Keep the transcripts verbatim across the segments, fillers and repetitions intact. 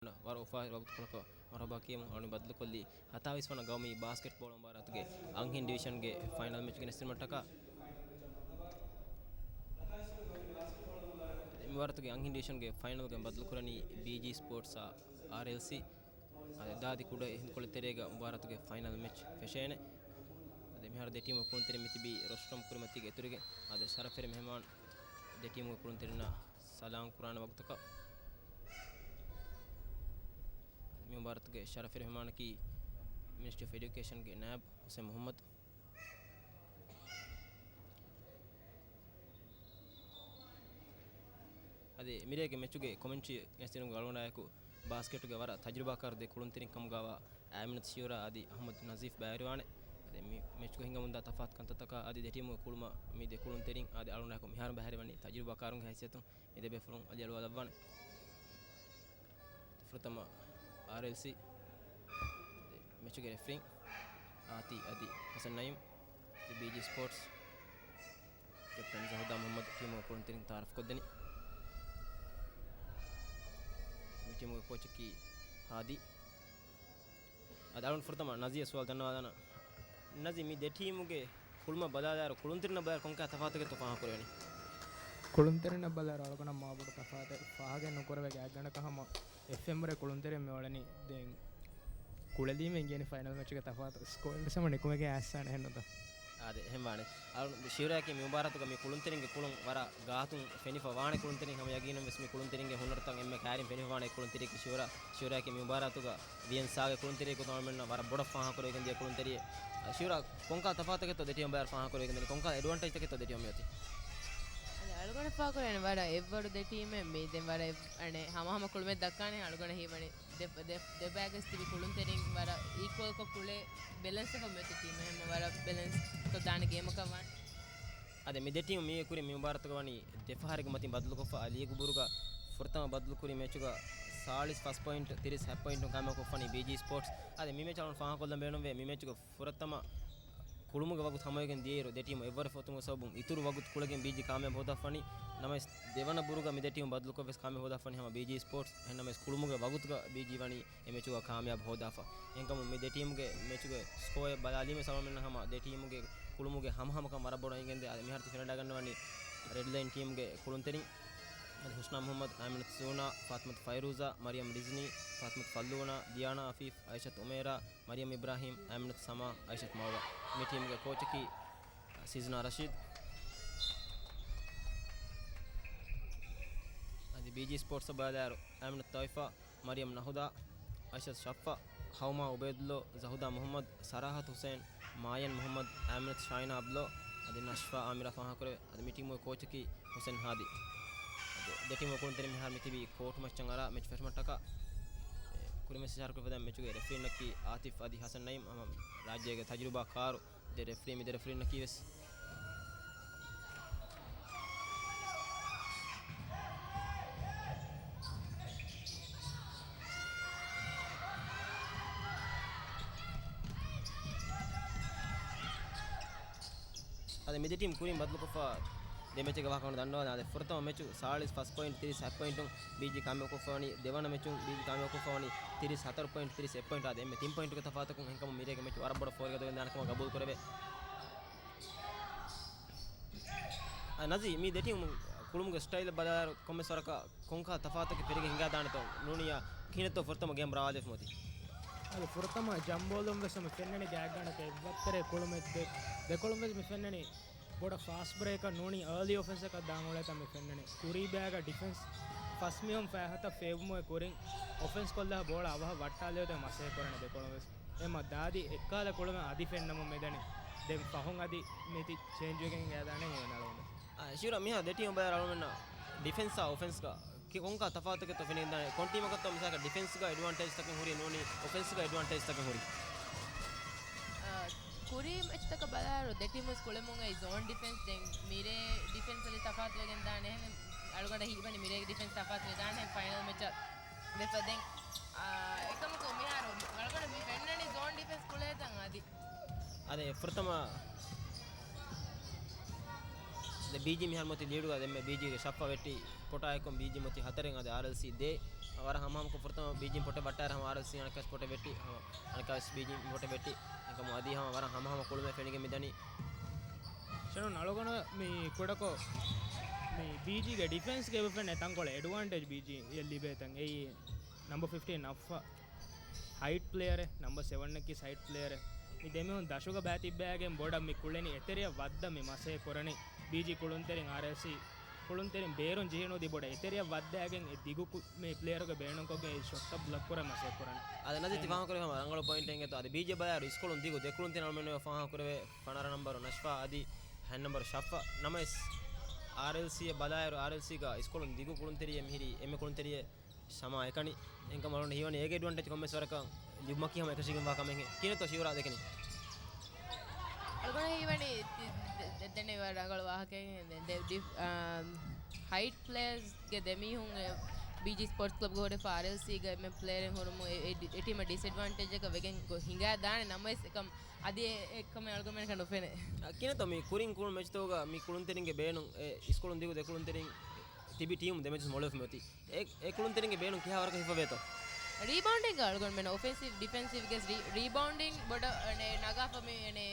ވަރަށް އުފާވެރި ވަގުތުކޮޅަކަށް މަރުޙަބާ ކިޔަމުން އަޅުން ބައްދަލުކޮށްލީ ހަތާވީސް ވަނަ ގައުމީ ބާސްކެޓްބޯޅަ މުބާރާތުގެ އަންހެން ޑިވިޝަންގެ ފައިނަލް މެޗުގެ ނެސްދިނުމަށްޓަކާ. މި މުބާރާތުގެ އަންހެން ޑިވިޝަންގެ ފައިނަލްގަ ބައްދަލުކުރަނީ ބީޖީ ސްޕޯޓްސްއާ އާރްއެލްސީ. އަދި ދާދި ކުޑަ ހިނދުކޮޅު ތެރޭގަ މުބާރާތުގެ ފައިނަލް މެޗް ފެށޭނެ. އަދި މިހާރު ދެ ޓީމު ކުޅުންތެރިން މިތިބީ ރޮސްޓްރޮމް ކުރިމަތީގެ އިތުރުގެ އަދި ޝަރަފް ފެރި މެހެމާން ދެ ޓީމުގެ ކުޅުންތެރިންނާ ސަލާން ކުރާނެ ވަގުތަކަށް. މި މުބާރާތުގެ ޝަރަފް ފެރި މެހެމާނަކީ މިނިސްޓްރީ އޮފް އެޑިއުކޭޝަންގެ ނާއިބް ހުސެން މުހައްމަދު. އަދި މިރޭގެ މެޗުގެ ކޮމެންޓްރީ ގެނެސްދިނުމުގެ އަޅުގަނޑާއެކު ބާސްކެޓުގެ ވަރަށް ތަޖުރިބާކާރު ދެ ކުޅުންތެރިން ކަމުގަވާ އައިމިނަތު ޝިއުރާ އަދި އަޙްމަދު ނަޒީފް ބައިވެރިވާނެ. އަދި މި މެޗުގަ ހިނގަމުންދާ ތަފާތު ކަންތައްތަކާ އަދި ދެ ޓީމުގެ ކުޅުމަށް މި ދެ ކުޅުންތެރިން އަދި އަޅުގަނޑާއެކު މިހާރު ބަހަރެވެނީ ތަޖުރިބާކާރުންގެ ހައިސިއްޔަތުން މި ދެބޭފުޅުން އަލިއަޅުވާލައްވާނެ. ފުރަތަމަ އާރްއެލްސީ މެޗުގެ ރެފްރީން އާތި އަދި ހަސަން ނައީމް، ބީޖީ ސްޕޯޓްސް ކެޕްޓަން ޒަހުދާ މުހައްމަދު ޓީމުގެ ކުޅުންތެރިން ތައާރަފް ކޮށްދެނީ. މި ޓީމުގެ ކޯޗަކީ ހާދީ. އަދި އަޅުން ފުރަތަމަ ނަޒީއަށް ސުވާލު ދަންނަވާލާނަ. ނަޒީ، މި ދެ ޓީމުގެ ކުޅުމަށް ބަލާލާއިރު، ކުޅުންތެރިންނަށް ބަލާއިރު ކޮންކަހަލަ ތަފާތަކެއްތޯ ފާހަގަކުރެވެނީ؟ ކުޅުންތެރިންނަށް ބަލާއިރު އަޅުގަނޑަށް މާބޮޑު ތަފާތެއް ފާހަގައެއް ނުކުރެވޭ ގާތްގަނޑަކަށް ހަމަ އެފްއެމް ވަރެ ކުޅުންތެރިން މި އުޅެނީ. ދެން ކުޅެލީމަ އިނގޭނީ ފައިނަލް މެޗުގެ ތަފާތު ސްކޯއެއް ވެސް ހަމަ ނިކުމެގެން އައިސްސާނެ އެހެންނުތަ؟ އާދެ، އެހެން ވާނެ. އަޅު ޝިއުރާއަކީ މި މުބާރާތުގަ މި ކުޅުންތެރިންގެ ކުޅުން ވަރަށް ގާތުން ފެނިފަ ވާނެ ކުޅުންތެރިން ހަމަ ޔަގީނުން ވެސް މި ކުޅުންތެރިންގެ ހުނަރުތައް އެންމެ ކައިރިން ފެނިފަ ވާނެ ކުޅުންތެރިޔަކީ ޝިއުރާ. ޝިއުރާއަކީ މި މުބާރާތުގަ ވިއެން ސާގެ ކުޅުންތެރިޔަކު ތަމަމެންނަށް ވަރަށް ބޮޑަށް ފާހަގަކުރެވިގެން ދިޔަ ކުޅުންތެރިއެއް. ޝިއުރާ، ކޮންކަހަލަ ތަފާތަކެއްތޯ ދެ ޓީމު ބަލާއިރު ފާހަގަކުރެވިގެން ދެނީ؟ ކޮންކަހަލަ އެޑްވާންޓޭޖްތަކެއްތޯ ދެ ޓީމު މިއޮތީ؟ އަދި އަޅުގަނޑަށް ފާހަގަކުރެވޭނެ ވަރަށް އެއްވަރު ދެ ޓީމެއް މި ދެން ވަރަށް އެއް-، އަނެއް ހަމަހަމަ ކުޅުމެއް ދައްކާނެ. އަޅުގަނޑަށް ހީވަނީ ދެ-، ދެ-، ދެބައިގަސް ތިބި ކުޅުންތެރިން ވަރަށް އީކުއަލްކޮށް ކުޅޭ، ބެލެންސްކޮށް މިއޮތީ ޓީމެއް ހަމަ ވަރަށް ބެލެންސްކޮށް ދާނެ ގޭމަކަށް ވާނެ. އަދި މި ދެ ޓީމު މި ކުރިން މި މުބާރާތުގަ ވަނީ ދެފަހަރެއްގެ މަތިން ބަދަލުކޮށްފަ، ލީގު ބުރުގަ ފުރަތަމަ ބަދަލުކުރި މެޗުގަ ސާޅީސް ފަސް ޕޮއިންޓް ތިރީސް ހަތް ޕޮއިންޓުން ކާމިޔާބުކޮށްފަނީ ބީޖީ ސްޕޯޓްސް. އަދި މި މެޗް އަޅުން ފާހަގަކޮށްލަން ބޭނުންވޭ. މި މެޗުގަ ފުރަތަމަ ކުޅުމުގެ ވަގުތު ހަމަވެގެން ދިޔައިރު ދެ ޓީމު އެއްވަރެއް ފޮތުން އޮތް ސަބަބުން އިތުރު ވަގުތު ކުޅެގެން ބީޖީ ކާމިޔާބު ހޯދާފަނީ. ނަމަވެސް ދެވަނަ ބުރުގަ މި ދެ ޓީމު ބަދަލުކޮށް ވެސް ކާމިޔާބު ހޯދާފަނީ ހަމަ ބީޖީ ސްޕޯޓްސް. އެހެންނަމަވެސް ކުޅުމުގެ ވަގުތުގަ ބީޖީ ވަނީ އެ މެޗުގަ ކާމިޔާބު ހޯދާފަ. އެހެންކަމުން މި ދެ ޓީމުގެ މެޗުގެ ސްކޯއެއް ބަލާލީމަ ސަމަމެން ހަމަ ދެ ޓީމުގެ ކުޅުމުގެ ހަމަހަމަކަން ވަރަށް ބޮޑަށް އެނގެންދޭ. އަދި މިހާރު ތި ފެނަޑާގަންނަވަނީ ރެޑް ލައިން ޓީމުގެ ކުޅުންތެރިން އަދި ހުސްނާ މުހައްމަދު، އައިމިނަތު ސޫނާ، ފާތިމަތު ފައިރޫޒާ، މަރިޔަމް ރިޒްނީ، ފާތިމަތު ފައްލޫނާ، ދިޔާނާ އަފީފް، އައިޝަތު އުމޭރާ، މަރިޔަމް އިބްރާހީމް، އައިމިނަތު ސަމާ، އައިޝަތު މައުވާ. މި ޓީމުގެ ކޯޗަކީ ސިޒްނާ ރަޝީދު. އަދި ބީޖީ ސްޕޯޓްސް ބަލާއިރު އައިމިނަތު ތޮއިފާ، މަރިޔަމް ނަހުދާ، އައިޝަތު ޝައްފާ، ހައުމާ އުބައިދުﷲ، ޒަހުދާ މުހައްމަދު، ސަރާހަތު ހުސެން، މާޔަން މުހައްމަދު، އައިމިނަތު ޝާހިނާ އަބްދުﷲ، އަދި ނަޝްފާ އާމިރާ ފާހަގަކުރެވޭ. އަދި މި ޓީމުގެ ކޯޗަކީ ހުސެން ހާދީ. އަދި ދެ ޓީމު ކުޅުންތެރިން މިހާރު މިތިބީ ކޯޓު މައްޗަށް އަރާ މެޗް ފެށުމަށްޓަކާ. ކުރިން ވެސް އިޝާރާތްކުރި ފަދައިން މެޗުގެ ރެފްރީންނަކީ އާތިފް އަދި ހަސަން ނައީމް ހަމަ ރާއްޖޭގެ ތަޖުރިބާ ކާރު ދެ ރެފްރީ މި ދެ ރެފްރީންނަކީ ވެސް. އަދި މި ދެ ޓީމް ކުރިން ބަދަލުކޮށްފަ ދެ މެޗެއްގެ ވާހަކަ ދަންނަވާލަން. އަދި ފުރަތަމަ މެޗު ސާޅީސް ފަސް ޕޮއިންޓް ތިރީސް ހަތް ޕޮއިންޓުން ބީޖީ ކާމިޔާބުކޮށްފަވަނީ. ދެވަނަ މެޗުން ބީޖީ ކާމިޔާބުކޮށްފަވަނީ ތިރީސް ހަތަރު ޕޮއިންޓް ތިރީސް އެއް ޕޮއިންޓް. އަދި އެންމެ ތިން ޕޮއިންޓުގެ ތަފާތަކުން އެހެންކަމުން މިރޭގެ މެޗު ވަރަށް ބޮޑަށް ފޯރިގަދަވެގެންދާނެ ކަމަށް ގަބޫލުކުރެވޭ. އަ، ނަޒީ، މި ދެ ޓީމު ކުޅުމުގެ ސްޓައިލަށް ބަލާއިރު ކޮންމެސް ވަރަކަށް ކޮންކަހަލަ ތަފާތަކެއް ފެރިގެން ހިނގާދާނެތޯ؟ ނޫނިއްޔާ ކިހިނެއްތޯ ފުރަތަމަ ގޭމް ރާވާލެވުމު އޮތީ؟ އަދި ފުރަތަމަ ޖަމްބޯލުން ވެސް މި ފެންނަނީ ގާތްގަނޑަކަށް އެއްވައްތަރޭ ކުޅުމެއް ދެ، ދެކޮޅުން ވެސް މި ފެންނަނީ ބޮޑަށް ފާސްޓް ބްރޭކަށް ނޫނީ އާލީ އޮފެންސަކަށް ދާން އުޅޭތާ މި ފެންނަނީ. ކުރީ ބައިގަ ޑިފެންސް ފަސް މީހުން ފައިހަތަށް ފޭބުމުގެ ކުރިން އޮފެންސް ކޮށްލާ ބޯޅަ އަވަހަށް ވައްޓާލެވޭތޯ މަސައްކަތް ކުރަނީ ދެކޮޅުން ވެސް. އެމަ ދާދި އެއްކަހަލަ ކުޅުމެއް އަދި ފެންނަމުން މިދަނީ. ދެން ފަހުން އަދި މިތި ޗޭންޖް ވެގެން ގާތްދާނެ ހީވަނީ އަޅުގަނޑު. އާ، ޝިއުރާ، މިހާ ދެ ޓީމް ބައި އަޅުމެންނަށް ޑިފެންސާ އޮފެންސްގަ ކި-، ކޮންކަހަލަ ތަފާތުތަކެއްތޯ ފެނިގެންދާނެ؟ ކޮން ޓީމަކަށްތޯ މިސާލަކަށް ޑިފެންސްގަ އެޑްވާންޓޭޖްތަކެއް ހުރީ ނޫނީ އޮފެންސްގަ އެޑްވާންޓޭޖްތަކެއް ހުރީ؟ އާ، ކުރީ މެޗްތަކަށް ބަލާއިރު ދެ ޓީމް ވެސް ކުޅެމުން އައި ޒޯން ޑިފެންސް. ދެން މިރޭ ޑިފެންސް އަދި ތަފާތުވެގެންދާނެ. އަޅުގަނޑަށް ހީވަނީ މިރޭގެ ޑިފެންސް ތަފާތުވެދާނެ ފައިނަލް މެޗަށް ވެފަ. ދެން، އާ، އެކަމަކު މިހާރު އަޅުގަނޑަށް މި ފެންނަނީ ޒޯން ޑިފެންސް ކުޅޭތަން އަދި. އަދި ފުރަތަމަ ދެ ބީޖީ މިހާރު މޮތި ލީޑުގަ ދެންމެ ބީޖީގެ ޝައްފަ ވެއްޓި ކޮޓާއެކުން ބީޖީ މޮތި ހަތަރެއް އަދި އާރްއެލްސީ ދޭ. ވަރަށް ހަމަހަމަކޮށް ފުރަތަމަ ބީޖީން ޕޮޓެއް ވައްޓާއިރު ހަމަ އާރްއެލްސީ އަނެއްކާވެސް ބީޖީން ޕޮޓެއް ވެއްޓި، ހަމަ އަނެއްކާވެސް ބީޖީން ޕޮޓެއް ވެއްޓި. އެކަމު އަދި ހަމަ ވަރަށް ހަމަހަމަ ކުޅުމެއް ފެނިގެން މިދަނީ. ޝަނުން އަޅުގަނޑަށް މި ކުޑަކޮށް މި ބީޖީގެ ޑިފެންސްގެ އެބަ ފެންނަ ތަންކޮޅެއް އެޑްވާންޓޭޖް ބީޖީ އެ ލިބޭ ތަން. އެއީ ނަމްބަ ފިފްޓީން ނައްފަ ހައިޓް ޕްލޭޔަރެއް، ނަމްބަ ސެވަންއަކީ ހައިޓް ޕްލޭޔަރެއް. މި ދެމީހުން ދަށުގަ ބައި ތިއްބައިގެން ބޮޑަށް މި ކުޅެނީ އެތެރެއަށް ވައްދަ މި މަސޭ ކުރަނީ. ބީޖީ ކުޅުންތެރިން އާރްއެލްސީ ކުޅުންތެރިން ބޭރުން ޖެހެނީ ބޮޑަށް އެތެރެއަށް ވައްދައިގެން އެ ދިގު ކު-، މި ޕްލޭޔަރުގެ ބޭނުންކޮށްގެން އެ ޝޮޓްތައް ބްލޮކް ކުރަން މަސޭ ކުރަނީ. އަދި ނަޒީ ތި ފާހަގަކުރެއްވި ހަމަ ރަނގަޅު ޕޮއިންޓެއް އިނގޭތޯ. އަދި ބީޖީ ބަލާއިރު އިސްކޮޅުން ދިގު ދެ ކުޅުންތެރިން އަޅުމެން ފާހަގަކުރެވޭ ފަނަރަ ނަންބަރު ނަޝްފާ އަދި ހަތް ނަންބަރު ޝައްފާ ނަމަވެސް އާރްއެލްސީއަށް ބަލާއިރު އާރްއެލްސީގަ އިސްކޮޅުން ދިގު ކުޅުންތެރިއެއް މިހިރީ އެންމެ ކުޅުންތެރިއެއް ސަމާ އެކަނި. އެންކަމަށް އަޅުގަނޑަށް ހީވަނީ އޭގެ އެޑްވާންޓޭޖް ކޮންމެސް ވަރަކަށް ލިބުމަކީ ހަމަ އެކަށީގެންވާ ކަމެއްހެން. ކިހިނެއްތޯ ޝިއުރާ ދެކެނީ؟ އަޅުގަނޑަށް ހީވަނީ ދެ-، ދެ-، ދެންނެވި ވަރަށް ރަނގަޅު ވާހަކައެއް. ދެ-، ދެ-، އާ، ހައިޓް ޕްލޭޔަރސްގެ ދެމީހުން އެ ބީޖީ ސްޕޯޓްސް ކްލަބްގަ ހުރެފަ އާރްއެލްސީގަ އެންމެ ޕްލޭޔަރެއް ހުރުމުން އެ-، އެ-، އެ ޓީމަށް ޑިސްއެޑްވާންޓޭޖަކަށް ވެގެން ގޮ-، ހިނގާ ދާނެ. ނަމަވެސް އެކަމް އަދި އެ-، އެކަމެއް އަޅުގަނޑުމެންނަކަށް ނުފެނޭ. އަ، ކިހިނެއްތޯ މި ކުރިން ކުޅުނު މެޗްތަކުގަ މި ކުޅުންތެރިންގެ ބޭނުން އެ އިސްކޮޅުން ދިގު ދެ ކުޅުންތެރިން ތިބި ޓީމު ދެ މެޗުން މޮޅުވެފަ މިއޮތީ. އެ، އެ ކުޅުންތެރިންގެ ބޭނުން ކިހާ ވަރަކަށް ހިފަވޭތޯ؟ ރީބައުންޑިންގ އަޅުގަނޑުމެން އޮފެންސިވް، ޑިފެންސިވް ގެސް ރީ-، ރީބައުންޑިން ބޮޑަށް އަނެ ނަގާފަ މި އަނެ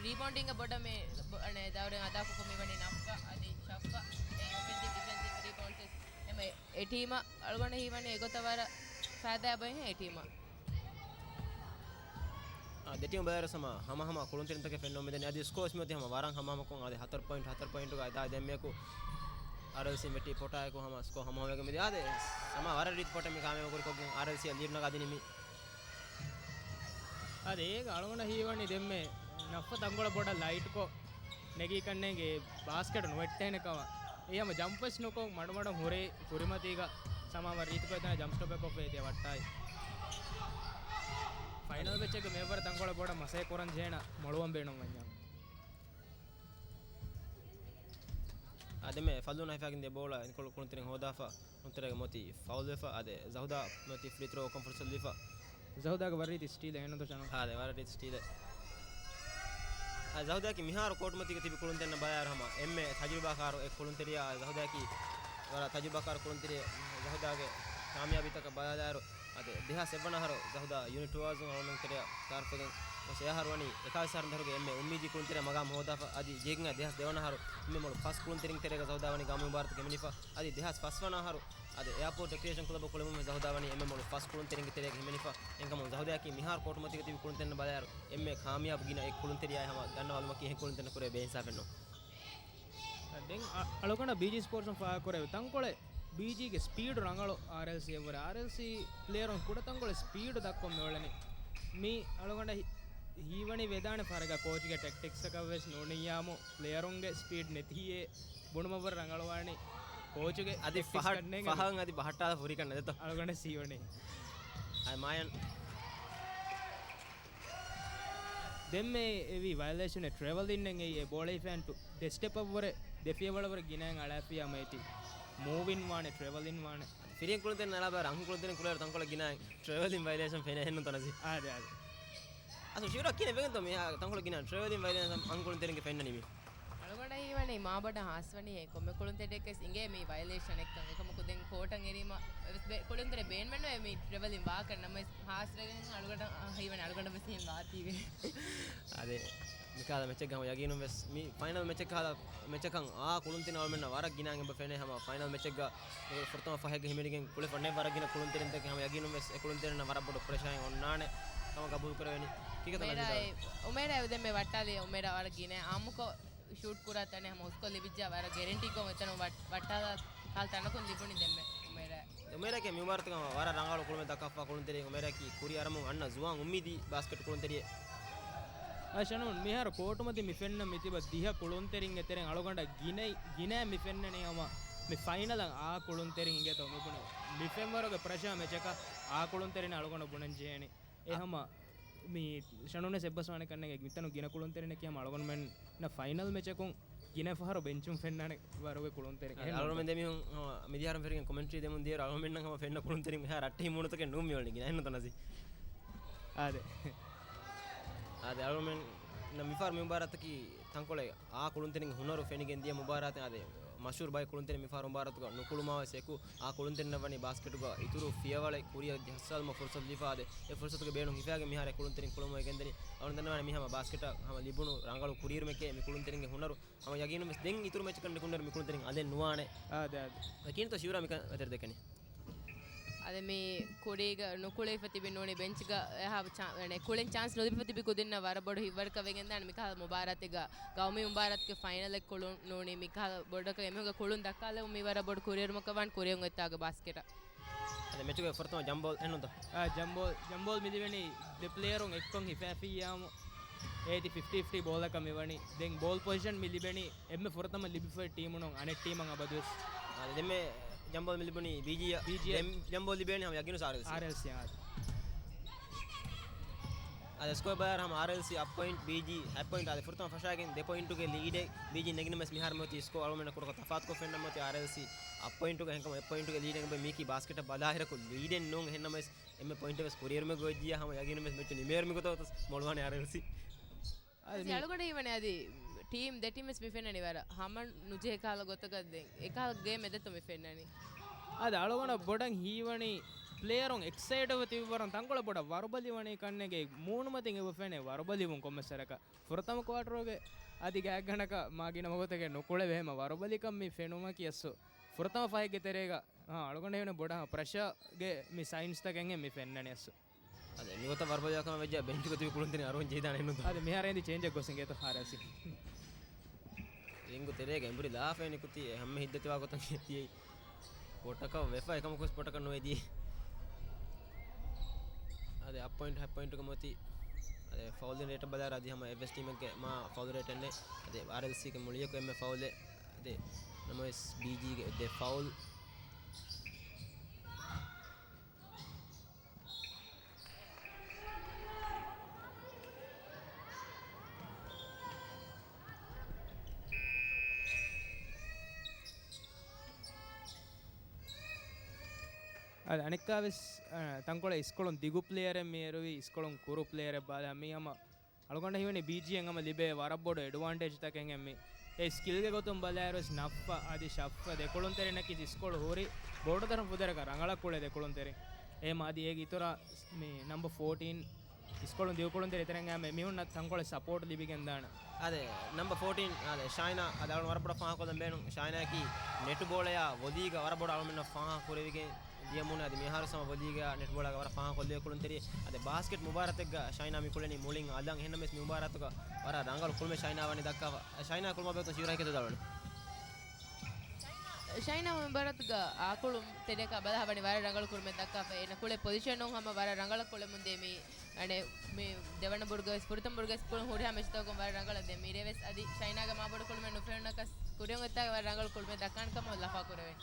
ރީބައުންޑިންގ ބޮޑަށް މި ބޮ-، އަނެ ދައުރެއް އަދާކޮށް މި ވަނީ ނަފްކަ އަދި ޝަފްކަ އެ އޮފެންސިވް ޑިފެންސިވް ރީބައުންޑްސް އެމެ އެ ޓީމަށް އަޅުގަނޑަށް ހީވަނީ އެގޮތަށް ވަރަށް ފައިދާ ބައިހެން އެ ޓީމަށް. އާ، ދެ ޓީމު ބަލާއިރު ހަމަ ހަމަ ހަމަ ކުޅުންތެރިންތަކެއް ފެންނަމުން މިދަނީ. އަދި ސްކޯ މިއޮތީ ހަމަ ވަރަށް ހަމަ ހަމަކޮށް އަދި ހަތަރު ޕޮއިންޓް، ހަތަރު ޕޮއިންޓުގަ އެދާ ދެންމެއަކު އާރްއެލްސީ މެޓީ ޕޮޓާއެކު ހަމަ ސްކޯ ހަމަ ހަމަވެގެން މިދިޔަ. އާދެ، ހަމަ ވަރަށް ރީތި ޕޮޓެއް މި ކާމިޔާބު ކުރިކޮށްގެން އާރްއެލްސީ އަށް ލީޑް ނަގާ ދިނީ މި. އާދެ، އޭގަ އަޅުގަނޑަށް ހީވަނީ ދެންމެ ނަފްފަ ތަންކޮޅަށް ބޮޑަށް ލައިޓްކޮށް ނެގީ ކަންނޭނގެ ބާސްކެޓް ނުވެއްޓޭނެ ކަމަށް. އެ ހަމަ ޖަމްޕް ވެސް ނުކޮށް މަޑުމަޑުން ހުރޭ ކުރިމަތީގަ ސަމާވަރު ރީތިކޮށް ތަނަ ޖަމްޕް ސްޓޮޕެއް ކޮށްފަ އޭތި ވައްޓާއި. ފައިނަލް މެޗެއްގެ މިއަށްވަރަށް ތަންކޮޅަށް ބޮޑަށް މަސޭ ކުރަން ޖެހޭނަ މޮޅުވަން ބޭނުން ވަންޏާ. އާދެ، މެ ފަލޫން ހިފާގެން ދިޔަ ބޯޅަ އެންކޮޅު ކުޅުންތެރިން ހޯދާފަ. ކުޅުންތެރިންގެ މޮތީ ފައުލް ވެފަ، އާދެ، ޒަހުދާ މޮތީ ފްރީ ތްރޯ ކޮން ފުރުސަތު ލިބިފަ. ޒަހުދާގެ ވަރަށް ރީތި ސްޓީލެއް އެހެންނުތޯ ޝަނު؟ އާދެ، ވަރަށް ރީތި ސްޓީލެއް. އާ، ޒަހުދާއަކީ މިހާރު ކޯޓުމަތީގަ ތިބި ކުޅުންތެރިންނަށް ބަލާއިރު ހަމަ އެންމެ ތަޖުރިބާކާރު އެއް ކުޅުންތެރިޔާ. ޒަހުދާއަކީ ވަރަށް ތަޖުރިބާކާރު ކުޅުންތެރިޔެއް. ޒަހުދާގެ ކާމިޔާބީތަކަށް ބަލާލާއިރު، އާދެ، ދެހާސް އެއްވަނަ އަހަރު ޒަހުދާ ޔުނިޓް ޓުވާޒުން އަޅުގަނޑުމެން ތެރެއަށް ތައާރަފްވެގެން ގޮސް، އެ އަހަރު ވަނީ އެކާވީސް އަހަރު ދަރުގެ އެންމެ އުއްމީދީ ކުޅުންތެރިޔާ މަގާމް ހޯދާފަ. އަދި ޖޭގެން ދެހާސް ދެވަނަ އަހަރު އެންމެ މޮޅު ފަސް ކުޅުންތެރިންގެ ތެރޭގަ ޒަހުދާ ވަނީ ގައުމީ މުބާރާތުގަ ހިމެނިފަ. އަދި ދެހާސް ފަސްވަނަ އަހަރު އަދި އެއާޕޯޓް ރެކްރިއޭޝަން ކްލަބަށް ކުޅެމުން ޒަހުދާ ވަނީ އެންމެ މޮޅު ފަސް ކުޅުންތެރިންގެ ތެރޭގަ ހިމެނިފަ. އެންކަމުން ޒަހުދާއަކީ މިހާރު ކޯޓުމަތީގަ ތިބި ކުޅުންތެރިންނަށް ބަލާއިރު އެންމެ ކާމިޔާބު ގިނަ އެއް ކުޅުންތެރިޔާ ހަމަ ދަންނަވާލުމަކީ އެހެން ކުޅުންތެރިންނަށް ކުރެވޭ ބޭހިސާބެއް ނޫން. ދެން އަ-، އަޅުގަނޑަށް ބީޖީ ސްޕޯޓްސް ފާހަގަކުރެއްވި ތަންކޮޅެއް ބީޖީގެ ސްޕީޑު ރަނގަޅު އާރްއެލްސީ އެއްވުރެ. އާރްއެލްސީ ޕްލޭޔަރުން ކުޑަ ތަންކޮޅެއް ސްޕީޑު ދައްކަން މިއުޅެނީ. މީ އަޅުގަނޑަށް ހީ-، ހީވަނީ ވެދާނެ ފަހަރެއްގަ ކޯޗުގެ ޓެކްޓިކްސްއަކަށް ވެސް ނޫނިއްޔާމު ޕްލޭޔަރުންގެ ސްޕީޑް ނެތިއޭ ބުނުމަށްވުރެ ރަނގަޅުވާނީ. ކޯޗުގެ އަދި ޓެކްޓިކްސް ފަހަ-، ކަންނޭނގެ ފަހަން އަދި ބަހައްޓާލާ ފުރިކަން ނެތޯ؟ އަޅުގަނޑަށް ހީވަނީ. އައި މާޔަން. ދެންމެ އެވީ ވަޔަލޭޝަނެއް ޓްރެވަލިންއެއް އެއީ އެ ބޯޅަ ހިފޭން ދެ ސްޓެޕަށްވުރެ ދެ ފިޔަވަޅަށްވުރެ ގިނައިން އަޅާފިޔާ މައިތި މޫވިން ވާނެ، ޓްރެވަލިން ވާނެ. ފިރިހެން ކުޅުންތެރިން އަޅާބާރަ އަންހެން ކުޅުންތެރިން ކުޅޭރު ތަންކޮޅެއް ގިނައިން ޓްރެވަލިން ވަޔަލޭޝަން ފެނޭ އެހެންނުތޯ ނަޒީ؟ އާދެ، އާދެ. އަސް ޝިއުރާ ކިހިނެއް ވެގެންތޯ މިހާ ތަންކޮޅެއް ގިނައިން ޓްރެވަލިން ވަޔަލޭޝަން އަންހެން ކުޅުންތެރިންގެ ފެންނަނީ މި؟ އަޅުގަނޑަށް ހީވަނީ މާ ބޮޑަށް ހާސްވަނީ އެ ކޮންމެ ކުޅުންތެރިއެއްގެ އިނގޭ މި ވަޔަލޭޝަނެއްކަން. އެކަމަކު ދެން ކޯޓަށް އެރީމަ ވެސް ބެ-، ކުޅުންތެރި ބޭނުމެއްނުވޭ މި ޓްރެވަލިން ވާކަށް. ނަމަވެސް ހާސްވެގެން އަޅުގަނޑަށް ހީވަނީ އަޅުގަނޑަށް ވެސް އެހެން ވާތީވެ. އާދެ، މިކަހަލަ މެޗެއްގަ ހަމަ ޔަގީނުން ވެސް މި ފައިނަލް މެޗެއް ކަހަލަ މެޗަކަށް އާ ކުޅުންތެރިން އަޅުމެންނަށް ވަރަށް ގިނައިން އެބަ ފެނޭ. ހަމަ ފައިނަލް މެޗެއްގަ ފުރަތަމަ ފަހެއްގަ ހިމެނިގެން ކުޅެފަ ނެތް ވަރަށް ގިނަ ކުޅުންތެރިންތަކެއް. ހަމަ ޔަގީނުން ވެސް އެ ކުޅުންތެރިންނަށް ވަރަށް ބޮޑު ޕްރެޝާއެއް އޮންނާނެ ކަމަށް ގަބޫލު ކުރެވެނީ. ކިކަތަ އުމޭރާ ނަޒީދާ؟ އެ، އުމޭރާ އެ ދެންމެ ވައްޓާލި އުމޭރާ ވަރަށް ގިނަ އާއްމުކޮށް ޝޫޓް ކުރާ ތަނެއް ހަމަ ހުސްކޮށް ލިބިއްޖެ. ވަރަށް ގެރެންޓީކޮށް އެތަނުން ވައް-، ވައްޓާލާ ކަހަލަ ތަނަކުން ލިބުނީ ދެންމެ އުމޭރާ. އުމޭރާގެ މި މުބާރާތުގަ ވަރަށް ރަނގަޅު ކުޅުމެއް ދައްކާފަ ކުޅުންތެރި އުމޭރާއަކީ ކުރިއަރަމުން އަންނަ ޒުވާން އުއްމީދީ ބާސްކެޓް ކުޅުންތެރިއެއް. އަށަނުން މިހާރު ކޯޓުމަތި މި ފެންނަ މި ތިބަ ދިހަ ކުޅުންތެރިންގެ ތެރެއިން އަޅުގަނޑަށް ގިނައި-، ގިނައިން މި ފެންނަނީ ހަމަ މި ފައިނަލަށް އާ ކުޅުންތެރިން އިނގޭތޯ މި ބުނީ. މި ފެންވަރުގެ ޕްރެޝާ މެޗަކަށް އާ ކުޅުންތެރިން އަޅުގަނޑު ބުނަން ޖެހޭނީ. އެ އަ- ހަމަ މި ޝަނުން ވެސް އެއްބަސްވާނެ ކަންނޭނގެ މިތަނު ގިނަ ކުޅުންތެރިންނަކީ ހަމަ އަޅުގަނޑުމެންނަށް ފައިނަލް މެޗަކުން ގިނަ ފަހަރު ބެންޗުން ފެންނާނެ ވަރުގެ ކުޅުންތެރިން. އަދި އެހެން އަޅުގަނޑުމެން ނޫންތޯ؟ ދެމީހުން، އަ، މިދިޔަ އަހަރުން ފެށިގެން ކޮމެންޓްރީ ދެމުން ދިޔައިރު އަޅުގަނޑުމެންނަށް ހަމަ ފެންނަ ކުޅުންތެރިން މިހާރު އައްޓެހި މޫނުތަކެއް ނޫން މިއުޅެނީ ގިނަ. އެހެންނުތޯ ނަޒީ؟ އާދެ. އާދެ، އަޅުގަނޑުމެންނަށް މިފަހަރު މި މުބާރާތަކީ ތަންކޮޅެއް އާ ކުޅުންތެރިންގެ ހުނަރު ފެނިގެން ދިޔަ މުބާރާތެއް. އާދެ، މަޝްހޫރު ބައެއް ކުޅުންތެރިން މިފަހަރު މުބާރާތުގަ ނުކުޅުމާވެސް އެކު، އާ ކުޅުންތެރިންނަށް ވަނީ ބާސްކެޓުގަ އިތުރު ފިޔަވަޅެއް ކުރިއަށް ޖައްސާލުމަށް ފުރުސަތު ލިބިފަ އާދެ، އެ ފުރުސަތުގެ ބޭނުން ހިފާގެން މިހާރު އެ ކުޅުންތެރިން ކުޅުމުގަ ގެންދަނީ. އަޅުގަނޑު ދަންނަވާނެ މި ހަމަ ބާސްކެޓަށް ހަމަ ލިބުނު ރަނގަޅު ކުރިއެރުމެކޭ މި ކުޅުންތެރިންގެ ހުނަރު. ހަމަ ޔަގީނުން ވެސް ދެން އިތުރު މެޗަކަށް ނިކުންނައިރު މި ކުޅުންތެރިން އަލެއް ނުވާނެ. އާދެ، އާދެ. އެކީންތޯ ޝިޔުރާ މިކަން ވަތަރި ދެކެނީ؟ އަދި މި ކުރީގަ ނުކުޅެފަ ތިބި ނޫނީ ބެންޗްގަ އެހާ ޗާ-، އެ، ކުޅެން ޗާންސް ނުލިބިފަ ތިބި ކުދިންނަށް ވަރަށް ބޮޑު ހިތްވަރުކަށް ވެގެންދާނެ. މިކަހަލަ މުބާރާތެއްގަ، ގައުމީ މުބާރާތުގެ ފައިނަލެއް ކުޅުން ނޫނީ މިކަހަލަ ބޮޑަކަށް އެމީހުންގެ ކުޅުން ދައްކާލެވުން މީ ވަރަށް ބޮޑު ކުރިއެރުމަކަށް ވާން ކުރިއަށް އޮތްތާގެ ބާސްކެޓަށް. އަދި މެޗުގެ ފުރަތަމަ ޖަމްބޯލް އެހެންނުންތޯ؟ އާ، ޖަމްބޯލް، ޖަމްބޯލް މި ލިބެނީ ދެ ޕްލޭޔަރުން އެއްކޮށް ހިފާފިއްޔާމު އޭތި ފިފްޓީ ފިފްޓީ ބޯލަކަށް މި ވަނީ. ދެން ބޯލް ޕޮޒިޝަން މި ލިބެނީ އެންމެ ފުރަތަމަ ލިބިފައި ޓީމުން އަނެއް ޓީމަށް އަބަދުވެސް. އާ، ދެންމެ ޖަމްބޯލް މި ލިބުނީ ބީޖީއަށް. ބީޖީއަށް. ދެން ޖަމްބޯލް ލިބޭނީ ހަމަ ޔަގީނު އާރްއެލްސީ. އާރްއެލްސީ، އާ. އާދެ، ސްކޯ ބާރަށް ހަމަ އާރްއެލްސީ އަށް ޕޮއިންޓް، ބީޖީ ހަތް ޕޮއިންޓް. އާދެ، ފުރަތަމަ ފަށާގެން ދެ ޕޮއިންޓުގެ ލީޑެއް ބީޖީ ނެގިނުމަސް މިހާރު މިއޮތީ ސްކޯ އަޅުމެންނަށް ކުޑަކޮށް ތަފާތުކޮށް ފެންނަމަތި އާރްއެލްސީ އަށް ޕޮއިންޓުގެ ހެންކަމަށް އެއް ޕޮއިންޓުގެ ލީޑެއް އެބަ މީކީ ބާސްކެޓަށް ބަލާ ހިރަކު ލީޑެއް ނޫން. އެހެންނަމަވެސް އެންމެ ޕޮއިންޓެއް ވެސް ކުރިއެރުމެއް ގޮވައްޖިޔާ ހަމަ ޔަގީނުން ވެސް މެޗު ނިމޭއިރު މިގޮތަށް މޮޅުވާނެ އާރްއެލްސީ. އަދި މި އަޅުގަނޑަށް ހީވަނީ އަދި ޓީމް ދެ ޓީމް ވެސް މި ފެންނަނީ ވަރަށް ހަމަ ނުޖެހޭ ކަހަލަ ގޮތަކަށް ދެން އެކަހަލަ ގޭމް އެއްދެތޯ މި ފެންނަނީ. އަދި އަޅުގަނޑަށް ބޮޑަށް ހީވަނީ ޕްލޭޔަރުން އެކްސައިޓްވެ ތިބި ވަރަށް ތަންކޮޅެއް ބޮޑަށް ވަރުބަލި ވަނީ ކަންނޭނގެ މޫނުމަތިން އެބަ ފެނޭ ވަރުބަލިވުން ކޮންމެސް ވަރަކަށް. ފުރަތަމަ ކުއާޓަރުގެ އަދި ގާތްގަނޑަކަށް މާ ގިނަ ވަގުތެއް ނުކުޅެވޭ ހަމަ ވަރުބަލިކަން މި ފެނުމަކީ އަސްލު ފުރަތަމަ ފަހެއްގެ ތެރޭގަ، އާ، އަޅުގަނޑަށް ހީވަނީ ބޮޑަށް ޕްރެޝާގެ މި ސައިންސްތަކެއް މި ފެންނަނީ އަސްލު. އަދި މިގޮތަށް ވަރުބަލިވާކަމަށް ވެއްޖެ ބެންޗުގަ ތިބި ކުޅުންތެރިން އަރުވަން ޖެހިދާނެ އެންނުންތޯ؟ އަދި މިހާރު އެނދި ޗޭންޖެއް ގޮސް އިނގޭތޯ އާރްއެލްސީ. ރިންގު ތެރޭގަ އެނބުރި ލާފައި ނިކުތީ އެ ހަމަ ހިތްދަތިވާ ގޮތަށް ދިޔައީ. ބޮޓަކަށް ވެފަ އެކަމަކުވެސް ބޮޓަކަށް ނުވެދިޔައީ. އަދި އަށް ޕޮއިންޓް ހަތް ޕޮއިންޓުގެ މޮތި. އަދި ފައުލް ރޭޓަށް ބަލާއިރު އަދި ހަމަ އެއްވެސް ޓީމެއްގެ މާ ފައުލް ރޭޓެއް ނެތް. އަދި އާރްއެލްސީގެ މުޅިއަކު އެންމެ ފައުލެއް. އަދި ނަމަވެސް ބީޖީގެ ދެ ފައުލް. އަދި އަނެއްކާވެސް، އަ، ތަންކޮޅެއް އިސްކޮޅުން ދިގު ޕްލޭޔަރެއް މި އެރުވީ އިސްކޮޅުން ކުރު ޕްލޭޔަރެއް ބާލާ މީ ހަމަ އަޅުގަނޑަށް ހީވަނީ ބީޖީއަށް ހަމަ ލިބޭ ވަރަށް ބޮޑު އެޑްވާންޓޭޖް ތަކެއް އެންމެ. އެ ސްކިލްގެ ގޮތުން ބަލާއިރުވެސް ނައްފަ އަދި ޝައްފަ ދެ ކުޅުންތެރިންނަކީ އިސްކޮޅު ހުރި ބޮޑުތަރުން ފުދޭވަރަކަށް ރަނގަޅަށް ކުޅޭ ދެ ކުޅުންތެރިން. އެހެމަ އަދި އޭގެ އިތުރަށް މި ނަމްބަ ފޯޓީން އިސްކޮޅުން ދިގު ކުޅުންތެރިން އެތެރެން އައި މީހުންނަށް ތަންކޮޅެއް ސަޕޯޓް ލިބިގެންދާނެ. އާދެ، ނަމްބަ ފޯޓީން، އާދެ، ޝާއިނާ، އާދެ، އަޅުން ވަރަށް ބޮޑަށް ފާހަގަކޮށްލަން ބޭނުން. ޝާއިނާއަކީ ނެޓްބޯޅަޔާ ވޮލީގަ ވަރަށް ބޮޑަށް އަޅުމެންނަށް ފާހަގަ ކުރެވިގެން ދިޔަ މޫނު. އަދި މިހާރު ހަމަ ވޮލީގަ ނެޓްބޯޅައިގަ ވަރަށް ފާހަގަކޮށްލެވޭ ކުޅުންތެރި. އަދި ބާސްކެޓް މުބާރާތެއްގަ ޝައިނާ މި ކުޅެނީ މުޅިން އަލަށް. އެހެންނަމަވެސް މި މުބާރާތުގަ ވަރަށް ރަނގަޅު ކުޅުމެއް ޝައިނާ ވަނީ ދައްކާފަ. ޝައިނާ ކުޅުމާ ބެހޭގޮތުން ޝިޔުރާ ހިކަތު ދަޅުނު. ޝައިނާ މުބާރާތުގަ އާ ކުޅުންތެރިޔަކާ ބަލާ ވަނީ ވަރަށް ރަނގަޅު ކުޅުމެއް ދައްކާފަ. އޭނަ ކުޅޭ ޕޮޒިޝަނުން ހަމަ ވަރަށް ރަނގަޅަށް ކުޅެމުން ދޭ މި އަނެއް މި ދެވަނަ ބޯޑުގަވެސް ފުރަތަމަ ބޯޑުގަވެސް ކުޅުން ހުރިހާ މެޗްތަކުން ވަރަށް ރަނގަޅަށް ދެން މިރޭވެސް އަދި ޝައިނާގެ މާ ބޮޑު ކުޅުމެއް ނުފެނުނަކަސް ކުރިއަށް އޮތްތާގެ ވަރަށް ރަނގަޅު ކުޅުމެއް ދައްކާނެ ކަމަށް ލަފާ ކުރެވޭ.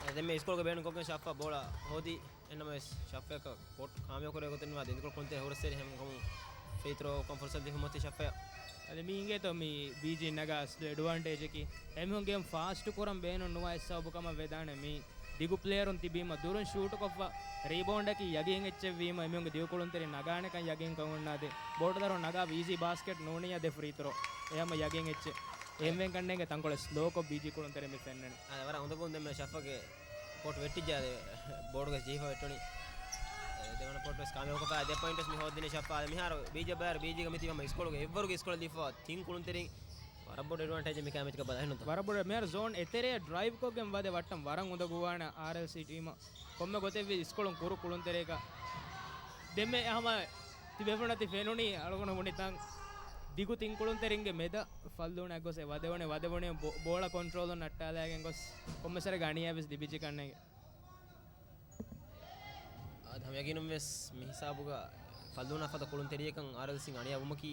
އެ، ދެން މި އިސްކޮޅުގެ ބޭނުންކޮށްގެން ޝައްފަ ބޯޅަ ހޯދި. އެންނަމަވެސް ޝައްފައަކަށް ކޯޓް ކާމިޔާބު ކުރެވޭ ގޮތުން ވާ ދެން ކުޅުންތެރި ހުރަސްއެރި ހަމަ ކަމުން ފްރީ ތްރޯ ކޮށް ފުރުސަތު ދީފަ މޮތީ ޝައްފައަށް. އަދި މި އިނގޭތޯ މި ބީޖީ ނަގާ އަސްލު އެޑްވާންޓޭޖަކީ އެމީހުން ގޭމް ފާސްޓު ކުރަން ބޭނުން ނުވާ އެއް ސަބަބު ކަމަށް ވެދާނެ މީ ދިގު ޕްލޭޔަރުން ތިބީމަ ދުރުން ޝޫޓުކޮށްފަ ރީބައުންޑަކީ ޔަގީން އެއްޗެއް ވީމަ އެމީހުންގެ ދިގު ކުޅުންތެރިން ނަގާނެކަން ޔަގީންކަން ހުންނާދޭ. ބޯޑު ދަރު ނަގާ އީޒީ ބާސްކެޓް ނޫނިއްޔާ ދެ ފްރީ ތްރޯ. އެހަމަ ޔަގީން އެއްޗެއް. އެހެންވެގެން ކަންނޭނގެ ތަންކޮޅެއް ސްލޯކޮށް ބީޖީ ކުޅުންތެރިން މި ފެންނަނީ. އާ، ވަރަށް އުނދަގޫން ދެންމެ ޝައްފަގެ ކޯޓް ވެއްޓިއްޖެ އާދެ، ބޯޑުގަ ޖެހިފަ ވެއްޓުނީ. އެ، ދެވަނަ ކޯޓް ވެސް ކާމިޔާބުކޮށްފަ ދެ ޕޮއިންޓް ވެސް މި ހޯދިނީ ޝައްފާ. އާދެ، މިހާރު ބީޖީ ބައި ބީޖީގަ މިތިބީ ހަމަ އިސްކޮޅުގެ އެއްވަރުގެ އިސްކޮޅަށް ލިބިފަ ތިން ކުޅުންތެރިން ވަރަށް ބޮޑު އެޑްވާންޓޭޖެއް މިކާ މެޗްގަ ބަލާ ހެންނުތަ؟ ވަރަށް ބޮޑު. މިހާރު ޒޯން އެތެރެއަށް ޑްރައިވްކޮށްގެން ވަދެ ވައްޓަން ވަރަށް އުނދަގޫވާނެ އާރްއެލްސީ ޓީމަށް. ކޮންމެ ގޮތެއްވި އިސްކޮޅުން ކުރު ކުޅުންތެރިޔަކަށް ދެންމެ ހަމަ ތިބޭފުޅުންނަށް ތި ފެނުނީ އަޅުގަނޑު ހުނިތަން ދިގު ތިން ކުޅުންތެރިންގެ މެދަށް ފައްލޫނަށް ގޮސް އެ ވަދެވުނީ، ވަދެވުނީ ބޯ-، ބޯޅަ ކޮންޓްރޯލުން ނައްޓާލައިގެން ގޮސް ކޮންމެސް ވަރެއްގެ އަނިޔާވެސް ލިބިއްޖެ ކަންނޭނގެ. އާދެ، ހަމަ ޔަގީނުން ވެސް މި ހިސާބުގަ ފައްލޫނާ ފަދަ ކުޅުންތެރިޔަކަށް އާރްއެލްސީން އަނިޔާ ވުމަކީ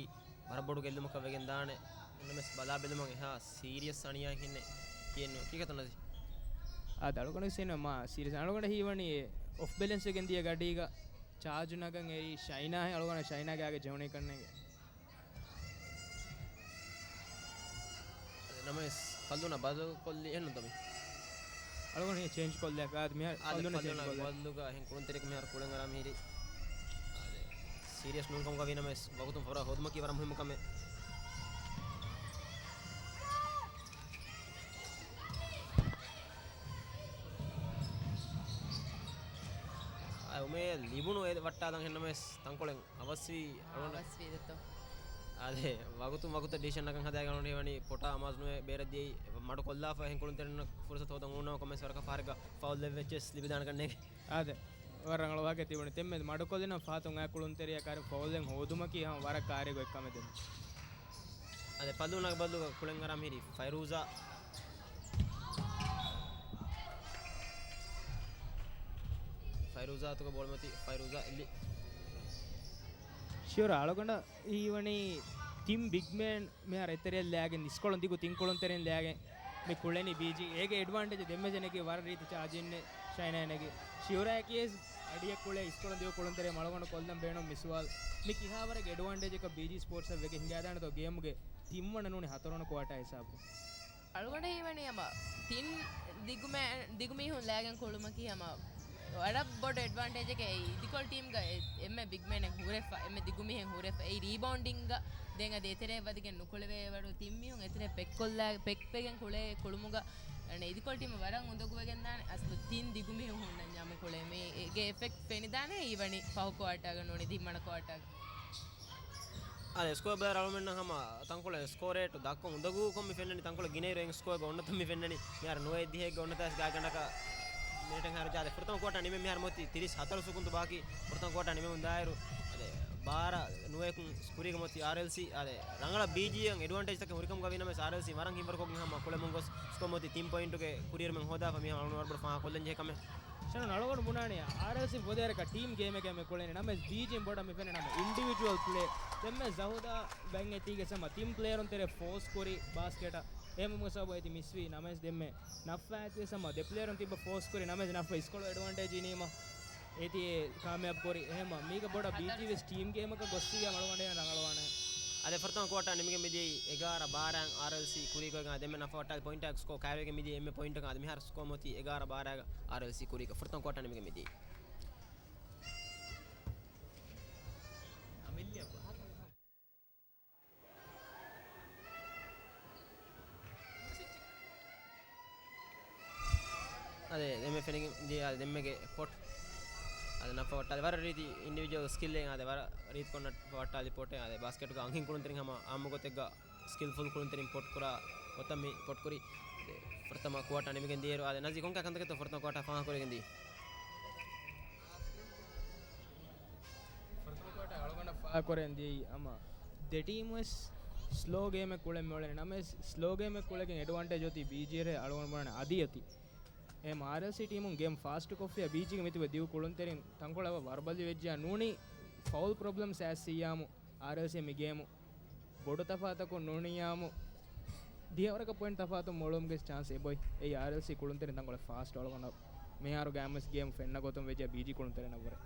ވަރަށް ބޮޑު ގެއްލުމަކަށް ވެގެން ދާނެ. އެންނަމެސް ބަލާ ބެލުމަށް އެހާ ސީރިއަސް އަނިޔާއެއް ހެންނެއް ކިޔެއްނު. ކީކޭތޯ ނަޒީ؟ އާދެ، އަޅުގަނޑު ސީން މާ ސީރިއަސް. އަޅުގަނޑަށް ހީވަނީ އޮފް ބެލެންސް ވެގެން ދިޔަ ގަޑީގަ ޗާޖު ނަގަން އެރީ ޝައިނާ އަޅުގަނޑަށް ޝައިނާގެ އާގެ ޖެހުނީ ކަންނޭނގެ. ނަމަވެސް ފައްލޫނާ ބަދަލު ކޮށްލީ އެހެންނުތަ މި؟ އަޅުގަނޑު ޗޭންޖް ކޮށްލާ އާދެ، މިހާރު އާދެ، ފައްލޫނާ ޗޭންޖް ފައްލޫނާ ކޮށްލާ. ބަދަލުގަ އެހެން ކުޅުންތެރިޔަކު މިހާރު ކުޅެން އަރާ މިހިރީ. އާދެ، ސީރިއަސް ނޫން ކަމުގަ ވީ ނަމަވެސް ވަގުތުން ފަށާ ހޯދުމަކީ ވަރަށް މުހިއްމު ކަމެއް. ލިބުނު އެ ވައްޓާލަން ހެންނަމެސް ތަންކޮޅެއް އަވަސްވީ އަޅުގަނޑަށް. އަވަސްވީ ދެތޯ. އާދެ، ވަގުތުން ވަގުތަށް ޑިސިޝަން ނަގަން ހަދާގެން އަޅުގަނޑު ހީވަނީ ޕޮޓާ އަމާޒު ނުވެ ބޭރަށް ދިޔައީ މަޑު ކޮށްލާފަ އެހެން ކުޅުންތެރިންނަށް ފުރުސަތު ހޯދަން އޮންނަވާ ކޮންމެސް ވަރަކަށް ފަހަރެއްގަ ފައުލް ލެއްވެއްޗެސް ލިބިދާނެކަން ނޭނގެ. އާދެ، ވަރަށް ރަނގަޅު ވާހަކައެއް ތިބުނީ. ތެންމެ މަޑުކޮށްލިނަމަ ފަހަތުން އާ ކުޅުންތެރިޔާ ކާރި ފައުލްއެއް ހޯދުމަކީ ހަމަ ވަރަށް ކާރިގޮތް ކަމެއް ދެން. އާދެ، ފަލޫނާގެ ބަދަލުގަ ކުޅެން އަރާމް ހިރީ ފައިރޫޒާ. ފައިރޫޒާ އަތުގަ ބޯޅަ މިއޮތީ ފައިރޫޒާ އެއްލި. ޝިއުރާ އަޅުގަނޑަށް ހީވަނީ ތިން ބިގްމޭން މިހާރު އެތެރެއަށް ލާގެން، އިސްކޮޅުން ދިގު ތިން ކުޅުންތެރިން ލާގެން މި ކުޅެނީ ބީޖީ. އޭގެ އެޑްވާންޓޭޖް ދެންމެ ޖެނެގި ވަރަށް ރީތި ޗާޖިން ޝައިނާ ނެގި. ޝިއުރާއަކީ އަޑިއަށް ކުޅޭ އިސްކޮޅުން ދިގު ކުޅުންތެރި މަޅުގަނޑު ކޮށްލަން ބޭނުން މި ސުވާލު. މި ކިހާވަރެއްގެ އެޑްވާންޓޭޖަކަށް ބީޖީ ސްޕޯޓްސްއަށް ވެގެން ހިނގާދާނެތޯ ގޭމުގެ ތިންވަނަ ނޫނީ ހަތަރުވަނަ ކުއާޓާ ހިސާބު؟ އަޅުގަނޑަށް ހީވަނީ ހަމަ ތިން ދިގުމެ-، ދިގު މީހުން ލާގެން ކުޅުމަކީ ހަމަ ވަރަށް ބޮޑު އެޑްވާންޓޭޖެކޭ. އެއީ އިދިކޮޅު ޓީމްގަ އެ-، އެންމެ ބިގްމޭނެއް ހުރެފަ، އެންމެ ދިގުމީހެއް ހުރެފަ. އެއީ ރީބައުންޑިންގ ދެން އަދި އެތެރޭ ވަދެގެން ނުކުޅެވޭ ވަރު ތިން މީހުން އެތެރޭ ޕެކްކޮށްލާ-، ޕެކްވެގެން ކުޅޭ ކުޅުމުގަ އަނެއް އިދިކޮޅު ޓީމަށް ވަރަށް އުނދަގޫވެގެންދާނެ. އަސްލު ތިން ދިގުމީހުން ހުންނަންޏާމު ކުޅޭ. މީ އޭގެ އެފެކްޓް ފެނިދާނެ ހީވަނީ ފަހު ކުއާޓާގަ ނޫނީ ތިންވަނަ ކުއާޓާގަ. އާދެ، ސްކޯ ބޯޑަށް އަޅުމެންނަށް ހަމަ ތަންކޮޅެއް ސްކޯ ރޭޓު ދައްކަން އުނދަގޫކޮށް މި ފެންނަނީ. ތަންކޮޅެއް ގިނައިރު އެން ސްކޯގަ އޮންނަތަން މި ފެންނަނީ. މިހާރު ނުވައެއް ދިހައެއްގަ އޮންނަތާސް ގާތްގަނޑަކަށް މިނެޓެއްހާއިރު ޖާދެ ފުރަތަމަ ކުއާޓާ ނިމެން މިހާރު މޮތީ ތިރީސް ހަތަރު ސެކުންދު ބާކީ. ފުރަތަމަ ކުއާޓާ ނިމެމުން ދާއިރު އާދެ، ބާރަ ނުވައެކުން ކުރީގަ މޮތީ އާރްއެލްސީ. އާދެ، ރަނގަޅަށް ބީޖީއަށް އެޑްވާންޓޭޖްތަކެއް ހުރިކަމުގަ ވީނަމަވެސް އާރްއެލްސީ ވަރަށް ހިތްވަރުކޮށްގެން ހަމަ ކުޅެމުން ގޮސް ސްކޯ މޮތީ ތިން ޕޮއިންޓުގެ ކުރިއެރުމެއް ހޯދާފަ މިހާރު އަޅުގަނޑު ވަރަށް ބޮޑަށް ފާހަގަކޮށްލަން ޖެހޭ ކަމެއް. ޝަނުން އަޅުގަނޑު ބުނާނީ އާރްއެލްސީ ފޮދޭވަރަކަށް ޓީމް ގޭމެއްގައި މި ކުޅެނީ. ނަމަވެސް ބީޖީން ބޮޑަށް މި ފެންނަ ނަމަ އިންޑިވިޖުއަލް ޕްލޭ. ދެންމެ ޒަހުދާ ބައިން އެތީގެ ސަމަ ތިން ޕްލޭޔަރުން ތެރޭ ފޯސް ކުރި ބާސްކެޓަށް. އެހެންވުމުގެ ސަބަބު އޭތި މިސްވީ. ނަމަވެސް ދެންމެ ނަފްވާ އެތި ސަމަ ދެ ޕްލޭޔަރުން ތިއްބަ ފޯސް ކުރި. ނަމަވެސް ނަފްވާ އިސްކޮޅު އެޑްވާންޓޭޖް އިނީމަ އޭތި އެ ކާމިޔާބު ކުރި. އެހެންވީމަ މީގަ ބޮޑަށް ބީޖީވެސް ޓީމް ގޭމަކަށް ގޮއްސިއްޔާ މަޅުގަނޑަށް ރަނގަޅުވާނެ. އަދި ފުރަތަމަ ކުއާޓާ ނިމިގެން މިދިޔައީ އެގާރަ ބާރައިން އާރްއެލްސީ ކުރީގޮތްގަ ދެންމެ ނަފްވާ ވައްޓާލި ޕޮއިންޓާ ސްކޯ ކައިވެގެން މިދިޔައީ އެންމެ ޕޮއިންޓަކަށް. އަދި މިހާރު ސްކޯ މޮތީ އެގާރަ ބާރައިގަ އާރްއެލްސީ ކުރީގަ ފުރަތަމަ ކުއާޓާ ނިމިގެން މިދިޔައީ. އަދެ ދެންމެ ފެނިގެން ދިޔަ ދެންމެގެ ޕޮޓް. އަދެ ނަފްވާ ވައްޓާލި ވަރަށް ރީތި އިންޑިވިޖުއަލް ސްކިލްއެއް. އަދެ ވަރަށް ރީތިކޮށް ނަފްވާ ވައްޓާލި ޕޮޓެއް. އަދެ ބާސްކެޓުގަ އަންހެން ކުޅުންތެރިން ހަމަ އާއްމު ގޮތެއްގަ ސްކިލްފުލް ކުޅުންތެރިން ޕޮޓް ކުރާ ގޮތަށް މި ޕޮޓް ކުރީ. އަދެ ފުރަތަމަ ކުއާޓާ ނިމިގެން ދިޔައިރު އާދެ ނަޒީ ކޮންކަހަލަ ކަންތަކެއްތޯ ފުރަތަމަ ކުއާޓާ ފާހަގަކުރެވިގެން ދިޔައީ؟ ފުރަތަމަ ކުއާޓާ އަޅުގަނޑަށް ފާހަގަކުރެވިގެން ދިޔައީ ހަމަ ދެ ޓީމުވެސް ސްލޯ ގޭމެއް ކުޅެން މިއުޅެނީ. ނަމަވެސް ސްލޯ ގޭމެއް ކުޅެގެން އެޑްވާންޓޭޖް އޮތީ ބީޖީއަށޭ އަޅުގަނޑު ބުނާނެ އަދި އޮތީ. އެހެން އާރްއެލްސީ ޓީމުން ގޭމް ފާސްޓް ކޮށްފިއްޔާ ބީޖީގެ މިތިބެ ދިގު ކުޅުންތެރިން ތަންކޮޅެއް ވަރުބަލި ވެއްޖެއްޔާ ނޫނީ ފައުލް ޕްރޮބްލަމްސް އައިސްފިއްޔާމު އާރްއެލްސީ މި ގޭމު ބޮޑު ތަފާތަކުން ނޫނިއްޔާމު، ދިހަވަރަކަށް ޕޮއިންޓް ތަފާތުން މޮޅުވުމުގެ ޗާންސް އެބޮތް. އެއީ އާރްއެލްސީ ކުޅުންތެރިން ތަންކޮޅެއް ފާސްޓް އަޅުގަނޑަށް މިހާރު ގޭމްވެސް ގޭމް ފެންނަ ގޮތުން ވެއްޖެ ބީޖީ ކުޅުންތެރިންނަށްވުރެ.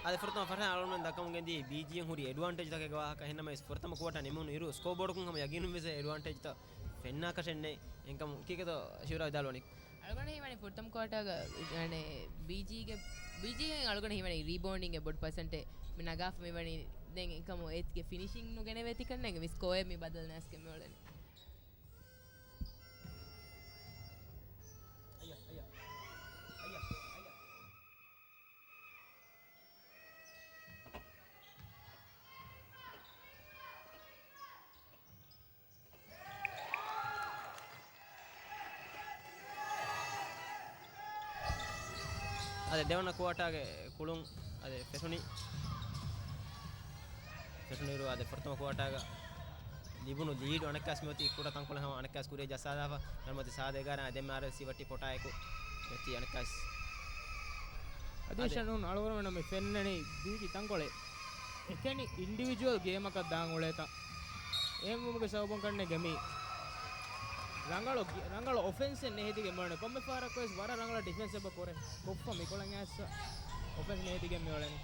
އަދި ފުރަތަމަ ފަރްހާން އަޅުގަނޑުމެން ދައްކަމުން ގެންދިޔަ ބީޖީއިން ހުރި އެޑްވާންޓޭޖްތަކެއްގެ ވާހަކަ. އެހެންނަމަވެސް ފުރަތަމަ ކުއާޓާ ނިމުނު އިރު ސްކޯ ބޯޑަކުން ހަމަ ޔަގީނުންވެސް އެޑްވާންޓޭޖްތައް ފެންނާކަށެއް ނެތް. އެހެންކަމުން ކީކޭތޯ ޝިއުރާ ވިދާޅުވަނީ؟ އަޅުގަނޑަށް ހީވަނީ ފުރަތަމަ ކުއާޓާގަ، އަނެ، ބީޖީގެ، ބީޖީގެ އަޅުގަނޑަށް ހީވަނީ ރީބޯންޑިންގެ ބޮޑު ޕަސެންޓެއް މި ނަގާފަ މިވަނީ. ދެން އެކަމު އޭތިގެ ފިނިޝިން ނުގެނެވޭތިކަންނޭނގެ މި ސްކޯއެއް މި ބަދަލު ނައިސްގެ މިއުޅެނީ. އަދި ދެވަނަ ކުއާޓާގެ ކުޅުން އަދި ފެށުނީ، ފެށުނިއިރު އަދި ފުރަތަމަ ކުއާޓާގަ ލިބުނު ލީޑު އަނެއްކާސް މިއޮތީ ކުޑަ ތަންކޮޅެއް ހަމަ އަނެއްކާސް ކުރިއަށް ޖައްސާލާފަ. މިއޮތީ ސާދަ އެގާރަ ދެންމެ އާރްއެލްސީ ވައްޓި ޕޮޓާއެކު މިއޮތީ އަނެއްކާސް. އަދި އަދި ޝަނުން އަޅުގަނޑުމެންނަށް މި ފެންނަނީ ބީޖީ ތަންކޮޅެއް އެކަނި އިންޑިވިޖުއަލް ގޭމަކަށް ދާން އުޅޭތަން. އެހެންވުމުގެ ސަބަބުން ކަންނޭނގެ މި ރަނގަޅު ގެ-، ރަނގަޅު އޮފެންސެއް ނެހިދިގެން މިއުޅެނީ. ކޮންމެ ފަހަރަކުވެސް ވަރަށް ރަނގަޅަށް ޑިފެންސް އެބަ ކުރޭ. ކޮށްފަ މިކޮޅަށް އައިސްފަ އޮފެންސް ނެހިދިގެން މިއުޅެނީ.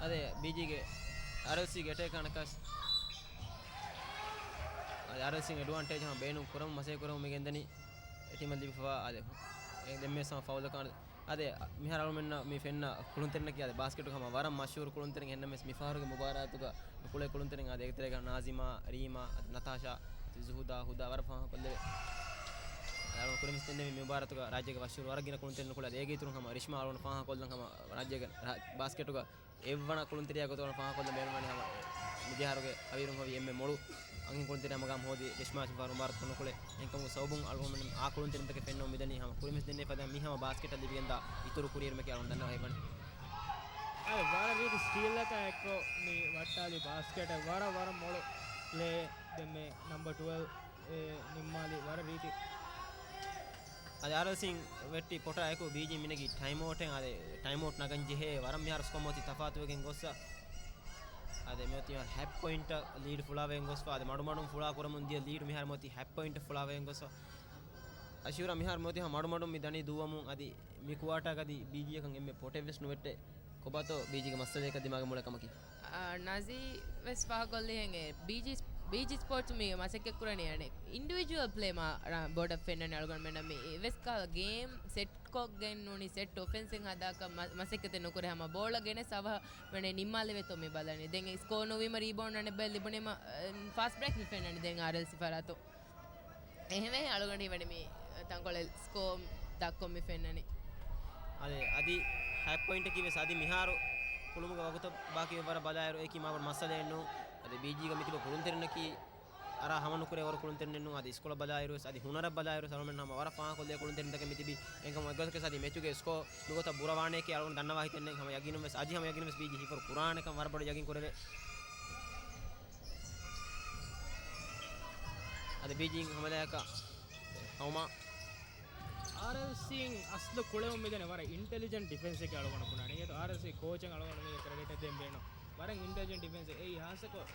އަދި ބީޖީގެ އާރްއެލްސީގެ އެޓޭކަރ ނަކަސް. އަދި އާރްއެލްސީ އެޑްވާންޓޭޖް ހަމަ ބޭނުން ކުރަމުން މަސައްކަތް ކުރަމުން މި ގެންދަނީ. އެ ޓީމަށް ލިބިފަވާ އަދި ދެންމެ ހަމަ ފައުލަކާ އަދި މިހާރު އަޅުމެންނަށް މި ފެންނަ ކުޅުންތެރިންނަކީ އަދި ބާސްކެޓުގަ ހަމަ ވަރަށް މަޝްހޫރު ކުޅުންތެރިން. އެހެންނަމަވެސް މި ފަހަރުގެ މުބާރާތުގަ ނުކުޅޭ ކުޅުންތެރިން އަދި އޭގެ ތެރޭގަ ނާޒިމާ، ރީމާ، އަދި ނަތާޝާ، އަދި ޒުހުދާ، ހުދާ ވަރަށް ފާހަގަކޮށްލެވޭ. އަޅުގަނޑު ކުރިމަސް ދެންނެވި މި މުބާރާތުގަ ރާއްޖޭގެ މަޝްހޫރު ވަރަށް ގިނަ ކުޅުންތެރިން ނުކުޅޭ. އޭގެ އިތުރުން ހަމަ ރިޝްމާ އަޅުގަނޑު ފާހަގަކޮށްލަން ހަމަ ރާއްޖޭގެ ރާ-، ބާސްކެޓުގަ އެއްވަނަ ކުޅުންތެރިޔާ ގޮތުގަ ފާހަގަކޮށްލަން ބޭނުންވަނީ ހަމަ މިދިޔަ އަހަރުގެ ހަވީރުން ހޮވި އެންމެ މޮޅު އަންހެން ކުޅުންތެރި ހަމަގަ ހޯދި ރިޝްމާ ފަހަރު މުބާރާތު ކުރިނުކުޅެ. އެހެންކަމުގެ ސަބަބުން އަޅުގަނޑުމެން އާ ކުޅުންތެރިންތަކެއް ފެންނަމުން މިދަނީ ހަމަ ކުރިމަސް ދެންނެވި ފަދައިން މި ހަމަ ބާސްކެޓަށް ލިބިގެންދާ އިތުރު ކުރިއެރުމަކީ އަޅުގަނޑު ދަންނަވާ ހިތްވަނީ. އަދި ވަރަށް ރީތި ސްޓީލްއަކާ އެއްކޮށް މި ވައްޓާލި ބާސްކެޓަށް ވަރަށް ވަރަށް މޮޅު ޕްލޭ ދެންމެ ނަމްބަ ޓުވެލްވް އެ ނިންމާލި ވަރަށް ރީތި. އަދި އާރްއެލްސީން ވެއްޓި ޕޮޓާ އެކު ބީޖީ މިނެގި ޓައިމްއައުޓެއް. އަދި ޓައިމްއައުޓް ނަގަން ޖެހޭ ވަރަށް މިހާރު ސްކޯ މޮތި ތަފާތުވެގެން ގޮއްސަ. އަދި މިއޮތީ ހަތް ޕޮއިންޓަށް ލީޑް ފުޅާވެގެން ގޮސްފަ. އަދި މަޑުމަޑުން ފުޅާ ކުރަމުން ދިޔަ ލީޑް މިހާރު މޮތީ ހަތް ޕޮއިންޓަށް ފުޅާވެގެން ގޮސްފަ. އަށިވަރަށް މިހާރު މޮތީ ހަމަ މަޑުމަޑުން މި ދަނީ ދުއްވަމުން. އަދި މި ކުއާޓާގަދި ބީޖީއަކަށް އެންމެ ޕޮޓެއް ވެސް ނުވެއްޓޭ. ކޮބާތޯ ބީޖީގެ މައްސަލައަކަށް ދިމާގެ މޮޅެއް ކަމަކީ؟ އާ، ނާޒީ ވެސް ފާހަގަކޮށްލި ހެން އެ ބީޖީ، ބީޖީ ސްޕޯޓްސް މީ މަސައްކަތް ކުރަނީ އަނެއް އިންޑިވިޖުއަލް ޕްލޭ މާ ރަ-، ބޮޑަށް ފެންނަނީ އަޅުގަނޑުމެންނަށް މި އެވެސް ކަހަލަ ގޭމް ސެޓްކޮށްގެން ނޫނީ ސެޓް އޮފެންސެއް ހަދާކަށް މަ-، މަސައްކަތެއް ނުކުރޭ ހަމަ ބޯޅަ ގެނެސް އަވަހަށް ވަނެ ނިންމާލެވޭތޯ މި ބަލަނީ. ދެން ސްކޯ ނުވީމަ ރީބައުންޑް އަނެއް ބައެއް ލިބުނީމަ، އަ، ފާސްޓް ބްރޭކް މި ފެންނަނީ ދެން އާރްއެލްސީ ފަރާތުން. އެހެންވެ އަޅުގަނޑު ހީވަނީ މި ތަންކޮޅެއް ސްކޯ ދަށްކޮށް މި ފެންނަނީ. އަދި، އަދި ހަތް ޕޮއިންޓަކީ ވެސް އަދި މިހާރު ކުޅުމުގެ ވަގުތަށް ބާކީ ވަރަށް ބަލާއިރު އެކީ މާބޮޑު މައްސަލައެއް ނޫން. އަދި ބީޖީގަ މިތިބަ ކުޅުންތެރިންނަކީ އަރާ ހަމަ ނުކުރޭ ވަރު ކުޅުންތެރިންނެއް ނޫން. އަދި ސްކޫލަށް ބަލާއިރު ވެސް، އަދި ހުނަރަށް ބަލާއިރު ވެސް އަޅުގަނޑު ހަމަ ވަރަށް ފާހަގަކޮށްލޭ ކުޅުންތެރިންތަކެއް މިތިބީ. އެހެންކަމުން އެއްގޮތަކަށް އަދި މެޗުގެ ސްކޯ ދުގޮތަށް ބުރަވާނެކޭ އަޅުގަނޑު ދަންނަވާ ހިތެއް ނެތް. ހަމަ ޔަގީނުން ވެސް އަދި ހަމަ ޔަގީނުން ވެސް ބީޖީ ހިފަރު ކުރާނެކަން ވަރަށް ބޮޑަށް ޔަގީން ކުރެވޭ. އަދި ބީޖީން ހަމަލާއަކަށް ހައުމާ. އާރްއެލްސީން އަސްލު ކުޅެމުން މިދަނީ ވަރަށް އިންޓެލިޖެންޓް ޑިފެންސެއް އަޅުގަނޑު ބުނާނެ. އެހެން އާރްއެލްސީ ކޯޗަށް އަޅުގަނޑު މީގެ ކްރެޑިޓެއް ދޭން ބޭނުން. ވަރަށް އިންޓެލިޖެންޓް ޑިފެންސެއް. އެއީ ހާއްސަކޮށް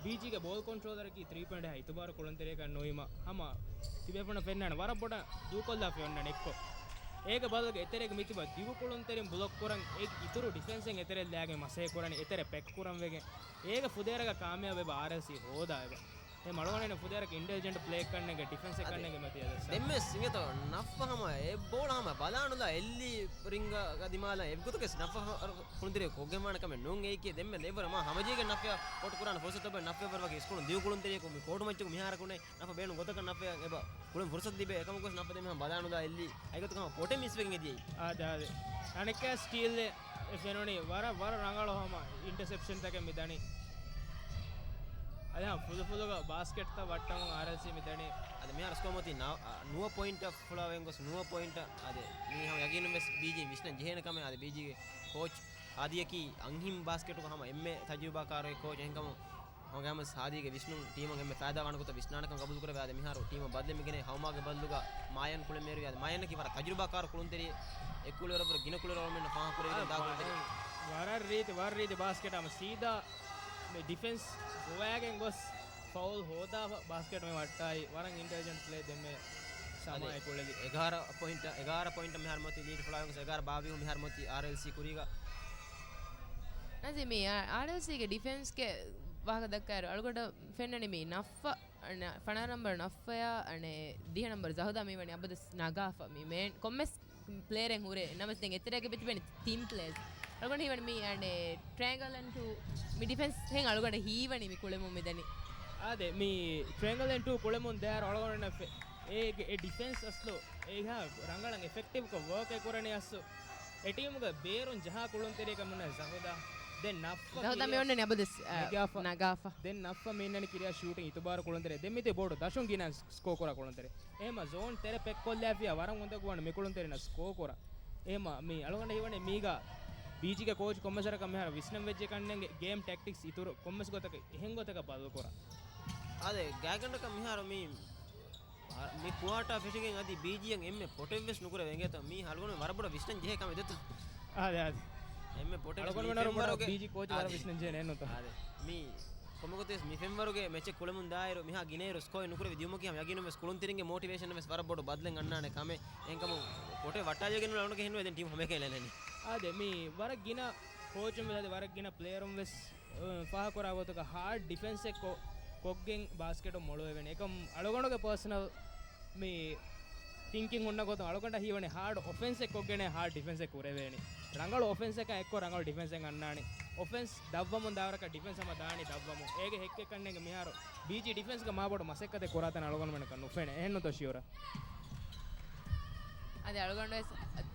ބީޖީގެ ބޯލް ކޮންޓްރޯލަރަކީ ތްރީ ޕޮއިންޓް ހަ އިތުބާރު ކުޅުންތެރިޔަކަށް ނުވީމަ ހަމަ ތިބޭފުޅުންނަށް ފެންނާނެ ވަރަށް ބޮޑަށް ދޫކޮށްލާފަ އޮންނަން އެއްކޮށް. އޭގެ ބަދަލުގަ އެތެރޭގަ މިތިބަ ދިގު ކުޅުންތެރިން ބްލޮކް ކުރަން އޭގެ އިތުރު ޑިފެންސެއް އެތެރެއަށް ލާގެން މަސައްކަތް ކުރަނީ އެތެރެ ޕެކް ކުރަން ވެގެން. އޭގެ ފުދޭވަރަކަށް ކާމިޔާބުވެ އާރްއެލްސީ ހޯދާ އެބަ. އެ މަޅުވަނީ ފުދޭވަރަކަށް އިންޓެލިޖެންޓް ޕްލޭއަކަށް ނޭނގެ ޑިފެންސެއް އަދި ކަންނޭނގެ މަތި އަދަ ސާ. ދެންވެސް އިނގޭތޯ ނަފްފަ ހަމަ އެ ބޯޅަ ހަމަ ބަލާނުލާ އެއްލި ރިންގ ދިމާލަށް އެއްގޮތަކަށް ނަފްފަ ކުޅުންތެރި ކޮށްގެންވާނެ ކަމެއް ނޫން. އެއީކީ ދެންމެ އެއްވަރަށް މާ ހަމަޖެހިގެން ނަފްޔާ ކޮޓު ކުރާނެ ފުރުސަތު ބެ ނަފްޔާ ވަރު ވަކި ސްކޫލުން ދިގު ކުޅުންތެރިޔަކު މި ކޯޓު މެޗުގަ މިހާރަކުނެ ނަފްޔާ ބޭނުން ގޮތަކަށް ނަފްޔާ އެބަ ކުޅެން ފުރުސަތު ލިބޭ. އެކަމަކު ނަފްޔާ ދެންމެ ހަމަ ބަލާނުލާ އެއްލި އައިގޮތަކަށް ހަމަ ކޮޓެއް މިސްވެގެން އެދިޔައީ. އާދެ، އާދެ. އަނެއްކާ ސްޓީލް އެ ފެނުނީ ވަރަށް، ވަރަށް ރަނގަޅު ހަމަ އިންޓަސެޕްޝަންތަކެއް މި ދަނީ. އަދި ހަމަ ފުލުފުލުގަ ބާސްކެޓްތައް ވައްޓަމުން އާރްއެލްސީ މި ދަނީ. އަދި މިހާރު ސްކޯ މޮތީ ނަ-، އަ، ނުވަ ޕޮއިންޓަށް ފުޅާވެގެން ގޮސް ނުވަ ޕޮއިންޓަށް. އަދި މީ ހަމަ ޔަގީނުން ވެސް ބީޖީ ވިސްނަން ޖެހޭނެ ކަމެއް. އަދި ބީޖީގެ ކޯޗް ހާދީއަކީ އަންހެން ބާސްކެޓުގަ ހަމަ އެންމެ ތަޖުރިބާކާރު ކޯޗް. އެހެންކަމުން ހަމަގައިމުވެސް ހާދީގެ ވިސްނުން ޓީމަށް އެންމެ ފައިދާވާނެ ގޮތަށް ވިސްނާނެކަން ގަބޫލުކުރެވޭ. އަދި މިހާރު ޓީމަށް ބަދަލެއް މިގެނައީ ހައުމާގެ ބަދަލުގަ މާޔަން ކުޅެމޭރުވި. އަދި މާޔަންއަކީ ވަރަށް ތަޖުރިބާކާރު ކުޅުންތެރި އެއްކުޅިވަރަށްވުރެ ގިނަ ކުޅިވަރަށް އަޅުގަނޑުމެންނަށް ފާހަގަކުރެވިގެން ދާ ކުޅުންތެރި. ވަރަށް ރީތި، ވަރަށް ރީތި ބާސްކެޓް ހަމަ ސީދާ މި ޑިފެންސް ގޮވައިގެން ގޮސް ފައުލް ހޯދާފަ ބާސްކެޓް މި ވައްޓާއި ވަރަށް އިންޓެލިޖެންޓް ޕްލޭ ދެންމެ ސަމާއެ ކުޅެލި. އެގާރަ ޕޮއިންޓަށް، އެގާރަ ޕޮއިންޓަށް މިހާރު މޮތީ ލީޑް ފުޅާވެގެން ގޮސް އެގާރަ ބާވީހު މިހާރު މޮތީ އާރްއެލްސީ ކުރީގަ. ނަޒީ މި އާ-، އާރްއެލްސީގެ ޑިފެންސްގެ ވާހަކަ ދައްކާއިރު އަޅުގަނޑަށް ފެންނަނީ މި ނަފްފަ، ނަ-، ފަނަރަ ނަމްބަރު ނަފްފަޔާ އަނެއް ދިހަ ނަމްބަރު ޒަހުދާ މިވަނީ އަބަދުވެސް ނަގާފަ. މި މޭން ކޮންމެސް ޕްލޭއަރެއް ހުރޭ. ނަމަވެސް ދެން އެތެރޭގަ މިތިބެނީ ތިން ޕްލޭޔަރސް. އަޅުގަނޑަށް ހީވަނީ މި އަނެއް ޓްރައިންގަލް އެންޑް ޓޫ މި ޑިފެންސް ހެން އަޅުގަނޑަށް ހީވަނީ މި ކުޅެމުން މިދަނީ. އާދެ، މި ޓްރައިންގަލް އެންޑް ޓޫ ކުޅެމުން ދާއިރު އަޅުގަނޑު އެ، އޭގެ އެ ޑިފެންސް އަސްލު އެހާ ރަނގަޅަށް އެފެކްޓިވްކޮށް ވޯކެއް ކުރަނީ އަސްލު. އެ ޓީމުގެ ބޭރުން ޖަހާ ކުޅުންތެރިޔަކަށް މިންނަ ޒަހުދާ. ދެން ނަފްފަ ޒަހުދާ ކިރިޔާ މި އޮންނަނީ އަބަދުވެސް، އަ، ނަގާފަ. ނަގާފަ. ދެން ނަފްފަ މިންނަނީ ކިރިޔާ ޝޫޓިން އިތުބާރު ކުޅުންތެރި. ދެން މިތި ބޮޑު ދަށުން ގިނަ ސްކޯ ކުރާ ކުޅުންތެރި. އެހެމަ ޒޯން ތެރެ ޕެކްކޮށްލާފިޔާ ވަރަށް އުނދަގޫވާނެ މި ކުޅުންތެރިންނަށް ސްކޯ ކުރާ. އެހެމަ މި އަޅުގަނޑަށް ހީވަނީ މީގަ ބީޖީގެ ކޯޗް ކޮންމެސް ވަރަކަށް މިހާރު ވިސްނަން ވެއްޖެ ކަންނޭނގެ ގޭމް ޓެކްޓިކްސް އިތުރު ކޮންމެސް ގޮތަކަށް އެހެން ގޮތަކަށް ބަދަލު ކުރާ. އާދެ، ގާތްގަނޑަކަށް މިހާރު މި މި ކުއާޓާ ފެށިގެން އަދި ބީޖީއަށް އެންމެ ޕޮޓެއްވެސް ނުކުރެވޭ އިނގޭތޯ. މީ އަޅުގަނޑު ވަރަށް ބޮޑަށް ވިސްނަން ޖެހޭ ކަމެއް ދެތޯ. އާދެ، އާދެ. އެންމެ ޕޮޓެއްވެސް މީ އަޅުގަނޑު ފެންވަރުގެ، ބީޖީ ކޯޗް ވަރަށް އާދެ. ވިސްނަން ޖެހޭ ނޭނުތޯ. އާދެ. މީ ކޮންމެ ގޮތެއް ވެސް މި ފެންވަރުގެ މެޗެއް ކުޅެމުން ދާއިރު މިހާ ގިނައިރު ސްކޯއެއް ނުކުރެވި ދިޔުމަކީ ހަމަ ޔަގީނުން ވެސް ކުޅުންތެރިންގެ މޯޓިވޭޝަން ވެސް ވަރަށް ބޮޑު ބަދަލެއް އަންނާނެ ކަމެއް. އެހެންކަމުން ޕޮޓެއް ވައްޓާލިގެން އަޅުގަނޑުގެ ހެންވޭ ދެން ޓީމް ހަމައެކަނި އެޅެނީ. އާދެ، މީ ވަރަށް ގިނަ ކޯޗުން ވެސް އަދި ވަރަށް ގިނަ ޕްލޭޔަރުން ވެސް ފާހަގަކުރާ ގޮތުގަ ހާޑް ޑިފެންސެއް ކޮ-، ކޮށްގެން ބާސްކެޓު މޮޅުވެވޭނެ. އެކަމް އަޅުގަނޑުގެ ޕާސަނަލް މި ތިންކިން ހުންނަ ގޮތުން އަޅުގަނޑަށް ހީވަނީ ހާޑް އޮފެންސެއް ކޮށްގެނޭ ހާޑް ޑިފެންސެއް ކުރެވޭނީ. ރަނގަޅު އޮފެންސެއް އެއްކޮށް ރަނގަޅު ޑިފެންސެއް އަންނާނީ. އޮފެންސް ދަށްވަމުން ދާވަރަކަށް ޑިފެންސް ހަމަ ދާނީ ދަށްވަމުން. އޭގެ ހެއްކެއްކަންނޭނގެ މިހާރު ބީޖީ ޑިފެންސްގަ މާބޮޑު މަސައްކަތެއް ކުރާތަން އަޅުގަނޑުމެންނަކަށް ނުފެނޭ. އެހެންނުތޯ ޝިޔުރަ؟ އަދި އަޅުގަނޑު ވެސް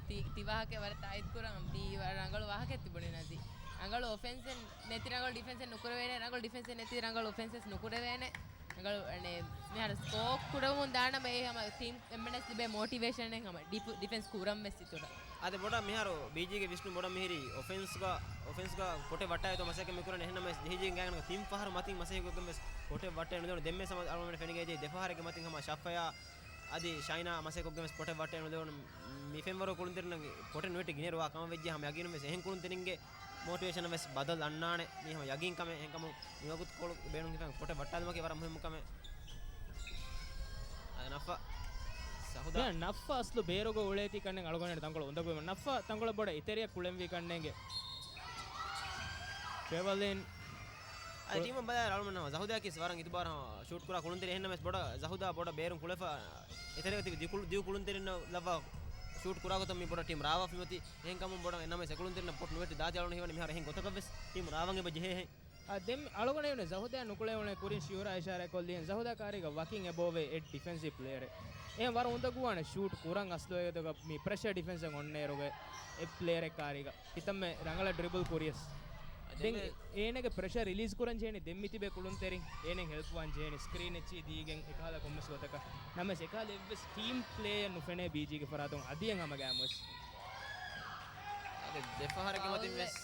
ތި-، ތި ވާހަކަ ވަރަށް ތާއީދު ކުރަން، ތީ ވަރަށް ރަނގަޅު ވާހަކައެއް ތިބުނީ ނަޒީ. ރަނގަޅު އޮފެންސެއް ނެތި ރަނގަޅު ޑިފެންސެއް ނުކުރެވޭނެ، ރަނގަޅު ޑިފެންސެއް ނެތި ރަނގަޅު އޮފެންސެސް ނުކުރެވޭނެ. ރަނގަޅު، އަނެ، މިހާރު ސްކޯ ކުރަމުން ދާނަމަ އެ ހަމަ ޓީމް މެމްބަރަށް ލިބޭ މޯޓިވޭޝަނެއް ހަމަ ޑިފެ-، ޑިފެންސް ކުރަން ވެސް އިތުރަށް. އާދެ، ބޮޑަށް މިހާރު ބީޖީގެ ވިސްނުން ބޮޑަށް މިހިރީ އޮފެންސްގަ، އޮފެންސްގަ ކޮޓެއް ވައްޓާ އެތޯ މަސައްކަތް މި ކުރަން. އެހެންނަމަވެސް ޖެހިޖެހިގެން ގާތްގަނޑަކަށް ތިން ފަހަރު މަތިން މަސައްކަތް ކޮށްގެން ވެސް ކޮޓެއް ވައްޓައެއް ނުދެވުނު. ދެންމެ ސަމަ އަޅުގަނޑު ފެނިގެން ދެ ފަހަރެއްގެ މަތިން ހަމަ ޝަފްފަޔާ އަދި ޝައިނާ މަސައްކަތް ކޮށްގެން ވެސް ކޮޓެއް ވައްޓައެއް ނުދެވުނު. މި ފެންވަރު ކުޅުންތެރިންނަށް ކޮޓެއް ނުވެއްޓި ގިނައިރު ވާ ކަމަށް ވެއްޖެ ހަމަ ޔަގީނުން ވެސް އެހެން ކުޅުންތެރިންގެ މޯޓިވޭޝަނަށް ވެސް ބަދަލު އަންނާނެ. މީ ހަމަ ޔަގީން ކަމެއް. އެހެންކަމުން މިވަގުތު ކޮޅު ބޭނުން ހިފަން ކޮޓެއް ވައްޓާލުމަކީ ވަރަށް މުހިއްމު ކަމެއް. އަދި ނަފްފަ ސަހުދާ. މި ނަފްފަ އަސްލު ބޭރުގަ އުޅޭތީ ކަންނެން އަޅުގަނޑަށް ތަންކޮޅު އުނދަގޫ. ނަފްފަ ތަންކޮޅަށް ބޮޑަށް އެތެރެއަށް ކުޅެންވީ ކަންނޭނގެ. ފެވަލިން. އަދި ޓީމަށް ބަލާއިރު އަޅުމެންނަށް ޒަހުދާއަކީ ވަރަށް އިތުބާރު ޝޫޓް ކުރާ ކުޅުންތެރި. އެހެންނަމަވެސް ބޮޑަށް ޒަހުދާ ބޮޑަށް ބޭރުން ކުޅެފަ އެތެރެގަ ތިބި ދިކު-، ދިގު ކުޅުންތެރިންނަށް ލައްވާ ޝޫޓް ކުރާ ގޮތަށް މި ބޮޑަށް ޓީމް ރާވާފައި އޮތީ. އެހެންކަމުން ބޮޑަށް އެންނަމެސް އެކުޅުންތެރިންނަށް ކޮޓެއް ނުވެއްޓި ދާތީ އަޅުގަނޑު ހީވަނީ މިހާރު އެހެން ގޮތަކަށް ވެސް ޓީމް ރާވަން އެބަ ޖެހޭހެން. އާ، ދެން އަޅުގަނޑު އެވުނެ ޒަހުދާ ނުކުޅެވުނެ ކުރިން ޝިހުރާ އިޝާރާތް ކޮށްލިހެން ޒަހުދާ ކާރީގަ ވަކިން އެބައޮވޭ އެއް ޑިފެންސިވް ޕްލޭޔަރެއް. އެހެން ވަރަށް އުނދަގޫވާނެ ޝޫޓް ކުރަން އަސްލު އެގޮތަކަށް މި ޕްރެޝަރ ޑިފެންސަށް އޮންނައިރުގަ އެއް ޕްލޭޔަރެއް ކާރީގަ. ކިތަންމެ ރަނގަޅަށް ޑްރިބަލް ކުރިޔަސް. ދެން ދެން އޭނަގެ ޕްރެޝަރ ރިލީޒް ކުރަން ޖެހެނީ ދެން މިތިބޭ ކުޅުންތެރިން އޭނަ ހެލްޕް ވާން ޖެހެނީ ސްކްރީން އެއްޗި ދީގެން އެކަހަލަ ކޮންމެސް ގޮތަކަށް. ނަމަވެސް އެކަހަލަ އެއްވެސް ޓީމް ޕްލޭޔަރ ނުފެނޭ ބީޖީގެ ފަރާތުން އަދިއެއް ހަމަ ގައިމުވެސް. އަދި ދެފަހަރެއްގެ މަތިން ވެސް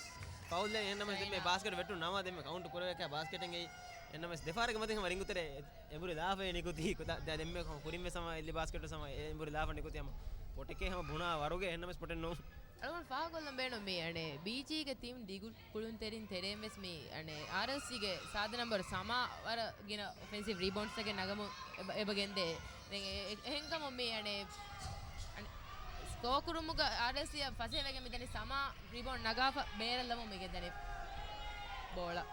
ފައުލް އެހެންނަމަ ދެން މި ބާސްކެޓް ވެއްޓުން ނަމަ ދެން މި ކައުންޓް ކުރެވޭކަށް ބާސްކެޓެއް އެއީ. އެހެންނަމަވެސް ދެފަހަރެއްގެ މަތިން ހަމަ ރިނގުތެރޭ އެނބުރި ލާފައި ނިކުތީ ކުދާ. ދެން ދެންމެ ކުރިން ވެސް ހަމަ އެއްލި ބާސްކެޓް ހަމަ އެނބުރި ލާފަ ނިކުތީ ހަމަ ޕޮޓެކޭ ހަމަ ބުނާ ވަރުގެ އެހެންނަމަވެސް ޕޮޓެއް ނޫން. އަޅުގަނޑު ފާހަގަކޮށްލަން ބޭނުން މީ އަނެއް ބީޖީގެ ތިން ދިގު ކުޅުންތެރިން ތެރެއިން ވެސް މީ އަނެއް އާރްއެލްސީގެ ސާދަ ނަމްބަރު ސަމާ ވަރަށް ގިނަ އޮފެންސިވް ރީބައުންޑްސްތަކެއް ނަގަމުން އެބަ، އެބަ ގެންދޭ. ދެން އެ، އެ، އެހެންކަމުން މީ އަނެއް، އަނެއް ސްކޯ ކުރުމުގަ އާރްއެލްސީއަށް ފަސޭހަވެގެން މިދަނީ ސަމާ ރީބައުންޑް ނަގާފަ ބޭރަށްލަމުން މި ގެންދަނީ ބޯޅަ.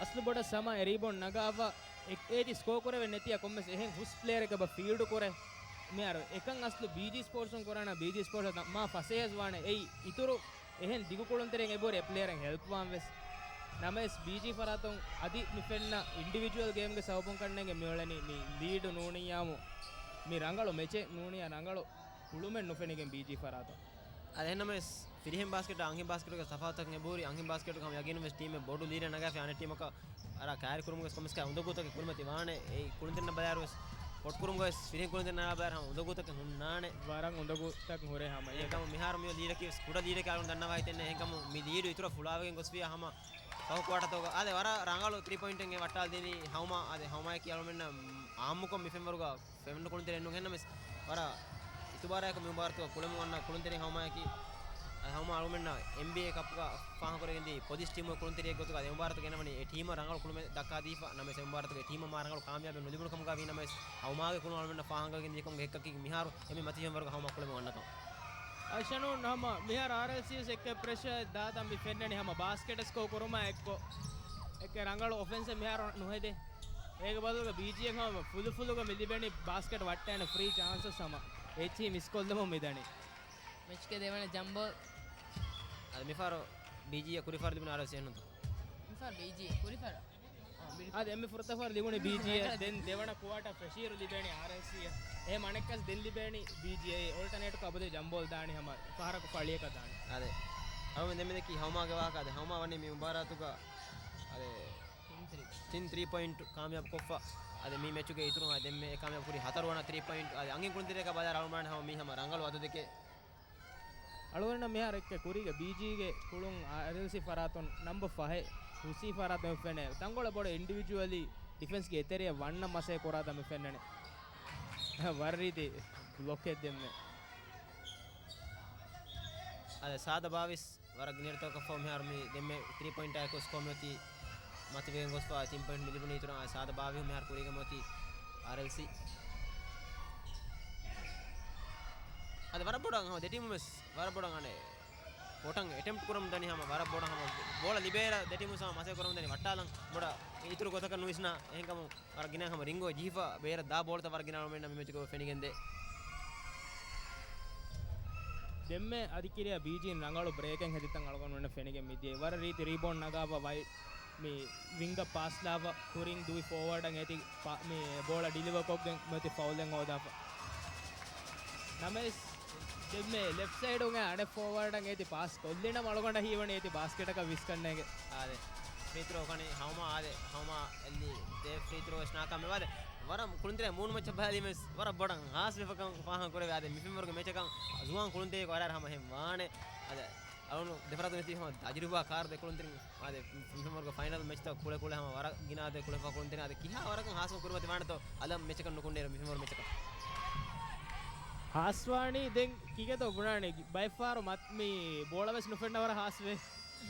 އަސްލު ބޮޑަށް ސަމާ އެ ރީބައުންޑް ނަގާފަ އެ-، އޭތި ސްކޯ ކުރެވެން ނެތިއްޔާ ކޮންމެސް އެހެން ހުސް ޕްލޭޔަރެއް އެބަ ފީލްޑް ކުރޭ. މިހާރު އެކަން އަސްލު ބީޖީ ސްޕޯޓްސުން ކުރާނަ ބީޖީ ސްޕޯޓްސް މާ ފަސޭހަސް ވާނެ އެއީ އިތުރު އެހެން ދިގު ކުޅުންތެރިން އެބަހުރި އެ ޕްލޭޔަރެއް ހެލްޕް ވާން ވެސް. ނަމަވެސް ބީޖީ ފަރާތުން އަދި މި ފެންނަ އިންޑިވިޖުއަލް ގޭމްގެ ސަބަބުން ކަންނޭނގެ މިއުޅެނީ މި ލީޑު ނޫނިއްޔާމު މި ރަނގަޅު މެޗެއް ނޫނިއްޔާ ރަނގަޅު ކުޅުމެއް ނުފެނިގެން ބީޖީ ފަރާތުން. އަދި އެހެންނަމަވެސް ފިރިހެން ބާސްކެޓާ އަންހެން ބާސްކެޓުގެ ތަފާތުތަކެއް އެބަހުރި. އަންހެން ބާސްކެޓުގަ ހަމަ ޔަގީނުން ވެސް ޓީމެއް ބޮޑު ލީޑެއް ނަގާފަ އަނެއް ޓީމަކަށް އަރާ ކައިރި ކުރުމުގެ ކޮންމެސް ކައި އުނދަގޫތަކެއް ކުރިމަތި ވާނެ. އެ ކުޅުންތެރިންނަށް ބަލާއިރު ވެސް ކޮޓް ކުރުމުގަ ވެސް ފިރިހެން ކުޅުންތެރިންނާ ބަލާއިރު ހަމަ އުނދަގޫތަކެއް ހުންނާނެ. ވަރަށް އުނދަގޫތަކެއް ހުރޭ ހަމަ. އެހެންކަމުން މިހާރު މި ލީޑަކީ ވެސް ކުޑަ ލީޑެކޭ އަޅުގަނޑު ދަންނަވައި ދެންނެ. އެހެންކަމުން މި ލީޑު އިތުރަށް ފުޅާވެގެން ގޮސްފިއްޔާ ހަމަ ފަހު ކުއާޓަތޯގަ އާދެ ވަރަށް ރަނގަޅު ތްރީ ޕޮއިންޓެއް ވައްޓާލަދިނީ ހައުމާ. އާދެ ހައުމާއަކީ އަޅުމެންނަށް އާއްމުކޮށް މި ފެންވަރުގަ ފެންނަ ކުޅުންތެރި ނޫން. އެހެންނަމަވެސް ވަރަށް އިތުބާރާއެކު މި މުބާރާތުގަ ކުޅެމުން ވަންނަ ކުޅުންތެރި ހައުމާއަކީ، އަދި ހައުމާ އަޅުމެންނަށް އެންބީއޭ ކަޕްގަ ފާހަގަކުރެވިގެންދިޔަ ޕޮލިސް ޓީމުގެ ކުޅުންތެރިއެއް ގޮތުގަ އަދި މުބާރާތުގަ ގެނަވަނީ އެ ޓީމަށް ރަނގަޅު ކުޅުމެއް ދައްކާދީފަ. ނަމަވެސް އެ މުބާރާތުގަ އެ ޓީމަށް މާ ރަނގަޅު ކާމިޔާބެއް ނުލިބުނު ކަމުގަ ވީ. ނަމަވެސް ހައުމާގެ ކުޅުން އަޅުމެންނަށް ފާހަގަކުރެވިގެން ދިޔަކަމުގެ ހެއްކަކީ މިހާރު އެންމެ މަތި ފެންވަރުގަ ހައުމާ ކުޅެމުން ވަންނަކަން. އައިޝަނޫން ހަމަ މިހާރު އާރްއެލްސީއެސް އެއްކެއް ޕްރެޝަރެއް ދާތަން މި ފެންނަނީ ހަމަ ބާސްކެޓް ސްކޯ ކުރުމާ އެއްކޮށް އެއްކެއް ރަނގަޅު އޮފެންސެއް މިހާރު ނުހެދޭ. އޭގެ ބަދަލުގަ ބީޖީއަށް ހަމަ ފުލުފުލުގަ މި ލިބެނީ ބާސްކެޓް ވައްޓޭނެ ފްރީ ޗާންސަސް ހަމަ އެއްޗިހި މިސްކޮށްލަމުން މިދަނީ. މެޗްގެ ދެވަނަ ޖަމްބޯލް. އަދި މިފަހަރު ބީޖީއަށް ކުރިފަހަރު ލިބުނީ އާރްއެލްސީ އެއްނުތަ؟ މިފަހަރު ބީޖީ ކުރިފަހަރު. އާ، ބިޑި. އަދި އެންމެ ފުރަތަފަރު ލިބުނީ ބީޖީއަށް. ދެން ދެވަނަ ކުއާޓަ ފެށިއިރު ލިބޭނީ އާރްއެލްސީއަށް. އެހެން އަނެއްކާސް ދެން ލިބޭނީ ބީޖީއަށް. އޯލްޓަނޭޓްކޮށް އަބަދު ޖަމްބޯލް ދާނީ ހަމަ ފަހަރަކު ފަޅިއަކަށް ދާނީ. އާދެ. އަޅުގަނޑު ދެންމެ ދެއްކީ ހައުމާގެ ވާހަކަ. އާދެ، ހައުމާ ވަނީ މި މުބާރާތުގަ، އާދެ، ތިން ތިން ތިން ތްރީ ޕޮއިންޓް ކާމިޔާބު ކޮށްފަ. އާދެ، މި މެޗުގެ އިތުރުން އާދެ ދެންމެ އެ ކާމިޔާބު ކުރީ ހަތަރު ވަނަ ތްރީ ޕޮއިންޓް. އާދެ، އަންހެން ކުޅުންތެރިޔަކާ ބަލާއިރު އަޅުގަނޑު ހަމަ މީ ހަމަ ރަނގަޅު އަދަދެކޭ. އަޅުގަނޑަށް މިހާރު އެއްކެއް ކުރީގެ ބީޖީގެ ކުޅުން އާރްއެލްސީ ފަރާތުން ނަމްބަރު ފަހެއް ހުސީ ފަރާތުން ފެނޭ. ތަންކޮޅެއް ބޮޑަށް އިންޑިވިޖުއަލީ ޑިފެންސްގެ އެތެރެއަށް ވަންނަ މަސޭ ކުރާތަން މި ފެންނަނީ. ވަރަށް ރީތި ބްލޮކެއް ދެންމެ. އާދެ، ސާދަ ބާވީސް ވަރަށް ގިނައިރުތަކަށްފަހު މިހާރު މި ދެންމެ ތްރީ ޕޮއިންޓާއެކު ސްކޯ މިއޮތީ މަތިވެގެން ގޮސްފަ ތިން ޕޮއިންޓް މި ލިބުނީ އިތުރަށް. ސާދަ ބާވީސް މިހާރު ކުރީގަ މިއޮތީ އާރްއެލްސީ. އަދި ވަރަށް ބޮޑަށް ހަމަ ދެ ޓީމު ވެސް ވަރަށް ބޮޑަށް އަނެއް ކޮޓަން އެޓެމްޕް ކުރަމުން ދަނީ ހަމަ ވަރަށް ބޮޑަށް ހަމަ ބޯޅަ ލިބޭއިރަށް ދެ ޓީމު ހަމަ މަސޭ ކުރަމުން ދަނީ ވައްޓާލަން. ބޮޑަށް އިތުރު ގޮތަކަށް ނުވިސްނާ. އެހެންކަމުން ވަރަށް ގިނަ ހަމަ ރިންގޯ ޖިހިފަ ބޭރަށް ދާ ބޯޅަތައް ވަރަށް ގިނަ އަޅުމެންނަށް މި މެޗުގަ ފެނިގެންދޭ. ދެންމެ އަދި ކިރިޔާ ބީޖީން ރަނގަޅު ބްރޭކެއް ހެދިތަން އަޅުގަނޑުމެންނަށް ފެނިގެން މިދިޔަ. ވަރަށް ރީތި ރީބޯންޑް ނަގާފަ ވައި މި ވިންގަށް ޕާސްލާފަ ކުރިން ދުވި ފޯވާޑަށް އޭތި މި ބޯޅަ ޑިލިވަ ކޮށްގެން މިއޮތީ ފައުލެއް ހޯދާފަ. ނަމަވެސް ދެންމެ ލެފްޓް ސައިޑުގެ އަނެއް ފޯވާޑަށް އޭތި ޕާސް ކޮށްލިނަމަ އަޅުގަނޑަށް ހީވަނީ އޭތި ބާސްކެޓަކަށް ވިސްކަންނޭގެ. އާދެ. ފްރީ ތްރޯ ކަނި ހަމަ އާދެ. ހަމަ އެއްލި ދެ ފްރީ ތްރޯ ވެސް ނާކާމް ވާދެ. ވަރަށް ކުޅުންތެރި މޫނު މައްޗަށް ބަލާލީމަސް ވަރަށް ބޮޑަށް ހާސްވެފަކަން ފާހަގަ ކުރެވޭ. އާދެ، މި ފެންވަރުގެ މެޗަކަށް ޒުވާން ކުޅުންތެރި ކޮރާރ ހަމަ ހެން ވާނެ. އާދެ، އަޅުނު ދެފަރާތު މެޗީ ހަމަ ތަޖުރިބާ ކާރު ދެ ކުޅުންތެރިން. އާދެ، މި ފެންވަރުގެ ފައިނަލް މެޗްތައް ކުޅެ ކުޅެ ހަމަ ވަރަށް ގިނަ އާދެ ކުޅެފަ ކުޅުންތެރިން. އާދެ، ކިހާ ވަރަކަށް ހާސްވެ ކުރިމަތި ވާނެތޯ އަލަށް މެޗަކަށް ނުކުންނޭރު މި ފެންވަރު މެޗަކަށް. ހާސްވާނީ ދެން ކިގެތޯ ބުނާނެ ބައެއްފަހަރު މަތް މި ބޯޅަ ވެސް ނުފެންނަ ވަރަށް ހާސްވޭ.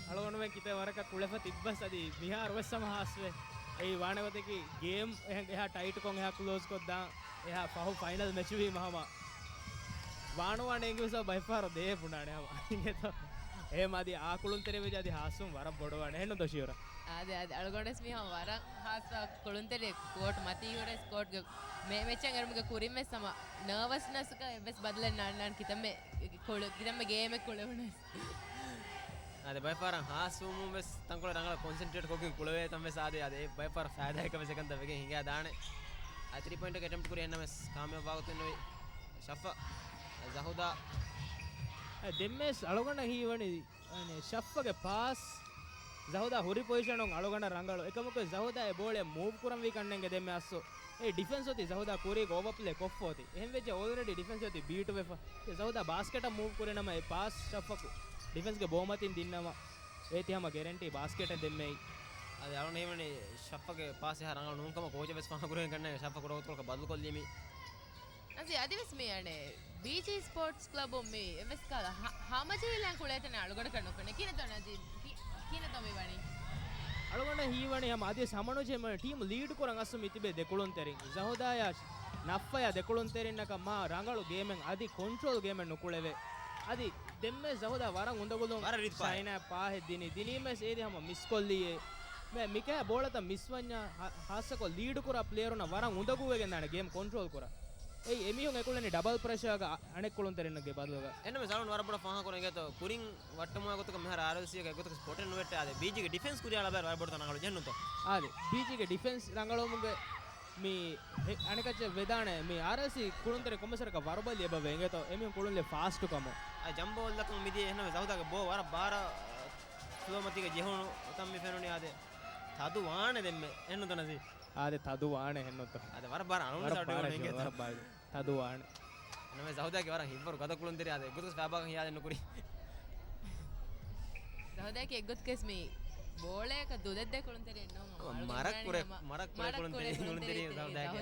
އަޅުގަނޑުމެން ކިތައް ވަރަކަށް ކުޅެފަ ތިއްބަސް އަދި މިހާރު ވެސް ހަމަ ހާސްވޭ. އެއީ ވާނެ ގޮތަކީ ގޭމް އެހެން އެހާ ޓައިޓްކޮށް އެހާ ކްލޯޒްކޮށްދާން އެހާ ފަހު ފައިނަލް މެޗުވީމަ ހަމަ ވާނުވާނެ އެނގި ވެސް ބައެއްފަހަރު ދޭ ބުނާނެ ހަމަ. އިނގޭތޯ؟ އެހެމަ އަދި އާ ކުޅުންތެރި ވެއްޖެ އަދި ހާސްވުން ވަރަށް ބޮޑުވާނެ. އެހެންނުތޯ ޝިޔުރާ؟ އާދެ، އާދެ. އަޅުގަނޑުވެސް މިހާ ވަރަށް ހާސްވާ ކުޅުންތެރި ކޯޓް މަތީ ހުރެސް ކޯޓްގެ މެ-، މެޗަށް އެރުމުގެ ކުރިންވެސް ހަމަ ނަރވަސްނަސްގަ އެއްވެސް ބަދަލެއް ނާންނާން ކިތަންމެ ކުޅެ-، ކިތަންމެ ގޭމެއް ކުޅެވުނަސް. އާދެ، ބައެއްފަހަރަށް ހާސްވުމުން ވެސް ތަންކޮޅެއް ރަނގަޅަށް ކޮންސެންޓްރޭޓް ކޮށްގެން ކުޅެވޭ ތަން ވެސް އާދެ، އާދެ، އެ ބައެއްފަހަރަށް ފައިދާއެއްކަން ވެސް އެކަންތައް ވެގެން ހިނގާ ދާނެ. އާ، ތްރީ ޕޮއިންޓަކަށް އެޓެމްޕްޓް ކުރި އެހެންނަމަވެސް ކާމިޔާބު ވާގޮތެއް ނުވި. ޝަފަ، ޒަހުދާ. އެ، ދެންމެސް އަޅުގަނޑަށް ހީވަނީ، އަނެ، ޝަފަގެ ޕާސް ޒަހުދާ ހުރި ޕޮޒިޝަނުން އަޅުގަނޑަށް ރަނގަޅު. އެކަމަކު ޒަހުދާ އެ ބޯޅަ މޫވް ކުރަންވީ ކަންނޭނގެ ދެންމެ އަސްލު. އެ ޑިފެންސް އޮތީ ޒަހުދާ ކުރީގަ އޯވަރޕްލޭ ކޮށްފަ އޮތީ. އެހެން ވެއްޖެ އޯލްރެޑީ ޑިފެންސް އޮތީ ބީޓުވެފަ. އެ ޒަހުދާ ބާސްކެޓަށް މޫވް ކުރިނަމަ އެ ޕާސް ޝަފަކު ޑިފެންސްގެ ބޯމަތިން ދިންނަމަ އޭތި ހަމަ ގެރެންޓީ ބާސްކެޓެއް ދެންމެއީ. އަދި އަޅުން ހީވަނީ ޝަފަގެ ޕާސް އެހާ ރަނގަޅު ނޫންކަމަށް ކޯޗަށް ވެސް ފާހަގަ ކުރެވެން ކަންނޭނގެ ޝަފަ ކުޑަ ގޮތަކަށް ބަދަލުކޮށްލީމީ. އަޒީ، އަދިވެސް މި އަނެއް ބީޖީ ސްޕޯޓްސް ކްލަބު މި އެވެސް ކަހަލަ ހަ-، ހަމަޖެހިލަން ކުޅޭތަނެއް އަޅުގަނޑަކަށް ނުފެނޭ. ކިހިނެއްތޯ ނަޒީ؟ ކި-، ކިހިނެއްތޯ މި ވަނީ؟ އަޅުގަނޑަށް ހީވަނީ ހަމަ އަދިވެސް ހަމަނުޖެހި ޓީމް ލީޑް ކުރަން އަސްލު މި ތިބޭ ދެ ކުޅުންތެރިން. ޒަހުދާޔާ ނައްފަޔާ ދެ ކުޅުންތެރިންނަކަށް މާ ރަނގަޅު ގޭމެއް އަދި ކޮންޓްރޯލް ގޭމެއް ނުކުޅެވޭ. އަދި ދެންމެ ޒަހުދާ ވަރަށް އުނދަގުލުން ވަރަށް ރީތި ޕާހެއް. ޝައިނާ ޕާހެއް ދިނީ. ދިނީމެސް އޭދި ހަމަ މިސްކޮށްލީއޭ. މެ-، މިކަހަ ބޯޅަތައް މިސްވަންޏާ ހާ-، ހާއްސަކޮށް ލީޑު ކުރާ ޕްލޭޔަރުންނަށް ވަރަށް އުނދަގޫވެގެން ދާނެ ގޭމް ކޮންޓްރޯލް ކުރާ. އެއީ އެމީހުން އެކުޅެނީ ޑަބަލް ޕްރެޝާގަ އަ-، އަނެއް ކުޅުންތެރިންނެއްގެ ބަދަލުގަ. އެންނަމެސް އަޅުން ވަރަށް ބޮޑަށް ފާހަގަކުރަން އިނގޭތޯ ކުރިން ވައްޓަމުވާ ގޮތަކަށް މިހާރު އާރްއެލްސީއަކަށް އެއްގޮތަކަށް ސްޕޮޓެއް ނުވެއްޓާ. އާދެ، ބީޖީގެ ޑިފެންސް ކުރިއަށް އަޅާބައި ވަރަށް ބޮޑުތަން ރަނގަޅު ޖެހެންނުތޯ؟ އާދެ، ބީޖީގެ ޑިފެންސް ރަނގަޅުވުމުގެ މި ހެ-، އަނެކައްޗެއް ވެދާނެ. މި އާރްއެލްސީ ކުޅުންތެރި ކޮންމެސް ވަރަކަށް ވަރުބަލި އެބަ ވޭ އިނގޭތޯ. އެމީހުން ކުޅުންލެއް ފާސްޓު ކަމު. އާ، ޖަމްބޯ އޮއްލަކަށް މިދިޔަ އެހެންނަމަ ޒަހުދާގެ ބޯ ވަރަށް ބާރަށް ސްލޯ މަތީގަ ޖެހުނު އޮތަން މި ފެނުނީ. އާދެ، ތަދު ވާނެ ދެންމެ. އެހެންނުތޯ ނަޒީ؟ އާދެ، ތަދު ވާނެ އެހެންނުތޯ. އާދެ، ވަރަށް ބާރަށް އަޅުން ވަރަށް ސައުންޑް ބާރަށް ވަނީ ޖޯ-، އިނގޭތޯ. ވަރަށް ބާރަށް. ތަދު ވާނެ. ނަމެ ޒަހުދާގެ ވަރަށް ހިތްވަރު ގަދަ ކުޅުންތެރި އާދެ އެއްގޮތަކަށް ފައިބާކަށް ހިޔާލެއް ނުކުރި. ޒަހުދާގެ އެއްގޮތަކަސް މި ބޯޅަޔަކަށް ދުލެއްދޭ ކުޅުންތެރި ނޯ. މަ-، މަރަށް މަރަށް ކުރެ-، މަރަށް ކުރެ ކުޅުންތެރި، ކުޅުންތެރި ޒަހުދާގެ.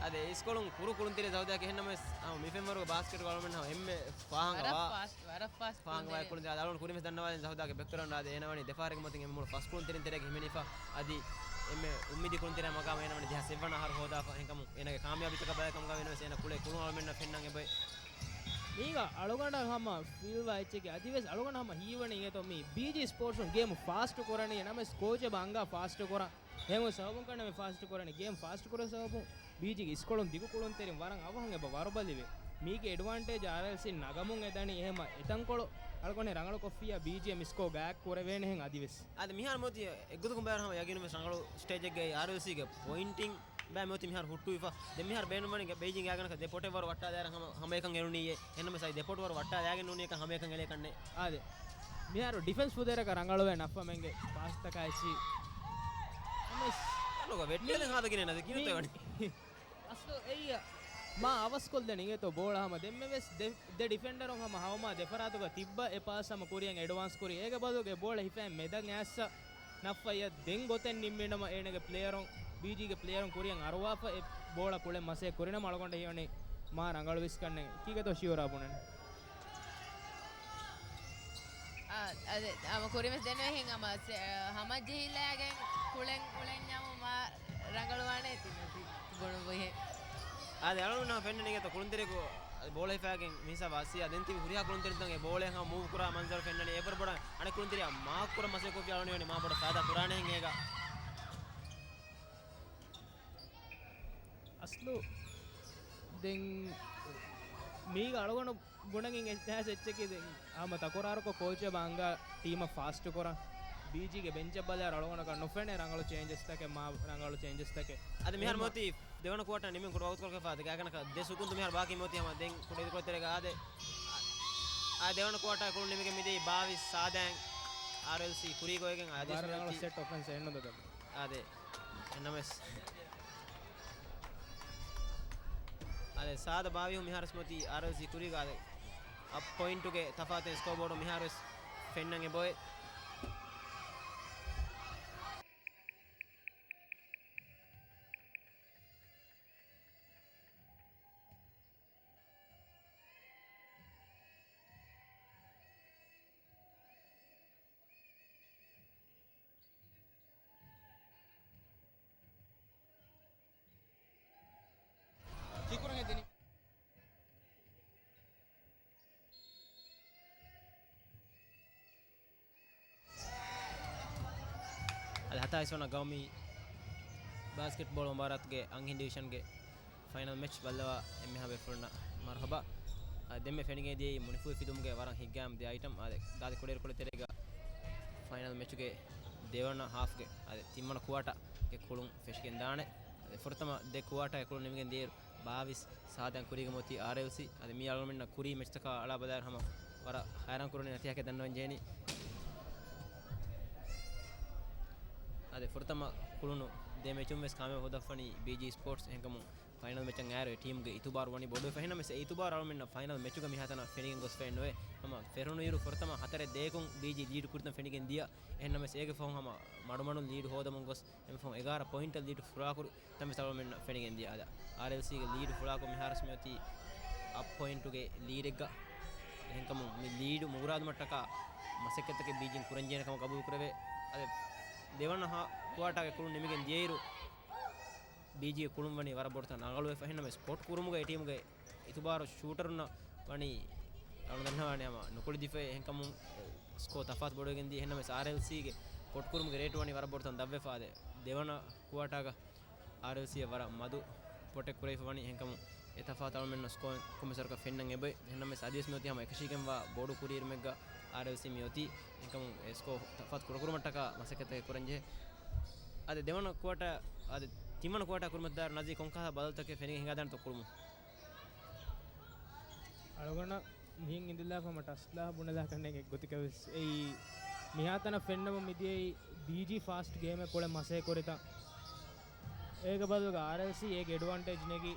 އާދެ، އިސްކޮޅުން ކުރު ކުޅުންތެރި ޒަހުދާގެ އެހެންނަމަވެސް، އާ، މި ފެންވަރުގެ ބާސްކެޓްގަ އަޅުމެން ހަމަ އެންމެ ފާހަގަ ވާ. ވަރަށް ފާސްޓް ފާހަގަވާ ކުޅުންތެރި. ކުޅުންތެރި. އަދި އަޅުން ކުރިންވެސް ދަންނަވާލިން ޒަހުދާގެ ބެކްގްރައުންޑް އާދެ، އޭނަ ވަނީ ދެފަހަރެއްގެ މަތިން އެންމެ މޮޅު ފަސް ކުޅުންތެރިން ތެރޭގަ ހިމެނިފަ. އަދި އެންމެ އުއްމީދީ ކުޅުންތެރިއާ މަގާމަށް އޭނަ ވަނީ ދެވަނަ އަހަރު ހޯދާފަ. އެހެންކަމުން އޭނަގެ ކާމިޔާބީތަކާ ބަލާ ކަމުގަ ވެނަސް އޭނަ ކުޅޭ ކުޅުން އަޅުމެންނަށް ފެންނަން އެބައި. މީގަ އަޅުގަނޑަށް ހަމަ ފީލްވާ އެއްޗެކޭ. އަދިވެސް އަޅުގަނޑަށް ހަމަ ހީވަނީ އިނގޭތޯ މީ ބީޖީ ސްޕޯޓްސުން ގޭމު ފާސްޓު ކުރަނީ. ނަމަވެސް ކޯޗް އެބަ އަންގާ ފާސްޓު ކުރަން. ހެމު ސަބަބުން ކަންނޭނގެ މި ފާސްޓް ކުރަނީ. ގޭމް ފާސްޓް ކުރެވޭ ސަބަބުން ބީޖީގެ އިސްކޮޅުން ދިގު ކުޅުންތެރިން ވަރަށް އަވަހަށް އެބަ ވަރުބަލިވޭ. މީގެ އެޑްވާންޓޭޖް އާރްއެލްސީ ނަގަމުން އެދަނީ. އެހެމަ އެތަންކޮޅު އަޅުގަނޑު ރަނގަޅު ކޮށްފިއްޔާ ބީޖީއެމް ސްކޯ ގާތް ކުރެވޭނެހެން އަދިވެސް. އާދެ، މިހާރު މޯތި އެއްގޮތަކުން ބައިވަރު ހަމަ ޔަގީނުވެސް ރަނގަޅު ސްޓޭޖެއްގައި އާރްއެލްސީގެ ޕޮއިންޓިން ބައި މިއޮތީ މިހާރު ހުއްޓުވިފަ. ދެން މިހާރު ބޭނުންވަނީ ބެއިޖިން ގާތްގަނޑަކަށް ދެ ޕޮޓެއް ވަރު ވައްޓާލާއިރަށް ހަމަ، ހަމައެކަން އެޅުނީއޭ. އެހެންނަމަވެސް އަދި ދެ ޕޮޓް ވަރު ވައްޓާލާގެން ނޫނީ އެކަން ހަމައެކަން އެޅޭ ކަންނޭ. އާދެ. މިހާރު ޑިފެންސް ފުދޭވަރަކަށް ރަނގަޅުވޭ ނައްފަމެންގެ ޕާސްތަކާ އެއްޗި. ނަމަވެސް އަނުގަ ވެއްޓޭލެން ހާދަގިނޭ ނަދެ ކިހިނެއްތޯ ވަނީ؟ އަސްލު އެއްޔަ މާ އަވަސްކޮށްލަނީ އިނގޭތޯ ބޯޅަ ހަމަ. ދެންމެވެސް ދެ، ދެ ޑިފެންޑަރުން ހަމަ ހަމަ ދެފަރާތުގަ ތިއްބަ އެ ޕާސް ހަމަ ކުރިއަށް އެޑްވާންސް ކުރި. އޭގެ ބަދަލުގަ އެ ބޯޅަ ހިފައި މެދަށް އައިސް ނައްފަޔަށް ދެން ގޮތެއް ނިންމިނަމަ އޭނަގެ ޕްލޭޔަރުން، ބީޖީގެ ޕްލޭޔަރުން ކުރިއަށް އަރުވާފަ އެ ބޯޅަ ކުޅެން މަސޭ ކުރިނަމަ އަޅުގަނޑަށް ހީވަނީ މާ ރަނގަޅު ވިސްކަންނެއް. ކީގެތޯ ޝިޔުރާ ބުނަނީ؟ އާ، އަދެ، ހަމަ ކުރިމެސް ދެން އެހެން ހަމަ ސެ-، ހަމަ ޖެހިލައިގެން ކުޅެން، ކުޅެންޏާމު މާ ރަނގަޅުވާނެ ތިން ބޮޑު ބޮހެ. އާދެ، އަޅުގަނޑު ފެންނަނީ އިނގޭތޯ ކުޅުންތެރިއަކު އަދި ބޯޅަ ހިފާގެން މިހިސާބަށް އައިސް ދެން ތިބި ހުރިހާ ކުޅުންތެރިން ތަން އެ ބޯޅަ ހަމަ މޫވް ކުރާ މަންޒަރު ފެންނަނީ. އެވަރު ބޮޑަށް އަނެއް ކުޅުންތެރިއާ މާކް ކުރަން މަސައްކަތް ކޮށްފި އަޅުގަނޑު ވަނީ މާ ބޮޑަށް ފައިދާ ކުރާނެހެން އޭގަ. އަސްލު ދެން މީގަ އަޅުގަނޑު ބުނަން އެއްޗެކޭ ދެން ހަމަ ތަކުރާރުކޮށް ކޯޗެއް ބާ އަންގާ ޓީމަށް ފާސްޓު ކުރަން. ބީޖީގެ ބެންޗަށް ބަލާއިރު އަޅުގަނޑަކަށް ނުފެނޭ ރަނގަޅު ޗޭންޖަސްތަކެއް، މާ ރަނގަޅު ޗޭންޖަސްތަކެއް. އަދި މިހާރު އެހެންމަ- މިއޮތީ ދެވަނަ ކުއާޓާ ނިމިން ކުޑަ ވަގުތުކޮޅަކަށް ފަހު ގާތްގަނޑަކަށް ދެ ސެކަންޑް މިހާރު ބާކީ މިއޮތީ ހަމަ ދެން ކުޑަ އިރުކޮޅު ތެރޭގަ އާދެ. އާ ދެވަނަ ކުއާޓާ ކުޅުން ނިމިގެން މިދިޔައީ ބާވީސް ސާދައިން އާރްއެލްސީ ކުރީގަ އޮވެގެން އާދެ. ވަރަށް ރަނގަޅު ސެޓް އޮފެންސް އެއްނުދަ ދެން. އާދެ. އެހެންނަމަވެސް އާދެ، ސާދަ ބާވީހު މިހާރު މިއޮތީ އާރްއެލްސީ ކުރީގަ އާދެ. އަށް ޕޮއިންޓުގެ ތަފާތެއް ސްކޯބޯޑު މިހާރުވެސް ފެންނަން އެބައޮތް. ކިކުރަން ހެދެނީ. އަދި ހަތާވީސް ވަނަ ގައުމީ ބާސްކެޓްބޯޅަ މުބާރާތުގެ އަންހެން ޑިވިޝަންގެ ފައިނަލް މެޗް ބައްލަވާ އެންމެހާ ބޭފުޅުންނަށް މަރުހަބާ. އަދި ދެންމެ ފެނިގެން ދިޔައީ މުނިފޫހި ފިލުމުގެ ވަރަށް ހިތްގައިމު ދެ އައިޓަމް. އާދެ، ދާދި ކުޑައިރުކޮޅު ތެރޭގަ ފައިނަލް މެޗުގެ ދެވަނަ ހާފްގެ، އާދެ، ތިންވަނަ ކުއާޓާގެ ކުޅުން ފެށިގެން ދާނެ. އާދެ، ފުރަތަމަ ދެ ކުއާޓާގެ ކުޅުން ނިމިގެން ދިޔައިރު ބާވީސް ސާދައިން ކުރީގަ މިއޮތީ އާރްއެލްސީ. އަދި މި އަޅުގަނޑުމެންނަށް ކުރީ މެޗްތަކާ އަޅާ ބަލާއިރު ހަމަ ވަރަށް ހައިރާން ކުރަނީ ނަތީޖާއެއް ދަންނަވަން ޖެހެނީ. އާދެ، ފުރަތަމަ ކުޅުނު ދެ މެޗުން ވެސް ކާމިޔާބު ހޯދަފަނީ ބީޖީ ސްޕޯޓްސް. އެހެންކަމުން ފައިނަލް މެޗަށް އައިރު އެ ޓީމުގެ އިތުބާރު ވަނީ ބޮޑުވެފަ. އެހެންނަމަވެސް އެ އިތުބާރު އަޅުމެންނަށް ފައިނަލް މެޗުގަ މިހާތަނަށް ފެނިގެން ގޮސްފައެއް ނުވޭ. ހަމަ ފެށުނުއިރު ފުރަތަމަ ހަތަރެއް ދޭކުން ބީޖީ ލީޑު ކުރިތަން ފެނިގެން ދިޔަ. އެހެންނަމަވެސް އޭގެ ފަހުން ހަމަ މަޑުމަޑުން ލީޑު ހޯދަމުން ގޮސް އެމި ފަހުން އެގާރަ ޕޮއިންޓަށް ލީޑު ފުރާކުރި ތަންވެސް އަޅުމެންނަށް ފެނިގެން ދިޔަ. އާދެ، އާރްއެލްސީގެ ލީޑު ފުޅާކޮށް މިހާރުވެސް މިއޮތީ އަށް ޕޮއިންޓުގެ ލީޑެއްގަ. އެހެންކަމުން މި ލީޑު މުގުރާދުމަށްޓަކާ މަސައްކަތްތަކެއް ބީޖީން ކުރަންޖެހޭނެ ކަމަށް ގަބޫލުކުރެވޭ. އާދެ، ދެވަނަ ހާ-، ކުއާޓާގެ ކުޅުން ނިމިގެން ދިޔައިރު ބީޖީގެ ކުޅުން ވަނީ ވަރަށް ބޮޑު ތަން ރަނގަޅުވެފަ. އެހެންނަމަވެސް ކޮޓް ކުރުމުގަ އެ ޓީމުގެ އިތުބާރު ޝޫޓަރުންނަށް ވަނީ އަޅު ދަންނަވާނެ ހަމަ ނުކުޅިދީފައި. އެހެންކަމުން ސްކޯ ތަފާތު ބޮޑުވެގެން ދިޔަ. އެހެންނަމަވެސް އާރްއެލްސީގެ ކޮޓް ކުރުމުގެ ރޭޓު ވަނީ ވަރަށް ބޮޑު ތަން ދަށްވެފަ. އާދެ، ދެވަނަ ކުއާޓާގަ އާރްއެލްސީއަށް ވަރަށް މަދު ޕޮޓެއް ކުރެވިފަ ވަނީ. އެހެންކަމުން އެ ތަފާތު އަޅުމެންނަށް ސްކޯ ކޮންމެސް ވަރަކަށް ފެންނަން އެބައޮތް. އެހެންނަމަވެސް އަދިވެސް މިއޮތީ ހަމަ އެކަށީގެންވާ ބޮޑު ކުރިއިރުމެއްގަ އާރްއެލްސީ މިއޮތީ. އެހެންކަމުން އެ ސްކޯ ތަފާތު ކުޑަކުރުމަށްޓަކާ މަސައްކަތްތަކެއް ކުރަންޖެހޭ. އާދެ، ދެވަނަ ކުއާޓާ، އާދެ، ތިންވަނަ ކުއާޓާ ކުރުމަށްދާއިރު ނަޒީ ކޮންކަހަލަ ބަދަލުތަކެއް ފެނިގެން ހިނގާދާނެތޯ ކުޅުމުން؟ އަޅުގަނޑަށް މިހެން އިނދެލާފަ ހަމަ ޓަސްލާ ބުނެލާ ކަންނޭނގެ އެއްގޮތަކަށް ވެސް އެއީ މިހާތަނަށް ފެންނަމުން މިދިޔައީ ބީޖީ ފާސްޓް ގޭމެއް ކުޅެން މަސައްކަތް ކުރިތަން. އޭގެ ބަދަލުގަ އާރްއެލްސީ އޭގެ އެޑްވާންޓޭޖް ނެގި.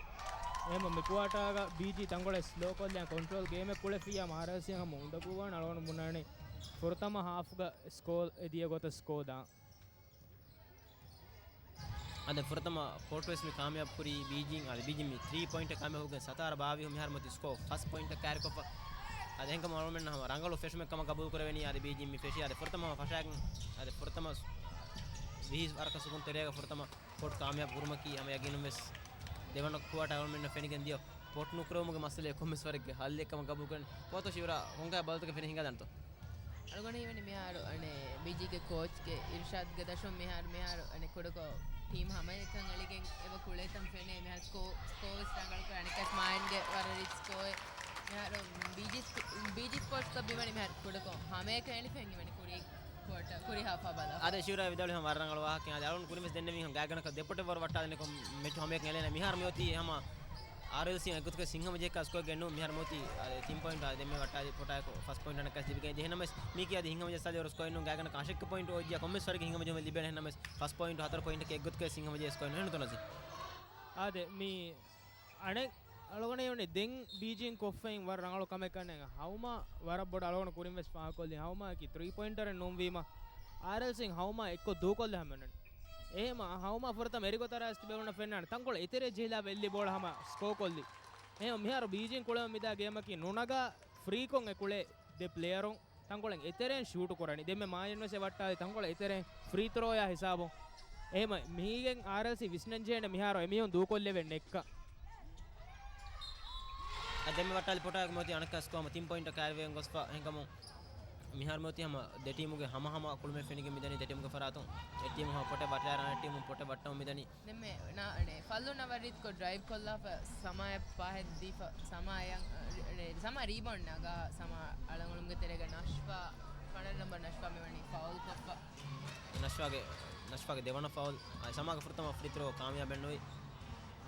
އެހެން މި ކުއާޓާގަ ބީޖީ ތަންކޮޅެއް ސްލޯ ކޮށްލި ކޮންޓްރޯލް ގޭމެއް ކުޅެފިއްޔާ އާރްއެލްސީ ހަމަ އުނދަގޫވާން އަޅުގަނޑު ބުނާނެ. ފުރަތަމަ ހާފްގަ ސްކޯ އެ ދިޔަ ގޮތަށް ސްކޯ ދާން. އަދި ފުރަތަމަ ކޯޓުވެސް މި ކާމިޔާބު ކުރީ ބީޖީން. އަދި ބީޖީން މި ތްރީ ޕޮއިންޓަށް ކާމިޔާބު ކުރިގެން ސަތާރަ ބާވީހު މިހާރު މިއޮތީ ސްކޯ ފަސް ޕޮއިންޓަށް ކައިރިކޮށްފަ. އަދި އެހެންކަމުން އަޅުމެންނަށް ހަމަ ރަނގަޅު ފެށުމެއް ކަމަށް ގަބޫލު ކުރެވެނީ. އަދި ބީޖީން މި ފެށީ. އަދި ފުރަތަމަ ފަށާގެން އަދި ފުރަތަމަ ވިހި ވަރަކަށް ސުކުން ތެރޭގަ ފުރަތަމަ ކޯޓް ކާމިޔާބު ކުރުމަކީ ހަމަ ޔަގީނުން ވެސް ދެވަނަ ކުއާޓާ އަޅުމެންނަށް ފެނިގެން ދިޔަ ޕޮޓް ނުކުރެވުމުގެ މައްސަލައެއް ކޮންމެސް ވަރެއްގެ ހައްލެއް ކަމަށް ގަބޫލުކުރަން. ކޯތޯ ޝިވަރާ ކޮންކަހަލަ ބަދަލުތަކެއް ފެނި ހިނގާދާނެތޯ؟ އަޅުގަނޑަށް ހީވަނީ މިހާރު އަނެއް ބީޖީގެ ކޯޗްގެ އިރުޝާދްގެ ދަށުން މިހާރު، މިހާރު އަނެއް ކުޑަކޮށް ޓީމް ހަމައެކަން އެޅިގެން އެބަ ކުޅޭތަން ފެނޭ. މިހާރު ސްކޯ، ސްކޯ ވެސް ރަނގަޅުކޮށް އަނެއްކާސް މާއިންގެ ވަރަށް ރީތި ސްކޯއެއް. މިހާރު ބީޖީ، ބީޖީ ސްޕޯޓްސް ކްލަބް ހީވަނީ މިހާރު ކުޑަކޮށް ހަމައެކަން އެޅިފައި ހީވަނީ ކުރީ ކުއާޓާ، ކުރީ ހާފާ ބަލާ. އާދެ، ޝިވަރާ ވިދާޅުވީ ހަމަ ވަރަށް ރަނގަޅު ވާހަކައެއް. އާދެ، އަޅުން ކުރިން ވެސް ދެންނެވީ ހަމަ ގާތްގަނޑަކަށް ދެ ޕޮޓެއް ވަރު ވައްޓާލަން ކޮށް މެޗު ހަމައެކަން އެޅޭނެ. މިހާރު މިއޮތީ ހަމަ އާރްއެލްސީ އެއްގޮތަކަށް ހިތްހަމަޖެހި ސްކޯއެއް ނޫން. މިހާރު މިއޮތީ، އާދެ، ތިން ޕޮއިންޓް. އާދެ، ދެންމެ ވައްޓާލި ޕޮޓާއެކު ފަސް ޕޮއިންޓް އަނެއްކާސް ލިބިގެން ދިޔަ. އެހެންނަމަވެސް މީކީ އަދި ހިތްހަމަޖެހި ސްކޯއެއް ނޫން. ގާތްގަނޑަކަށް އަށެއްކަ ޕޮއިންޓް އޮތްޖިޔާ ކޮންމެސް ވަރެއްގެ ހިތްހަމަޖެހުމެއް ލިބޭނެ. އެހެންނަމަވެސް ފަސް ޕޮއިންޓް ހަތަރު ޕޮއިންޓަކީ އެއްގޮތަކަށް ހިތްހަމަޖެހި ސްކޯއެއް ނޫން. އެހެންތޯ ނަޒީ؟ އާދެ، މި އަނެއް އަޅުގަނޑަށް ވަނީ ދެން ބީޖީން ކޮށްފައިން ވަރަށް ރަނގަޅު ކަމެއް ކަންނޭނގެ. ހައުމާ ވަރަށް ބޮޑަށް އަޅުގަނޑު ކުރިން ވެސް ފާހަގަކޮށްލީ. ހައުމާއަކީ ތްރީ ޕޮއިންޓަރެއް ނޫންވީމަ، އާރްއެލްސީން ހައުމާ އެއްކޮށް ދޫކޮށްލި ހަމަނަން. އެހެމަ ހައުމާ ފުރަތަމަ އެރިގޮތަށް ރައިސް ބެލުނަ ފެންނާނެ. ތަންކޮޅެއް އެތެރޭ ޖެހިލާ އެއްލި ބޯޅަ ހަމަ ސްކޯ ކޮށްލި. އެހެމަ މިހާރު ބީޖީން ކުޅެމަ މިދާ ގޭމަކީ ނުނަގާ ފްރީކޮށް އެ ކުޅޭ ދެ ޕްލޭޔަރުން ތަންކޮޅެއް އެތެރޭން ޝޫޓު ކުރަނީ. ދެންމެ މާޔަން ވެސް އެ ވައްޓާލި ތަންކޮޅެއް އެތެރޭން ފްރީ ތްރޯއާ ހިސާބުން. އެހެމަ މީގެން އާރްއެލްސީ ވިސްނަން ޖެހޭނެ މިހާރު އެމީހުން ދޫކޮށްލެވެން ނެއްކަ. އަދި ދެންމެ ވައްޓާލި ޕޮޓާއެކު މިއޮތީ އަނެއްކާ ސްކޯ ހަމަ ތިން ޕޮއިންޓަށް ކައިރިވެގެން ގޮސްފަ. އެހެންކަމުން މިހާރު މިއޮތީ ހަމަ ދެ ޓީމުގެ ހަމަ ހަމަ ކުޅުމެއް ފެނިގެން މިދަނީ. ދެ ޓީމުގެ ފަރާތުން އެއް ޓީމު ހަމަ ޕޮޓެއް ވައްޓާއިރު އަނެއް ޓީމު ޕޮޓެއް ވައްޓަމުން މިދަނީ. ދެންމެ ނާ-، އަނެ، ފަލުންނަށް ވަރަށް ރީތިކޮށް ޑްރައިވް ކޮށްލާފަ، ސަމާއަށް ޕާހެއް ދީފަ، ސަމާ އެޔަށް، އަ، ރި-، ރި-، ސަމާ ރީބައުންޑް ނަގާ، ސަމާ އަޅަނގުޅުމުގެ ތެރޭގަ ނަޝްފާ، ނަމްބަރު ނަޝްފާ މިވަނީ ފައުލް ކޮށްފަ. ނަޝްފާގެ، ނަޝްފާގެ ދެވަނަ ފައުލް. އާ، ސަމާގެ ފުރަތަމަ ފްރީ ތްރޯ ކާމިޔާބެއް ނުވި.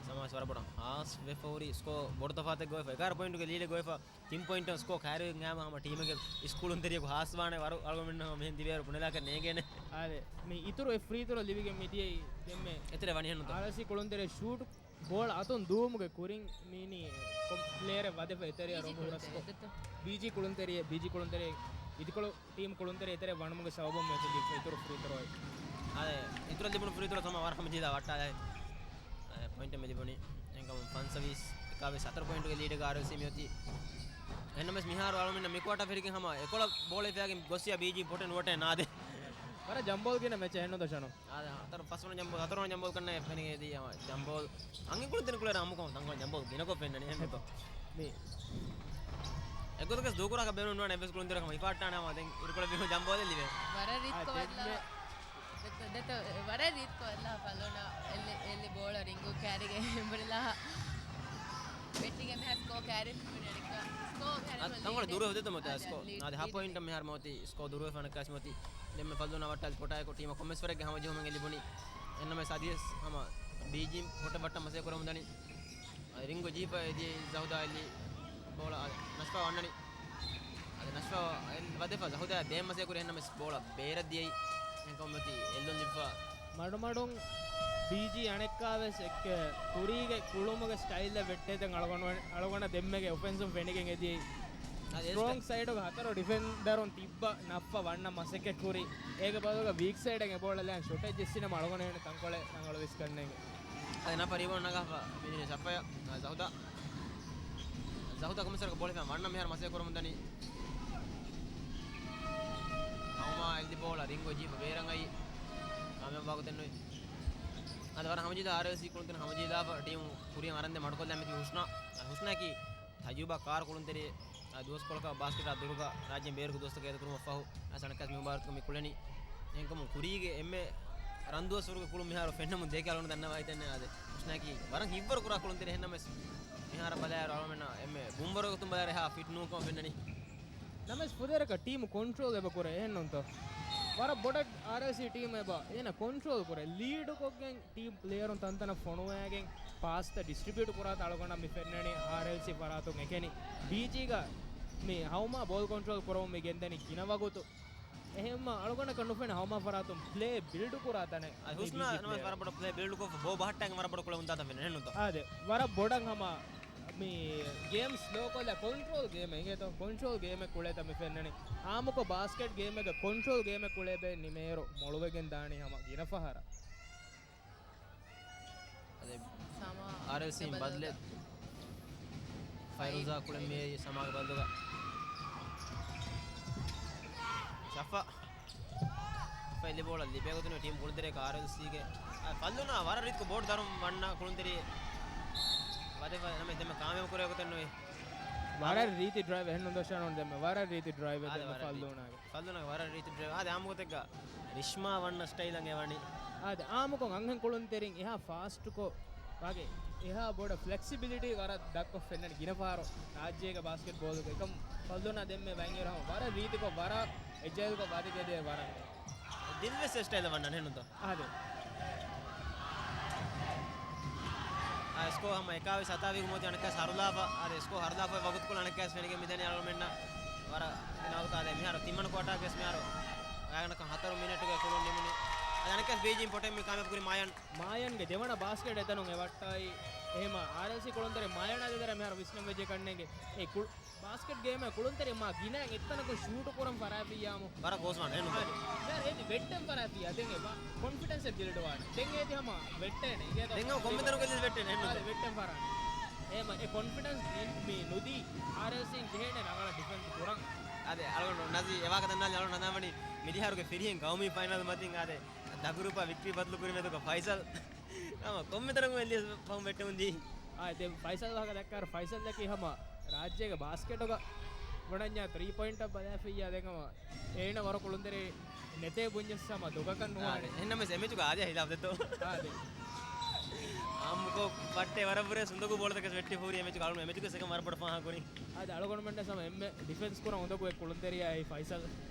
ސަމާސް ވަރަށް ބޮޑަށް ހާސް ވެފަ ހުރި. ސްކޯ ބޮޑު ތަފާތެއް ގޮވެފަ. އެގާރަ ޕޮއިންޓުގެ ލީޑެއް ގޮވެފަ. ތިން ޕޮއިންޓު ސްކޯ ކައިރިވެގެން އާމަ ހަމަ ޓީމެއްގެ އިސް ކުޅުންތެރިޔަކު ހާސްވާނެ ވަރު އަޅުގަނޑުމެންނަށް ހަމަ މިހެން ދިވެހި ރު ބުނެލާކަށް ނޭނގޭނެ. އާދެ، މި އިތުރު އެއް ފްރީ ތްރޯ ލިބިގެން މިދިޔައީ ދެންމެ އެތެރެ ވަނިހެން ނުތަ؟ އާރްއެސްސީ ކުޅުންތެރި ޝޫޓް ބޯޅަ އަތުން ދުވުމުގެ ކުރިން މީނީ ކޮ-، ޕްލޭޔަރެއް ވަދެފަ އެތެރެއަށް ރޮމު ހުރަސްކޮ. ބީޖީ ކުޅުންތެރިއެއް، ބީޖީ ކުޅުންތެރިއެއް، ބީޖީ ކުޅުންތެރިއެއް އިދިކޮޅު ޓީމް ކުޅުންތެރި އެތެރެ ވަނުމުގެ ސަބަބުން މިއޮތީ ލިބިފަ އިތުރު ފްރީ ތްރޯއެއް. އާދެ، އިތުރަށް ލިބުނު ފްރީ ތްރޯ ތަމާ ވަރަށް ހަމަޖީލާ ވައްޓާލައި. އެ، ޕޮއިންޓެއް މި ލިބުނީ. އެންކަމުން ފަންސަވީސް އެކާވީސް ހަތަރު ޕޮއިންޓުގެ ލީޑެއްގަ އާރްއެލްސީ މިއޮތީ. އެހެންނަމަވެސް މިހާރު އަޅުމެންނަށް މި ކުއާޓާ ފެށިގެން ހަމަ އެކޮޅަށް ބޯޅަ ފެށިގެން ގޮއްސިޔާ ބީޖީ ޕޮޓެން ވޮޓެން ނާދޭ. ވަރަށް ޖަމްބޯލް ގިނަ މެޗެއް އެހެންނު ދަށަނު. އާދެ، ހަތަރު ފަސްވަނަ ޖަމްބޯލް، ހަތަރު ވަނަ ޖަމްބޯލް ކަންނޭ ފެނިގެން އެދީ ހަމަ ޖަމްބޯލް. އަންހެން ކުޅުންތެރި ކުޅޭ ރާމުކޮށް ތަންކޮޅެއް ޖަމްބޯލް ގިނަކޮށް ފެންނަނީ އެހެންނުތޯ؟ މި އެގޮތަކަސް ދޫކުރާކަށް ބޭނުން ނުވާނެ އެއްވެސް ކުޅުންތެރި ހަމަ ހިފާއްޓާނެ ހަމަ ދެން އިރުކޮޅަށް ބިމު ޖަމްބޯލެއް ލިބޭ. ވަރަށް ރީތިކޮށް ދެތަ، ދެތަ، ވަރަށް ރީތިކޮށް އަލްލާހަށް ފަލުނަ އެއްލި، އެއްލި ބޯޅަ ރިންގު ކައިރިގެ އެނބުރިލާ ބެއްޓިގެ މިހާ ސްކޯ ކައިރި މިނެޓްގަ ސްކޯ ކައިރި އަ، ތަންކޮޅެއް ދުރުވެ ހުދެތަ މޮތަ ސްކޯ. އާދެ، ހަ ޕޮއިންޓަށް މިހާރު މޮތި ސްކޯ ދުރުވެފަ ނަކާސް މޮތި. ދެންމެ ފަލުނަ ވައްޓާލި ޕޮޓާއެކު ޓީމަށް ކޮންމެސް ވަރެއްގެ ހަމަޖެހުމެއް ލިބުނީ. އެންނަމެ ސަދިޔަސް ހަމަ ބީޖީ ޕޮޓެއް ވައްޓަށް މަސޭ ކުރަމުން ދަނީ. އަދި ރިންގު ޖީފަ އެދިޔައީ ޒަހުދާ އެއްލި ބޯޅަ އަދި ނަޝްފާ ވަންނަނީ. އަދި ނަޝްފާ އެއް ވަދެފަ ޒަހުދާ ދޭން މަސޭ ކުރި އެހެންނަމެސް ބޯޅަ ބޭރަށް ދިޔައީ. އެހެންކަމުން މޮތި އެއްލުން ލިބިފަ. މަޑުމަޑުން ބީޖީ އަނެއްކާވެސް އެއްކެ ކުރީގެ ކުޅުމުގެ ސްޓައިލްއެއް ވެއްޓޭތަން އަޅުގަނޑު، އަޅުގަނޑަށް ދެންމެގެ އޮފެންސުން ފެނިގެން އެދިޔައީ. އަދި ސްޓްރޯންގް ސައިޑުގެ ހަތަރު ޑިފެންޑަރުން ތިއްބަ ނައްފަ ވަންނަ މަސައްކަތް ކުރި. އޭގެ ބަދަލުގަ ވީކް ސައިޑަށް އެ ބޯޅަ ލައިން ޝޮޓެއް ޖެއްސިނަމަ އަޅުގަނޑު އޭނަ ތަންކޮޅެއް ރަނގަޅު ވެސް ކަންނޭނގެ. އަދި ނަފަ ރީބައުންޑް ނަގާފަ މިދިނީ ސަފަޔަށް. އަ، ޒަހުދާ. ޒަހުދާ ކޮމިސަރގެ ބޯޅަ ފެން ވަންނަ މިހާރު މަސޭ ކުރަމުން ދަނީ. ހައުމާ އެއްލި ބޯޅަ ރިންގު ޖީފަ ބޭރަށް އައީ. ކާމިޔާބު ވާގޮތެއް ނުވި. އަދި ވަރަށް ހަމަޖީލާ އާރްއެލްސީ ކުޅުންތެރިން ހަމަޖީލާފަ ޓީމު ކުރިއަށް އަރަންދެން މަޑުކޮށްލާ މިތި ހުސްނާ. ހުސްނާއަކީ ތަޖުރިބާ ކާރު ކުޅުންތެރި، އާ، ދުވަސްކޮޅަކަށް ބާސްކެޓާ ދުރުގަ ރާއްޖޭން ބޭރަކު ދުވަސްތަކެއް އެދުކުރުމަށް ފަހު، އަސަނަކަސް މި މުބާރަތުގަ މި ކުޅެނީ. އެހެންކަމުން ކުރީގެ އެންމެ ރަންދުވަސްވަރުގެ ކުޅުން މިހާރު ފެންނަމުން ދެކެ އަޅުގަނޑު ދަންނަވައިދެންނެ އާދެ. ހުސްނާއަކީ ވަރަށް ހިތްވަރު ކުރާ ކުޅުންތެރި އެހެންނަމަވެސް، މިހާރަށް ބަލާއިރު އަޅުގަނޑުމެންނަށް އެންމެ ބުންވަރުގެ ގޮތުން ބަލާއިރު އެހާ ފިޓް ނޫންކަމަށް ފެންނަނީ. ނަމަވެސް ފުދޭވަރަކަށް ޓީމު ކޮންޓްރޯލް އެބަ ކުރޭ އެހެންނޫންތޯ؟ ވަރަށް ބޮޑަށް އާރްއެލްސީ ޓީމް އެބަ އޭނަ ކޮންޓްރޯލް ކުރޭ. ލީޑުކޮށްގެން ޓީމް ޕްލޭޔަރުން ތަންތަނަށް ފޮނުވައިގެން ޕާސްތައް ޑިސްޓްރިބިއުޓް ކުރާތާ އަޅުގަނޑަށް މި ފެންނަނީ އާރްއެލްސީ ފަރާތުން އެކެނި. ބީޖީގަ މި ހައުމާ ބޯލް ކޮންޓްރޯލް ކުރަމުން މި ގެންދަނީ ގިނަ ވަގުތު. އެހެންމަ އަޅުގަނޑަކަށް ނުފެނޭ ހައުމާ ފަރާތުން ޕްލޭ ބިލްޑް ކުރާ ތަނެއް. އަދި ހުސްނާ ބީޖީ ނަމަވެސް ޕްލޭޔަރު ވަރަށް ބޮޑަށް ޕްލޭ ބިލްޑް ކޮށް ބޯ ބަހައްޓައިގެން ވަރަށް ބޮޑަށް ކުޅެ އުނދާތަން ފެންނަ އެހެންނޫންތޯ؟ އާދެ، ވަރަށް ބޮޑަށް ހަމަ މި ގޭމް ސްލޯ ކޮށްލާ ކޮންޓްރޯލް ގޭމެއް އިނގޭތޯ؟ ކޮންޓްރޯލް ގޭމެއް ކުޅޭތަ މި ފެންނަނީ؟ އާއްމުކޮށް ބާސްކެޓް ގޭމެއްގަ ކޮންޓްރޯލް ގޭމެއް ކުޅޭ ބޭ ނިމޭއިރު މޮޅުވެގެން ދާނީ ހަމަ ގިނަ ފަހަރަށް. އަދެ ސަމާ އާރްއެލްސީން ބަދަލު ބަދަލެއް. ފައިރުޒާ ކުޅެން މިއައީ ސަމާގެ ބަދަލުގަ. ޝަފާ. ފައި ލިބޯޅަ ލިބޭ ގޮތުން ޓީމް ކުޅުންތެރިޔަކަށް އާރްއެލްސީގެ. އާ، ފަލްލޫނާ ވަރަށް ރީތިކޮށް ބޯޑު ދަރުން ވަންނަ ކުޅުންތެރި. ވަދެފަ ނަމެ ދެމެ ކާމިޔާބު ކުރޭ ގޮތެއް ނުވޭ. ވަރަށް ރީތި ޑްރައިވް އެހެން ނުދޮށާނުން ދެމެ. ވަރަށް ރީތި ޑްރައިވް އާދެ، ދެމެ ވަރަށް ރީތި. ފަލްލޫނާގެ. ފަލްލޫނާގެ ވަރަށް ރީތި ޑްރައިވް. އާދެ، އާއްމު ގޮތެއްގަ ރިޝްމާ ވަންނަ ސްޓައިލަށް އެ ވަނީ. އާދެ، އާއްމުކޮށް އަންހެން ކުޅުންތެރިން އެހާ ފާސްޓްކޮށް ވާގެ އެހާ ބޮޑަށް ފްލެކްސިބިލިޓީ ވަރަށް ދަށްކޮށް ފެންނަނީ ގިނަ ފަހަރު ރާއްޖޭގެ ބާސްކެޓް ބޯލުގަ. އެކަމް ފަލްލޫނާ ދެންމެ ވަންއިރު ހަމަ ވަރަށް ރީތިކޮށް، ވަރަށް އެޖައިލްކޮށް ވަދެގެދޭ ވަރަށް. ދިލްވެސް އެ ސްޓައިލަށް ވަންނަން އެހެންނުތޯ؟ އާދެ. އާ، ސްކޯ ހަމަ އެކާވީސް ހަތާވީސް މޮތި އަނެއްކާސް ހަރުލާފަ. އާދެ، ސްކޯ ހަރުލާފަ ވަގުތުކޮޅު އަނެއްކާސް ފެނިގެން މިދަނީ އަޅުމެންނަށް ވަރަށް ގިނަ ވަގުތު. އާދެ، މިހާރު ތިންވަނަ ކުއާޓާގެ ވެސް މިހާރު ގާތްގަނޑަކަށް ހަތަރު މިނެޓުގެ ކުޅުން ނިމުނީ. އަދި އަނެއްކާސް ބީޖީން ޕޮޓެން މި ކާމިޔާބު ކުރި މާޔަން. މާޔަންގެ ދެވަނަ ބާސްކެޓް އެތަނުން އެ ވައްޓާއި. އެހެމަ އާރްއެލްސީ ކުޅުންތެރި މާޔަނާ ދެދަރަ މިހާރު ވިސްނަން ވެއްޖެ ކަންނޭނގެ. އެ ކުޅު-، ބާސްކެޓް ގޭމެއް ކުޅުންތެރި މާ ގިނަ އެއްތަނަކުން ޝޫޓު ކުރަން ފަރާތްވިއްޔާމު. ވަރަށް ގޯސްވާނެ އެން އާދެ. މިހާރު އޭތި ވެއްޓެން ފަރާތްވިއްޔާ ދެން އެ ބާ-، ކޮންފިޑެންސް އެއް ބިލްޑް ވާނެ. ދެން އޭތި ހަމަ ވެއްޓޭނެ. އޭގެ ދެން ހަމަ ކޮންމެ ތަނަކު އެއްލިސް ވެއްޓޭނެ އެން އާދެ، ވެއްޓެން ފަރާތް. އެހެމަ އެ ކޮންފިޑެންސް މި، މި ނުދީ އާރްއެލްސީން ޖެހޭނެ ރަނގަޅަށް ޑިފެންސް ކުރަން. އާދެ، އަޅުގަނޑު ނަޒީ އެވާހަކަ ދަންނާލި އަޅުގަނޑު ހަނދާންވަނީ މިދިހާރުގެ ފިރިހެން ގައުމީ ފައިނަލް މަތިން އާދެ، ދަގުރޫޕާ ވިކްޓްރީ ބަދަލު ކުރި މެދުގަ ފައިސަލް. ހަމަ ކޮންމެ ތަނަކު އެއްލިސް ފަހުން ވެއްޓެމުން ދީ. އާ، ދެން ފައިސަލް ވާހަކަ ދައްކާއިރު ފައިސަލްއަކީ ހަމަ ރާއްޖޭގެ ބާސްކެޓުގަ ބުނަންޏާ ތްރީ ޕޮއިންޓަށް ބަލާފިއްޔާ ދެން ހަމަ އޭނަ ވަރަށް ކުޅުންތެރި ނެތޭ ބުންޏަސް ހަމަ ދޮގަކަށް ނުވާނެ. އާ، އެހެންނަމަވެސް އެމެޗުގަ އާދެ ހިލާފް ދެއްތޯ. އާދެ. އާއްމުކޮށް ބައްޓޭ ވަރަށް ބުރޭ ސުންދަގޫ ބޯޅަތަކެސް ވެއްޓި ފޫރި އެމެޗުގަ އަޅުގަނޑު އެމެޗުގެ ސެކަންޑް ވަރަށް ބޮޑަށް ފާހަގަ ކުރިން. އާދެ، އަޅުގަނޑުމެންނަށް ހަމަ އެންމެ ޑިފެންސް ކުރަން އުނދަގޫ އެއް ކުޅުންތެރިޔާ އެއީ ފައިސަލް.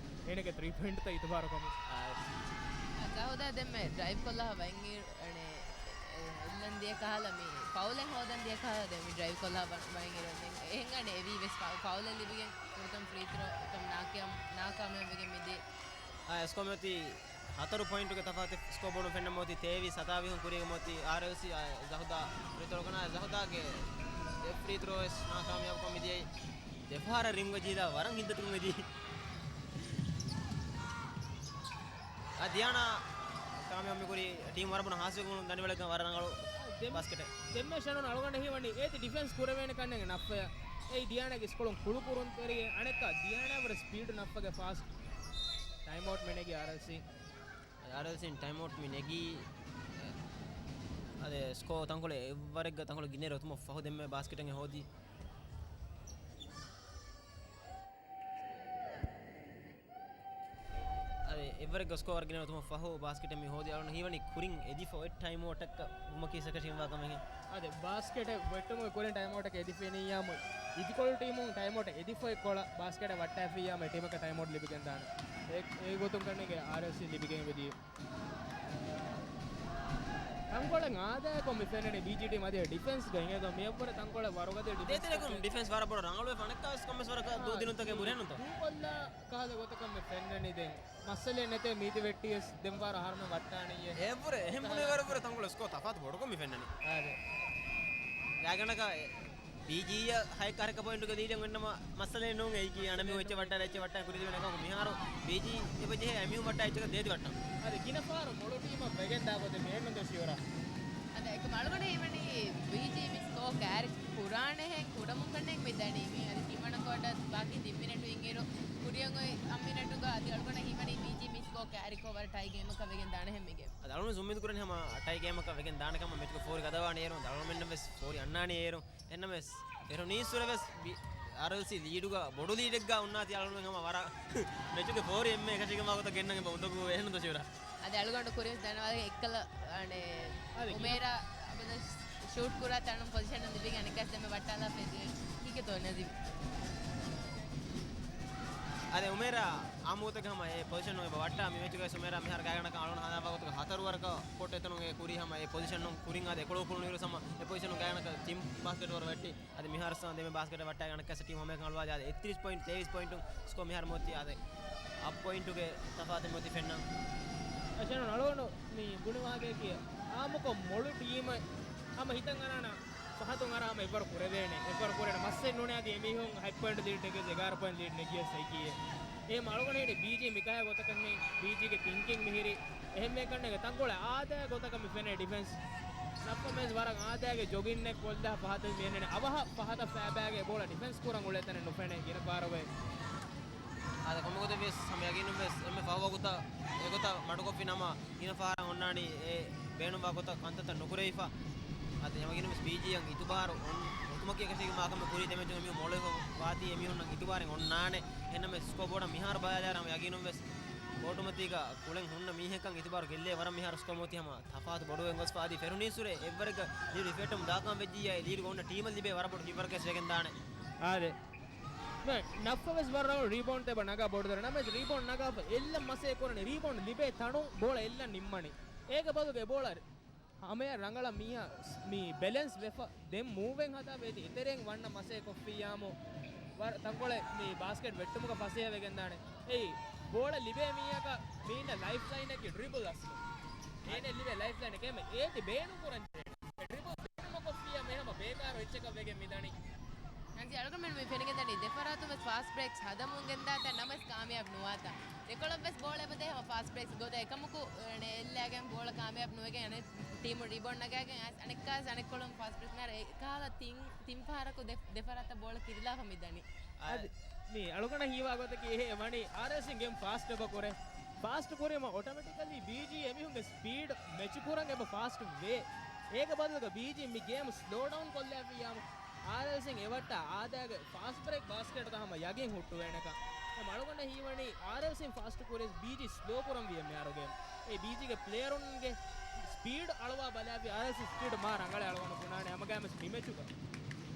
އޭނަގެ ތްރީ ޕޮއިންޓްތައް އިތުބާރު ކަމުން. ޒަހުދާ ދެންމެ ޑްރައިވް ކޮށްލާ ވައިން އިރު އެނެ އެ، އެ، އެއްލަން ދިޔަ ކަހަލަ މި ފައުލެއް ހޯދަން ދިޔަ ކަހަލަ ދެން މި ޑްރައިވް ކޮށްލާ ވަ- ވައިން އިރު ދެން އެހެން އަނެ އެވީ ވެސް ފަ- ފައުލެއް ލިބިގެން ފުރަތަމަ ފްރީ ތްރޯ ކަމް ނާކާ- ނާކާމިޔާބުވެގެން މިދިޔަ. އާ، ސްކޯ މިއޮތީ ހަތަރު ޕޮއިންޓުގެ ތަފާތު ސްކޯ ބޯޑުން ފެންނަ މިއޮތީ ތޭވީސް ސަތާވީހުން ކުރީގެ މިއޮތީ އާރްއެލްސީ، އާ، ޒަހުދާ ފްރީ ތްރޯ ކަނާ ޒަހުދާގެ އެއް ފްރީ ތްރޯ ވެސް ނާކާމިޔާބުކޮށް މިދިޔައީ. ދެފަހަރަށް ރިމްގަ ޖީލާ ވަރަށް ހިތްދަތިކޮށް މިދިޔައީ. އާ، ދިޔާނާ ކާމިޔާބު މިކުރީ ޓީމް ވަރަށް ބޮޑަށް ހާސިލް ކުރުން ދަނޑިވަޅެއްގަ ވަރަށް ރަނގަޅު ދެން- ބާސްކެޓެއް. ދެންމެ ޝަނުން އަޅުގަނޑަށް ހީވަނީ އޭތި ޑިފެންސް ކުރެވޭނެ ކަންނޭނގެ ނައްފަޔަށް. އެއީ ދިޔާނާގެ އިސްކޮޅުން ކުޅުކުރުންތެރިގެ އަނެއްކާ ދިޔާނާ ވަރަށް ސްޕީޑު ނައްފަގެ ފާސްޓް. ޓައިމްއައުޓް މި ނެގީ އާރްއެލްސީ. އާރްއެލްސީން ޓައިމްއައުޓް މި ނެގީ. އަދެ ސްކޯ ތަންކޮޅެއް އެއްވަރެއްގަ ތަންކޮޅެއް ގިނައިރު އޮތުމަށް ފަހު ދެންމެ ބާސްކެޓެއް ހޯދީ. އަދެ އެއްވަރެއްގަ ސްކޯ ވަރަށް ގިނައިރު އޮތުމަށް ފަހު ބާސްކެޓެއް މި ހޯދީ އަޅުން ހީވަނީ ކުރިން އެދިފަ އޮތް ޓައިމްއައުޓަކަށް ވުމަކީ ސަކަށިންވާ ކަމެއް. އަދެ ބާސްކެޓެއް ވެއްޓުމުގެ ކުރިން ޓައިމްއައުޓަކަށް އެދިފެނިއްޔާމު އިދިކޮޅު ޓީމުން ޓައިމްއައުޓަށް އެދިފައި ކޮޅަށް ބާސްކެޓަށް ވައްޓާފިއްޔާމު އެ ޓީމަކަށް ޓައިމްއައުޓް ލިބިގެންދާނެ. އެ، އެގޮތުން ކަންނޭނގެ އާރްއެލްސީ ލިބިގެން އެދި. ތަންކޮޅެއް އާދައިގޮތް މި ފެންނަނީ ބީޖީ ޓީމް އަދި ޑިފެންސްގަ އިނގޭތޯ މިއަށްވުރެ ތަންކޮޅެއް ވަރުގަދަ ޑިފެންސް ދޭތެރެކުން ޑިފެންސް ވަރަށް ބޮޑަށް ރަނގަޅުވެފަ އަނެއްކާވެސް ކޮންމެސް ވަރަކަށް ދޫ ދިނުންތަކެއް ބުރެހެންނުތޯ؟ ދޫކޮށްލާ ކަހަލަ ގޮތަކަށް މި ފެންނަނީ ދެން. މައްސަލައެއް ނެތޭ މީތި ވެއްޓިޔަސް ދެން ވާރަށް އަހަރުމެން ވައްޓާނެއޭ. އެއަށްވުރެ އެހެން ބުނެވޭ ވަރަށްވުރެ ތަންކޮޅެއް ސްކޯ ތަފާތު ބޮޑުކޮށް މި ފެންނަނީ. އާދެ. ގާތްގަނޑަކަށް ބީޖީއަށް ހައެއްކަ ހަރެއްކަ ޕޮއިންޓުގެ ލީޑެއް އޮންނަމަ މައްސަލައެއް ނޫން އެއީކީ އަނެއްމީހުން އެއްޗެއް ވައްޓާލާ އެއްޗެއް ވައްޓާ ކުރިދިވެނެ ކަމަކު މިހާރު ބީޖީ އެބަޖެހޭ އެމީހުން ވައްޓާ އެއްޗަކަށް ދޭތި ވައްޓަން. އަދި ގިނަ ފަހަރު މޮޅު ޓީމަށް ވެގެން ދާ ގޮތެއް މި އެންމެން ދޯ ޝިއުރާ. އަދި އެކަމް އަޅުގަނޑަށް ހީވަނީ ބީޖީ މި ސްކޯ ކާރި ކުރާނެހެން ކުޑަމުން ކަންނޭނގެ މި ދަނީ. މި އަދި ތިންވަނަ ކޯޓަށް ބާކީ ތިން މިނެޓު އިންއިރު ކުރިއަށް އޮތް އަށް މިނެޓުގަ އަދި އަޅުގަނޑަށް ހީވަނީ ބީޖީ މި ސްކޯ ކާރިކޮށް ވަރަށް ޓައި ގޭމަކަށް ވެގެން ދާނެހެން މި ގޭމް. އަދި އަޅުގަނޑު އުއްމީދު ކުރަނީ ހަމަ ޓައި ގޭމަކަށް ވެގެން ދާނެ ކަމަށް މެޗުގެ ފޯރި ގަދަވާނެ އޭރު އަޅުގަނޑުމެންނަށް ވެސް ފޯރި އަންނާނެ އޭރު. އެހެންނަމަވެސް، ފެރުނީއްސުރެ ވެސް ބި-، އާރްއެލްސީ ލީޑުގަ، ބޮޑު ލީޑެއްގަ އޮންނާތީ އަޅުގަނޑުމެން ހަމަ ވަރަށް މެޗުގެ ފޯރި އެންމެ އެކަށީގެންވާ ގޮތަށް ގެންނަން އެބަ އުނދަގޫ އެހެންނު ދޯ ޝިއުރާ. އަދި އަޅުގަނޑު ކުރިން ދަންނަވާލި އެއްކަލަ، އަނެ، އަދި އުމޭރާ އަބަދަށް ޝޫޓް ކުރާ ތަނުން ޕޮޒިޝަން ލިބިގެން އަނެއްކާސް ދެންމެ ވައްޓާލާފަ އެދި. ކީކޭތޯ ނަޒީމް؟ އަދި އުމޭރާ އާ މޫތަކެއް ހަމަ އެ ޕޮޒިޝަން އެބަ ވައްޓާ މި މެޗުގައި އުމޭރާ މިހާރު ގާތްގަނޑަކަށް އަޅުގަނޑު ހަނދާންވާ ގޮތުގަ ހަތަރު ވަރަކަށް ކޯޓް އެތަނުން އެ ކުރީ ހަމަ އެ ޕޮޒިޝަން ކުރިން އާދެ އެކޮޅު ކުޅުނު އިރު ހަމަ އެ ޕޮޒިޝަން ގާތްގަނޑަކަށް ޓީމް ބާސްކެޓް ވަރަށް ވެއްޓި. އަދި މިހާރު ސާ ދެމެ ބާސްކެޓް ވައްޓާ ގަނޑަކަށް ޓީމް ހަމައެކަނި އަޅުވާ އަދި އެއްތިރީސް ޕޮއިންޓް ތޭވީސް ޕޮއިންޓު ސްކޯ މިހާރު މޮތި އާދެ އަށް ޕޮއިންޓުގެ ތަފާތެއް މޮތި ފެންނަ. އަށަނު އަޅުގަނޑު މި ބުނިވާގެކި އާމުކޮށް މޮޅު ޓީމެއް ހަމަ ހިތަށް އަރާނަ ފަހަތުން އަރާ ހަމަ އެއްވަރު ކުރެވޭނެ. އެއްވަރު ކުރޭނެ މައްސައެއް ނޫނޭ އަދި އެމީހުން ހަތް ޕޮއިންޓް ލީޑް ނެގިޔަސް އެގާރަ ޕޮއިންޓް ލީޑް ނެގިޔަސް އެކީ. އެހެން އަޅުގަނޑު ހިނި ބީޖީ މިކަހަ ގޮތަކަށް މި ބީޖީގެ ތިންކިން މިހިރި. އެހެންވެ ކަންނޭނގެ ތަންކޮޅެއް އާދައިގެ ގޮތަކަށް މި ފެނޭ ޑިފެންސް. ނައްފަ މޭސް ވަރަށް އާދައިގެ ޖޮގިންއެއް ކޮށްލާ ފަހަތަށް މި އެންނެނެ. އަވަހަށް ފަހަތަށް ފައިބާގެ ބޯޅަ ޑިފެންސް ކުރަން އުޅޭ ތަނެއް ނުފެނޭ ގިނަ ފަހަރަށް ވެ. އާދެ ކޮންމެ ގޮތެއް ވެސް ހަމަ ޔަގީނުން ވެސް އެންމެ ފަހު ވަގުތަށް އެގޮތަށް މަޑުކޮށްފި ނަމަ ގިނަ ފަހަރަށް އޮންނާނީ އެ ބޭނުންވާ ގޮތަށް ކަންތައްތައް ނުކުރެވިފަ. އަދި ހަމަ ޔަގީނުން ވެސް ބީޖީއަށް އިތުބާރު އޮން-، އޮތުމަކީ އެކަށީގެންވާ ކަމެއް ކުރީ ދެމެޖު މި މޮޅުވެފަ ވާތީ އެމީހުންނަށް އިތުބާރެއް އޮންނާނެ. އެހެންނަމަވެސް ސްކޯ ބޯޑަށް މިހާރު ބަލާލާރަ ހަމަ ޔަގީނުން ވެސް ބޯޓުމަތީގަ ކުޅެން ހުންނަ މީހެއްކަން އިތުބާރު ގެއްލޭ ވަރަށް މިހާރު ސްކޯ މޮތި ހަމަ ތަފާތު ބޮޑުވެގެން ގޮސްފަ އަދި ފެރުނީއްސުރެ އެއްވަރެއްގަ ލީޑް ހިފެއްޓުމުން ދާކަން ވެއްޖިއްޔާ އެ ލީޑްގަ އޮންނަ ޓީމަށް ލިބޭ ވަރަށް ބޮޑު ހިބަރަކެއް ވެގެން ދާނެ. އާދެ. ނައްފަ ވެސް ވަރަށް ރަނގަޅު ރީބައުންޑް އެބަ ނަގާ ބޮޑު ދަރަ ނަމަވެސް ރީބައުންޑް ނަގާފަ އެއްލަ މަސޭ ކުރަނީ ރީބައުންޑް ލިބޭ ތަނުން ބޯޅަ އެއްލަން ނިންމަނީ. އޭގެ ބަދުގެ ބޯޅަ ހަމަޔަށް ރަނގަޅަށް މީހާ މި ބެލެންސް ވެފަ ދެން މޫވެން ހަދާ ވޭތި އެތެރެއިން ވަންނަ މަސޭ ކޮށްފިއްޔާމު ވަރަށް ތަންކޮޅެއް މި ބާސްކެޓް ވެއްޓުމުގަ ފަސޭހަ ވެގެންދާނެ. އެއީ ބޯޅަ ލިބޭ މީހަކަށް މީނަ ލައިފް ލައިނަކީ ޑްރިބުލް އަސްލު. އޭނަ ލިބޭ ލައިފް ލައިނަކީ އެމެ އޭތި ބޭނުން ކުރަން ޑްރިބުލް ބޭނުން ނުކޮށްފިއްޔާ މި ހަމަ ބޭކާރު އެއްޗަކަށް ވެގެން މިދަނީ. ނަޒީ އަޅުގަނޑުމެން މި ފެނިގެންދަނީ ދެފަރާތުން ވެސް ފާސްޓް ބްރޭކްސް ހަދަމުން ގެންދާތާ ނަމަވެސް ކާމިޔާބު ނުވާތާ. ދެކޮޅަށް ވެސް ބޯޅަ އެބަދޭ ހަމަ ފާސްޓް ބްރޭކްސް ގޮތަށް އެކަމަކު އެއްލާގެން ބޯޅަ ކާމިޔާބު ނުވެގެން އަނެއް ޓީމު ރީބައުންޑް ނަގާގެން އައިސް އަނެއްކާސް އަނެއްކޮޅުން ފާސްޓް ބްރޭކްސް މިހާރު އެކަހަލަ ތިން، ތިން ފަހަރަކު ދެ، ދެފަރާތަށް ބޯޅަ ކިރިލާފަ މިދަނީ. އަދި މި އަޅުގަނޑަށް ހީވާ ގޮތަކީ އެހެ ވަނީ އާރްއެލްސީން ގޭމް ފާސްޓް އެބަ ކުރޭ. ފާސްޓް ކުރީމަ އޮޓޮމެޓިކަލީ ބީޖީ އެމީހުންގެ ސްޕީޑް މެޗު ކުރަން އެބަ ފާސްޓް ވޭ. އޭގެ ބަދަލުގަ ބީޖީ މި ގޭމް ސްލޯ ޑައުން ކޮށްލާފިއްޔާމު އާރްއެލްސީން އެވައްޓާ އާދައިގެ ފާސްޓް ބްރޭކް ބާސްކެޓްތައް ހަމަ ޔަގީން ހުއްޓުވޭނެކަން. އެ މަޅުގަނޑަށް ހީވަނީ އާރްއެލްސީން ފާސްޓް ކުރިޔަސް ބީޖީ ސްލޯ ކުރަން ވީ މިހާރު ގޭމް. އެ ބީޖީގެ ޕްލޭޔަރުންގެ ސްޕީޑް އަޅުވާ ބަލާފި އާރްއެލްސީ ސްޕީޑް މާ ރަނގަޅަށް އަޅުގަނޑު ބުނާނެ ހަމަގައިމެސް މި މެޗުގަ.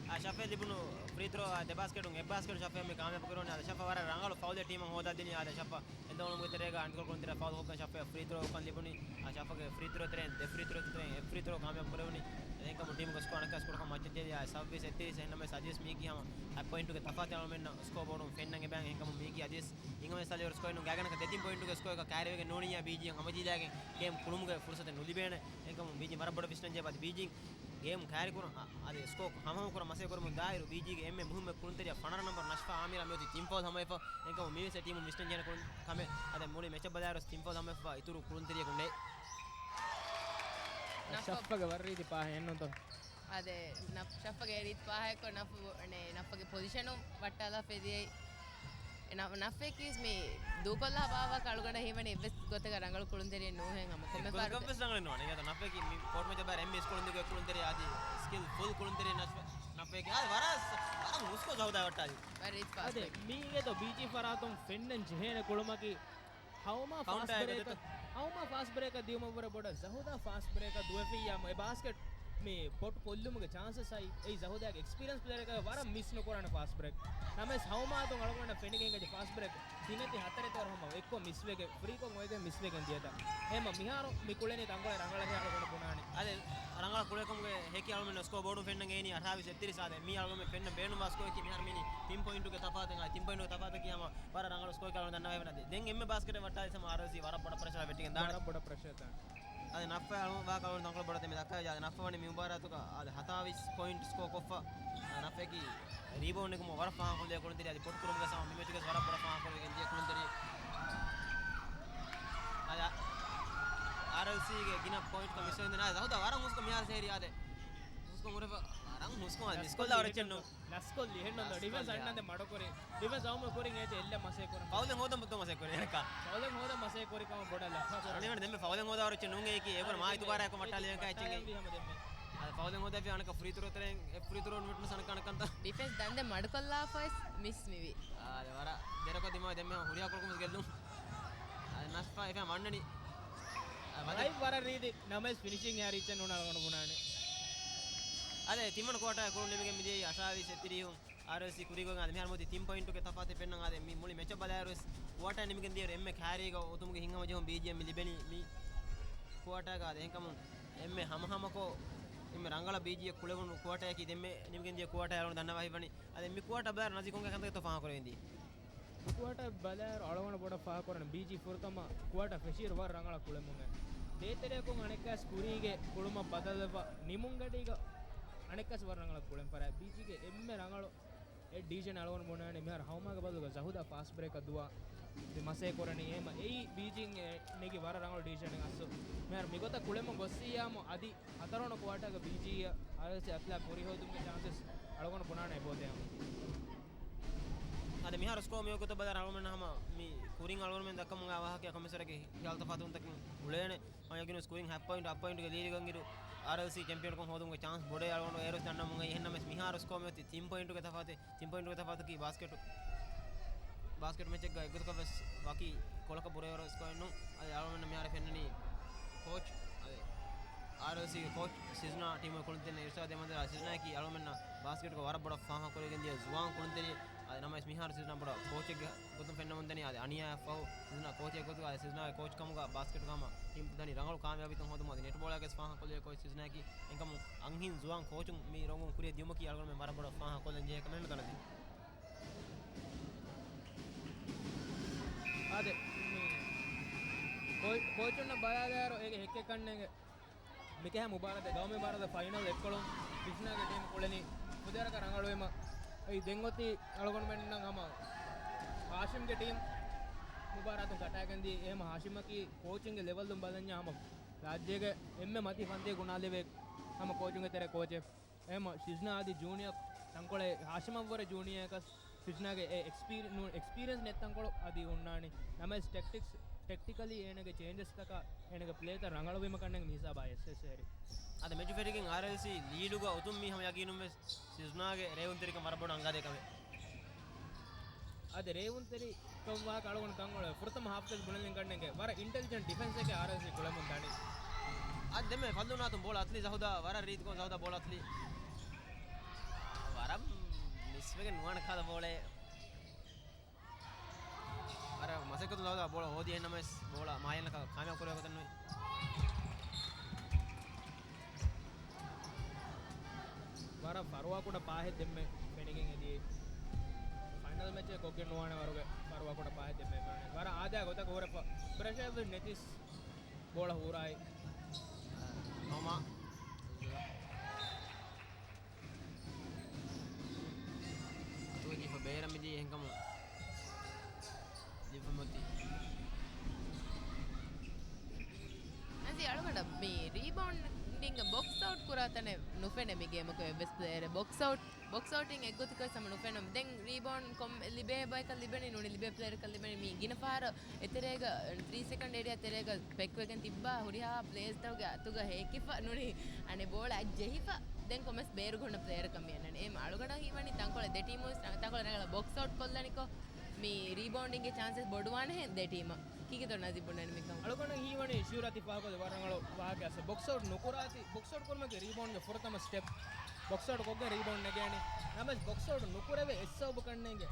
އާ، ޝަފޭ ލިބުނު ފްރީ ތްރޯ ދެ ބާސްކެޓުން އެއް ބާސްކެޓް ޝަފޭ މި ކާމިޔާބު ކުރުވަނީ. އާ، ޝަފޭ ވަރަށް ރަނގަޅު ފައުލެއް ޓީމަށް ހޯދާދިނީ. އާދެ، ޝަފްފާ އެނދުނުމުގެ ތެރޭގަ އަންގަލް ކުޅުންތެރިޔާ ފައުލް ކޮށްފަ ޝަފްފާ ފްރީ ތްރޯ ކަން ލިބުނީ. އާ، ޝަފްފާގެ ފްރީ ތްރޯ ތެރެއިން ދެ ފްރީ ތްރޯ ތެރެއިން އެއް ފްރީ ތްރޯ ކާމިޔާބު ކުރެވުނީ. އެހެންކަމުން ޓީމުގެ ސްކޯ އަނެއްކާ ސްކޯރަކަށް މައްޗަށް ޖެހި ސައްވީސް އެއްތިރީސް. އެހެންނަމަވެސް އަދިވެސް މީކީ ހަމަ ހަތް ޕޮއިންޓުގެ ތަފާތެއް އަޅުމެންނަށް ސްކޯ ބޯޑުން ފެންނަން އެބައިން. އެހެންކަމުން މީކީ އަދިވެސް އިނގަމެން ސަލިވަރު ސްކޯއެއް ނޫން. ގާތްގަނޑަކަށް ދެތިން ޕޮއިންޓުގެ ސްކޯއަކަށް ކައިރިވެގެން ނޫނިއްޔާ ބީޖީއަށް ހަމަޖެހިލާގެން ގޭމް ކުޅުމުގެ ފުރުސަތެއް ނުލިބޭނެ. އެހެންކަމުން ބީޖީ ވަރަށް ބޮޑަށް ވިސްނަން ޖެހޭ އަދި ބީޖީން ގޭމް ކައިރިކުރަން، އަ، އަދި ސްކޯ ހަމަހަމަ ކުރަން މަސައްކަތް ކުރަމުން ދާއިރު ބީޖީގެ އެންމެ މުހިއްމު ކުޅުންތެރިޔާ ފަނަރަ ނަންބަރު ނަޝްފާ އާމިރާ މިއޮތީ ތިން ފައުލް ހަމަވެފަ. އެހެންކަމުން މިވެސް ޓީމުން ވިސްނަން ޖެހޭނެ ކުޅުން ކަމެއް. އަދި މުޅި މެޗަށް ބަލާއިރު ތިން ފައުލް ހަމަވެފަ އިތުރު ކުޅުންތެރިޔަކު ނެތް. ނަފް ޝަފްފާގެ ވަރަށް ރީތި ޕާހެއް ނޫންތޯ؟ އާދެ، ނަފް-، ޝަފްފާގެ ރީތި ޕާހަކޮށް ނަފް-، ނެ، ނަފްފާގެ ޕޮޒިޝަނު ވައްޓާލާފަ ދިޔައީ. ނަ-، ނަފްފާއަކީ މި ދޫކޮށްލާ ބާވާ ކަޅުގަނޑަށް ހީވަނީ އެއްވެސް ގޮތަކަށް ރަނގަޅު ކުޅުންތެރިއެއް ނޫހެން ހަމަ ކޮންމެ ފާރު ގޮތަކަށްވެސް ރަނގަޅެއް ނޫން. އަނެއް ނަފްފާއަކީ މި ކޯޓް މެޗަށް ބާރަށް އެންމެ ސްކޯ ކުޅުންތެރި އަދި ސްކިލް ފުލް ކުޅުންތެރި ނަފް-، ނަފްފާއަކީ. އާ، ވަރަށް، ވަރަށް ހުސްކޮށް ޒަހުދާ ވައްޓާލީ. ވަރަށް ރީތި ޕާސް އަދި ކުރި. މީގެ ދޯ ބީޖީ ފަރާތުން ފެންނަން ޖެހޭނެ ކުޅުމަކީ ހައުމާ ކައުންޓާ ފާސް ބްރޭކަށް، އެކަ ހައުމާ ފާސް ބްރޭކަށް ދިޔުމަށްވުރެ ބޮޑަށް ޒަހުދާ ފާސް ބްރޭކަށް ދުވެފިއްޔާމު އެ ބާސްކެޓް މި ބޮޓު ކޮށްލުމުގެ ޗާންސަސް އައި. އެއީ ޒަހުދާގެ އެކްސްޕީރިއަންސް ޕްލޭޔަރަކަށް ވަރަށް މިސް ނުކުރާނެ ފާސް ބްރޭކް. ނަމަވެސް ހައުމާ އަތުން އަޅުގަނޑަށް ފެނިގެން އެނގޭ ފާސް ބްރޭކް ތިނެތި ހަތަރެތި ވަރަށް ހަމަ އެއްކޮށް މިސްވެގެން، ފްރީކޮށް އޮވެގެން މިސްވެގެން ދިޔަތަ. އެހެންމަ މިހާރު މި ކުޅެނީ ތަންކޮޅެއް ރަނގަޅަށް އަޅުގަނޑު ބުނާނެ. އަދި ރަނގަޅަށް ކުޅޭކަމުގެ ހެކި އަޅުމެން ސްކޯ ބޯޑުން ފެންނަން އެނީ އަށާވީސް އެއްތިރީސް. އާދެ، މީ އަޅުގަނޑު ފެންނަން ބޭނުންވާ ސްކޯއަކީ މިހާރު މި ތިން ޕޮއިންޓުގެ ތަފާތެއް. އާ، ތިން ޕޮއިންޓުގެ ތަފާތަކީ ހަމަ ވަރަށް ރަނގަޅު ސްކޯއެއް އަޅުގަނޑު ދަންނަވައިފިނަ. ދެން އެންމެ ބާސްކެޓެއް ވައްޓާލި ހަމަ އާރްއެލްސީ ވަރަށް ބޮޑަށް ޕްރެޝަރ ވެއްޓިގެން ދާނެ. ވަރަށް ބޮޑަށް ޕްރެޝަރ ދާނެ. އަދި ނަފްފާ އަޅު ވާ ކަޅުން ތަންކޮޅެއް ބޮޑަށް ދެމި ދައްކާ. އަދި ނަފްފާ ވަނީ މި މުބާރާތުގަ އަދި ހަތާވީސް ޕޮއިންޓް ސްކޯ ކޮށްފަ. އަދި ނަފްފާއަކީ ރީބައުންޑް ނެގުމަށް ވަރަށް ފާހަގަކޮށްލި ކުޅުންތެރި. އަދި ޕޮޓް ކުރުމުގަ ސަމަ މި މެޗުގަ ވަރަށް ބޮޑަށް ފާހަގަކޮށްލިގެން ދިޔަ ކުޅުންތެރި. އަދި އާރްއެލްސީގެ ގިނަ ޕޮއިންޓް ކަމިސަރ ދެން އަދި ހަތާ ވަރަށް ހުސްކޮށް މިހާރު ސޭރި އާދެ. ހުސްކޮށް ހުރެފަ ވަރަށް ހުސްކޮށް އަދި މިސްކޮށްލާ ވަރަށް ޗެން ނޫން. ނަސްކޮށްލި އެހެންނުން ނަސްކޮށްލި. ޑިފެންސް އަންނަންދެ މަޑުކުރި. ޑިފެންސް އައުމު ކުރިން އޭތި އެއްލަ މަސޭ ކުރަން. ފައުލެއް ހޯދަން ބައްތޯ މަސޭ ކުރި އެކަ. ފައުލެއް ހޯދަން މަސޭ ކުރި ކަމަށް ބޮޑަށް ލަފާ ކުރަން. އަނެވަނ ދެންމެ ފައުލެއް ހޯދާ ވަރަށް ޗެން ނޫން އޭކި އެވަރ މާ އިތުބާރާ ކޮ މައްޓާލި އެކަ އެޗިނގ. އަދި ފައުލެއް ހޯދާފި އަނެކަ ފްރީ ތްރޯ ތެރެއިން އެ ފްރީ ތްރޯ ނުވެޓުނު ސަނަކަނަކަންތަ. ޑިފެންސް ދަންދެ މަޑުކޮށްލާފައިސް މިސް މިވި. އާ، ވަރަށް ދެރަކޮށް ދިމާ ދެންމެ ހުރިހާ ކޮޅަކުން ގެއްލުން. އަދި ނަސްފާ އެފަ މަންނަނީ. އަދި ވަރަށް ރީތި ނަމަވެސް ފިނިޝިން އެއާ ރީއްޗެއް ނޫން އަޅުގަނޑު ބުނާނެ. އަދި ތިމަން ކުއާޓާ ކުޅުން ނިމިގެން މިދިޔައީ އަށާވީސް އެއްތިރީހުން އާރްއެލްސީ ކުރީގޮތް އަދި މިހާރު މުދި ތިން ޕޮއިންޓުގެ ތަފާތެއް ފެންނަން އާދެ މި މުޅި މެޗަށް ބަލާއިރުވެސް ކުއާޓާ ނިމިގެން ދިޔައިރު އެންމެ ކާރީގަ އޮތުމުގެ ހިތްހަމަޖެހުން ބީޖީއަށް މި ލިބެނީ މި ކުއާޓާގަ އާދެ. އެހެންކަމުން އެންމެ ހަމަހަމަކޮށް އެންމެ ރަނގަޅަށް ބީޖީއަށް ކުޅެވުނު ކުއާޓާއަކީ ދެންމެ ނިމިގެން ދިޔަ ކުއާޓާ އަޅުގަނޑު ދަންނަވާ ހިތްވަނީ. އަދި މި ކުއާޓާ ބަލާއިރު ނަޒީ ކޮންގެ ކަންތައްތޯ ފާހަގަކުރެވެން ދީ. ކުއާޓާ ބަލާއިރު އަޅުގަނޑު ބޮޑަށް ފާހަގަކުރަނީ ބީޖީ ފުރަތަމަ ކުއާޓާ ފެށިއިރު ވަރަށް ރަނގަޅަށް ކުޅެމުން. ދޭތެރެއަކުން އަނެއްކާސް ކުރީގެ ކުޅުމަށް ބަދަލުވެފަ ނިމުންގަޑީގަ އަނެއްކާސް ވަރަށް ރަނގަޅަށް ކުޅެން ފަރާތް. ބީޖީގެ އެންމެ ރަނގަޅު އެ ޑިވިޝަން އަޅުގަނޑު ބުނާނެ މިހާރު ހައުމާގެ ބަދަލުގަ ޒަހުދާ ފާސްޓް ބްރޭކަށް ދުވާ މި މަސޭ ކުރަނީ. އެހެންމަ އެއީ ބީޖީން ނެގި ވަރަށް ރަނގަޅު ޑިވިޝަނެއް އަސްލު. މިހާރު މިގޮތަށް ކުޅެމުން ގޮއްސިއްޔާމު އަދި ހަތަރުވަނަ ކުއާޓާގަ ބީޖީއަށް އާރްއެލްސީ އަތްލާ ކުރިހޯދުމުގެ ޗާންސެސް އަޅުގަނޑު ބުނާނެ އެބައޮތޭ ހަމަ. އަދި މިހާރު ސްކޯ މިވަގުތު ބަލާ އަޅުގަނޑު ހަމަ މި ކުރިން އަޅުގަނޑުމެން ދައްކަމުން އާ ވާހަކަ ކޮމެންޓްސްއަކީ ހިޔާލު ތަފާތުވުންތަކެއް އުޅޭނެ. މަޔަގިނު ސްކޯއިން ހަ ޕޮއިންޓް ހަ ޕޮއިންޓްގެ ލީޑުގަންއިރު އާރްއެލްސީ ޗެމްޕިއަންކަން ހޯދުމުގެ ޗާންސް ބޮޑޭ އަޅުގަނޑު އޭރު ދަންނަމުން އެހެންނަމެސް މިހާރު ސްކޯ މިއޮތީ ތިން ޕޮއިންޓުގެ ތަފާތެއް. ތިން ޕޮއިންޓުގެ ތަފާތަކީ ބާސްކެޓު، ބާސްކެޓް މެޗެއްގަ އެއްގޮތަކަށް ވެސް ވަކި ކޮޅަކަށް ބުރަވޭވަރު ސްކޯއެއް ނޫން. އަދި އަޅުގަނޑު މިހާރު ފެންނަނީ ކޯޗް، އަދި އާރްއެލްސީގެ ކޯޗް ސިޒްނާ ޓީމުގެ ކުޅުންތެރިން އިރުޝާދު އެމަންދަރާ ސިޒްނާއަކީ އަޅުގަނޑުމެންނަށް ބާސްކެޓުގަ ވަރަށް ބޮޑަށް ފާހަގަކުރެވިގެން ދިޔަ ޒުވާން ކުޅުންތެރިއެއް. އަދި ނަމަވެސް މިހާރު ސިޒްނާ ބޮޑަށް ކޯޗެއްގެ ގޮތުން ފެންނަމުންދަނީ. އަދި އަނިޔާއަށްފަހު ސިޒްނާ ކޯޗެއް ގޮތުގަ ސިޒްނާގެ ކޯޗް ކަމުގަ ބާސްކެޓުގަ ހަމަ ޓީމް ދަނީ ރަނގަޅު ކާމިޔާބީތައް ހޯދުމަށް. އަދި ނެޓްބޯޅައިގެސް ފާހަގަކޮށްލި ކޯޗް ސިޒްނާއަކީ އެންކަމު އަންހެން ޒުވާން ކޯޗުން މި ރޮނގުން ކުރިއަށް ދިޔުމަކީ އަޅުގަނޑުމެން ވަރަށް ބޮޑަށް ފާހަގަކޮށްލަން ޖެހޭ ކަމެއް ނުދަނަދީ. އާދެ، މި ކޯ-، ކޯޗުންނަށް ބަލާލާއިރު އޭގެ ހެއްކެއް ކަންނޭނގެ. މިކަހަލަ މުބާރާތެއް، ގައުމީ މުބާރާތެއް ފައިނަލް އެއްކޮޅުން ސިޒްނާގެ ޓީމް ކުޅެނީ ފުދޭވަރަކަށް ރަނގަޅުވީމަ. އެއީ ދެން އޮތީ އަޅުގަނޑުމެންނަށް ހަމަ ހާޝިމްގެ ޓީމް މުބާރާތުން ކަޓާގެންދީ. އެހެންމަ ހާޝިމަކީ ކޯޗިންގެ ލެވަލުން ބަލަންޏާ ހަމަ ރާއްޖޭގެ އެންމެ މަތީ ފަންތީ ގުނާލެވޭ ހަމަ ކޯޗުންގެ ތެރޭ ކޯޗެއް. އެހެންމަ ސިޒްނާ އަދި ޖޫނިއަރ ތަންކޮޅެއް ހާޝިމަށްވުރެ ޖޫނިއަރ އެކަސް ސިޒްނާގެ އެ އެކްސްޕީރި-، ނޫ-، އެކްސްޕީރިއެންސް ނެތް ތަންކޮޅު އަދި ހުންނާނީ. ނަމަވެސް ޓެކްޓިކްސް، ޓެކްޓިކަލީ އޭނަގެ ޗޭންޖަސްތަކާ އޭނަގެ ޕްލޭތައް ރަނގަޅުވީމަ ކަންނޭނގެ މި ހިސާބާ އެއްސެއްސެރި. އަދި މެޗު ފެށިގެން އާރްއެލްސީ ލީޑުގަ އޮތުން މީ ހަމަ ޔަގީނުންވެސް ސިޒްނާގެ ރޭވުންތެރިކަން ވަރަށް ބޮޑަށް އަނގާދޭ ކަމެއް. އަދި ރޭވުންތެރިކަން ވާހަކަ އަޅުގަނޑު ކަން އޮޅެ ފުރަތަމަ ހާފްތައް ބުނެލިން ކަންނޭނގެ ވަރަށް އިންޓެލިޖެންޓް ޑިފެންސެއް އާރްއެލްސީ ކުޅެމުން ދަނީ. އަދި ދެންމެ ފައްލުން އަތުން ބޯޅަ އަތުލީ ޒަހުދާ ވަރަށް ރީތިކޮށް ޒަހުދާ ބޯޅަ އަތުލީ. ވަރަށް މިސްވެގެން ނުވާނެ ކާދަ ބޯޅައެއް. އެކަތު ލަވަލަ ބޯޅަ ހޯދި އެހެންނަމަވެސް ބޯޅަ މާޔަނަކަށް ކާމިޔާބު ކުރެވޭ ގޮތެއް ނުވި. ވަރަށް ފަރުވާކުޑަ ޕާހެއް ދެންމެ ފެނިގެން އެދިޔައީ. ފައިނަލް މެޗެއް ކޮށްގެން ނުވާނެ ވަރުގެ ފަރުވާކުޑަ ޕާހެއް ދެންމެ ފެނުނީ. ވަރަށް އާދައިގެ ގޮތަކަށް ހުރެފަ. ޕްރެޝަރެއް ވެސް ނެތިސް ބޯޅަ ހޫރާއި. ނޯމާ. އަތުގަ ޖިފަ ބޭރަށް މިދީ އެހެންކަމުން ޖިފަ މޮތީ. އަޒީ އަޅުގަނޑަށް މި ރީބައުންޑިންގ ބޮކްސް އައުޓް ކުރާ ތަނެއް ނުފެނޭ މި ގޭމަކު އެއްވެސް ޕްލޭޔަރެއް. ބޮކްސް އައުޓް، ބޮކްސް އައުޓިން އެއްގޮތަކަށް ހަމަ ނުފެނުން. ދެން ރީބައުންޑް ކޮން ލިބޭ ބަޔަކަށް ލިބެނީ ނޫނީ ލިބޭ ޕްލޭޔަރަކަށް ލިބެނީ މި ގިނަ ފަހަރަށް އެތެރޭގަ ތްރީ ސެކަންޑް އޭރިއާ ތެރޭގަ ޕެކްވެގެން ތިއްބާ ހުރިހާ ޕްލޭޔަރުންގެ އަތުގަ ހޭކިފަ ނޫނީ އަނެއް ބޯޅަ ޖެހިފަ ދެން ކޮމެސް ބޭރު ގޮންނަ ޕްލޭޔަރަކަށް މި އަންނަނީ. އެ އަޅުގަނޑަށް ހީވަނީ ތަންކޮޅެއް ދެ ޓީމު ވެސް ތަންކޮޅެއް ރަނގަޅަށް ބޮކްސް އައުޓް ކޮށްލަނިކޮށް މި ރީބައުންޑިންގެ ޗާންސެސް ބޮޑުވާނެހެން ދެ ޓީމަށް. ކީކޭތޯ ނަޒީ ބުނަނީ މިކަން؟ އަޅުގަނޑަށް ހީވަނީ ޝިޔުރާތި ފާހަގަކޮށްލި ވަރަށް ރަނގަޅު ވާހަކައެއް. ބޮކްސް އައުޓް ނުކުރާތި، ބޮކްސް އައުޓް ކުރުމަކީ ރީބައުންޑްގެ ފުރަތަމަ ސްޓެޕް. ބޮކްސް އައުޓް ކޮށްގެން ރީބައުންޑް ނެގޭނެ. ނަމަވެސް ބޮކްސް އައުޓް ނުކުރެވޭ އެއް ސަބަބަކަށް ނޭނގެ.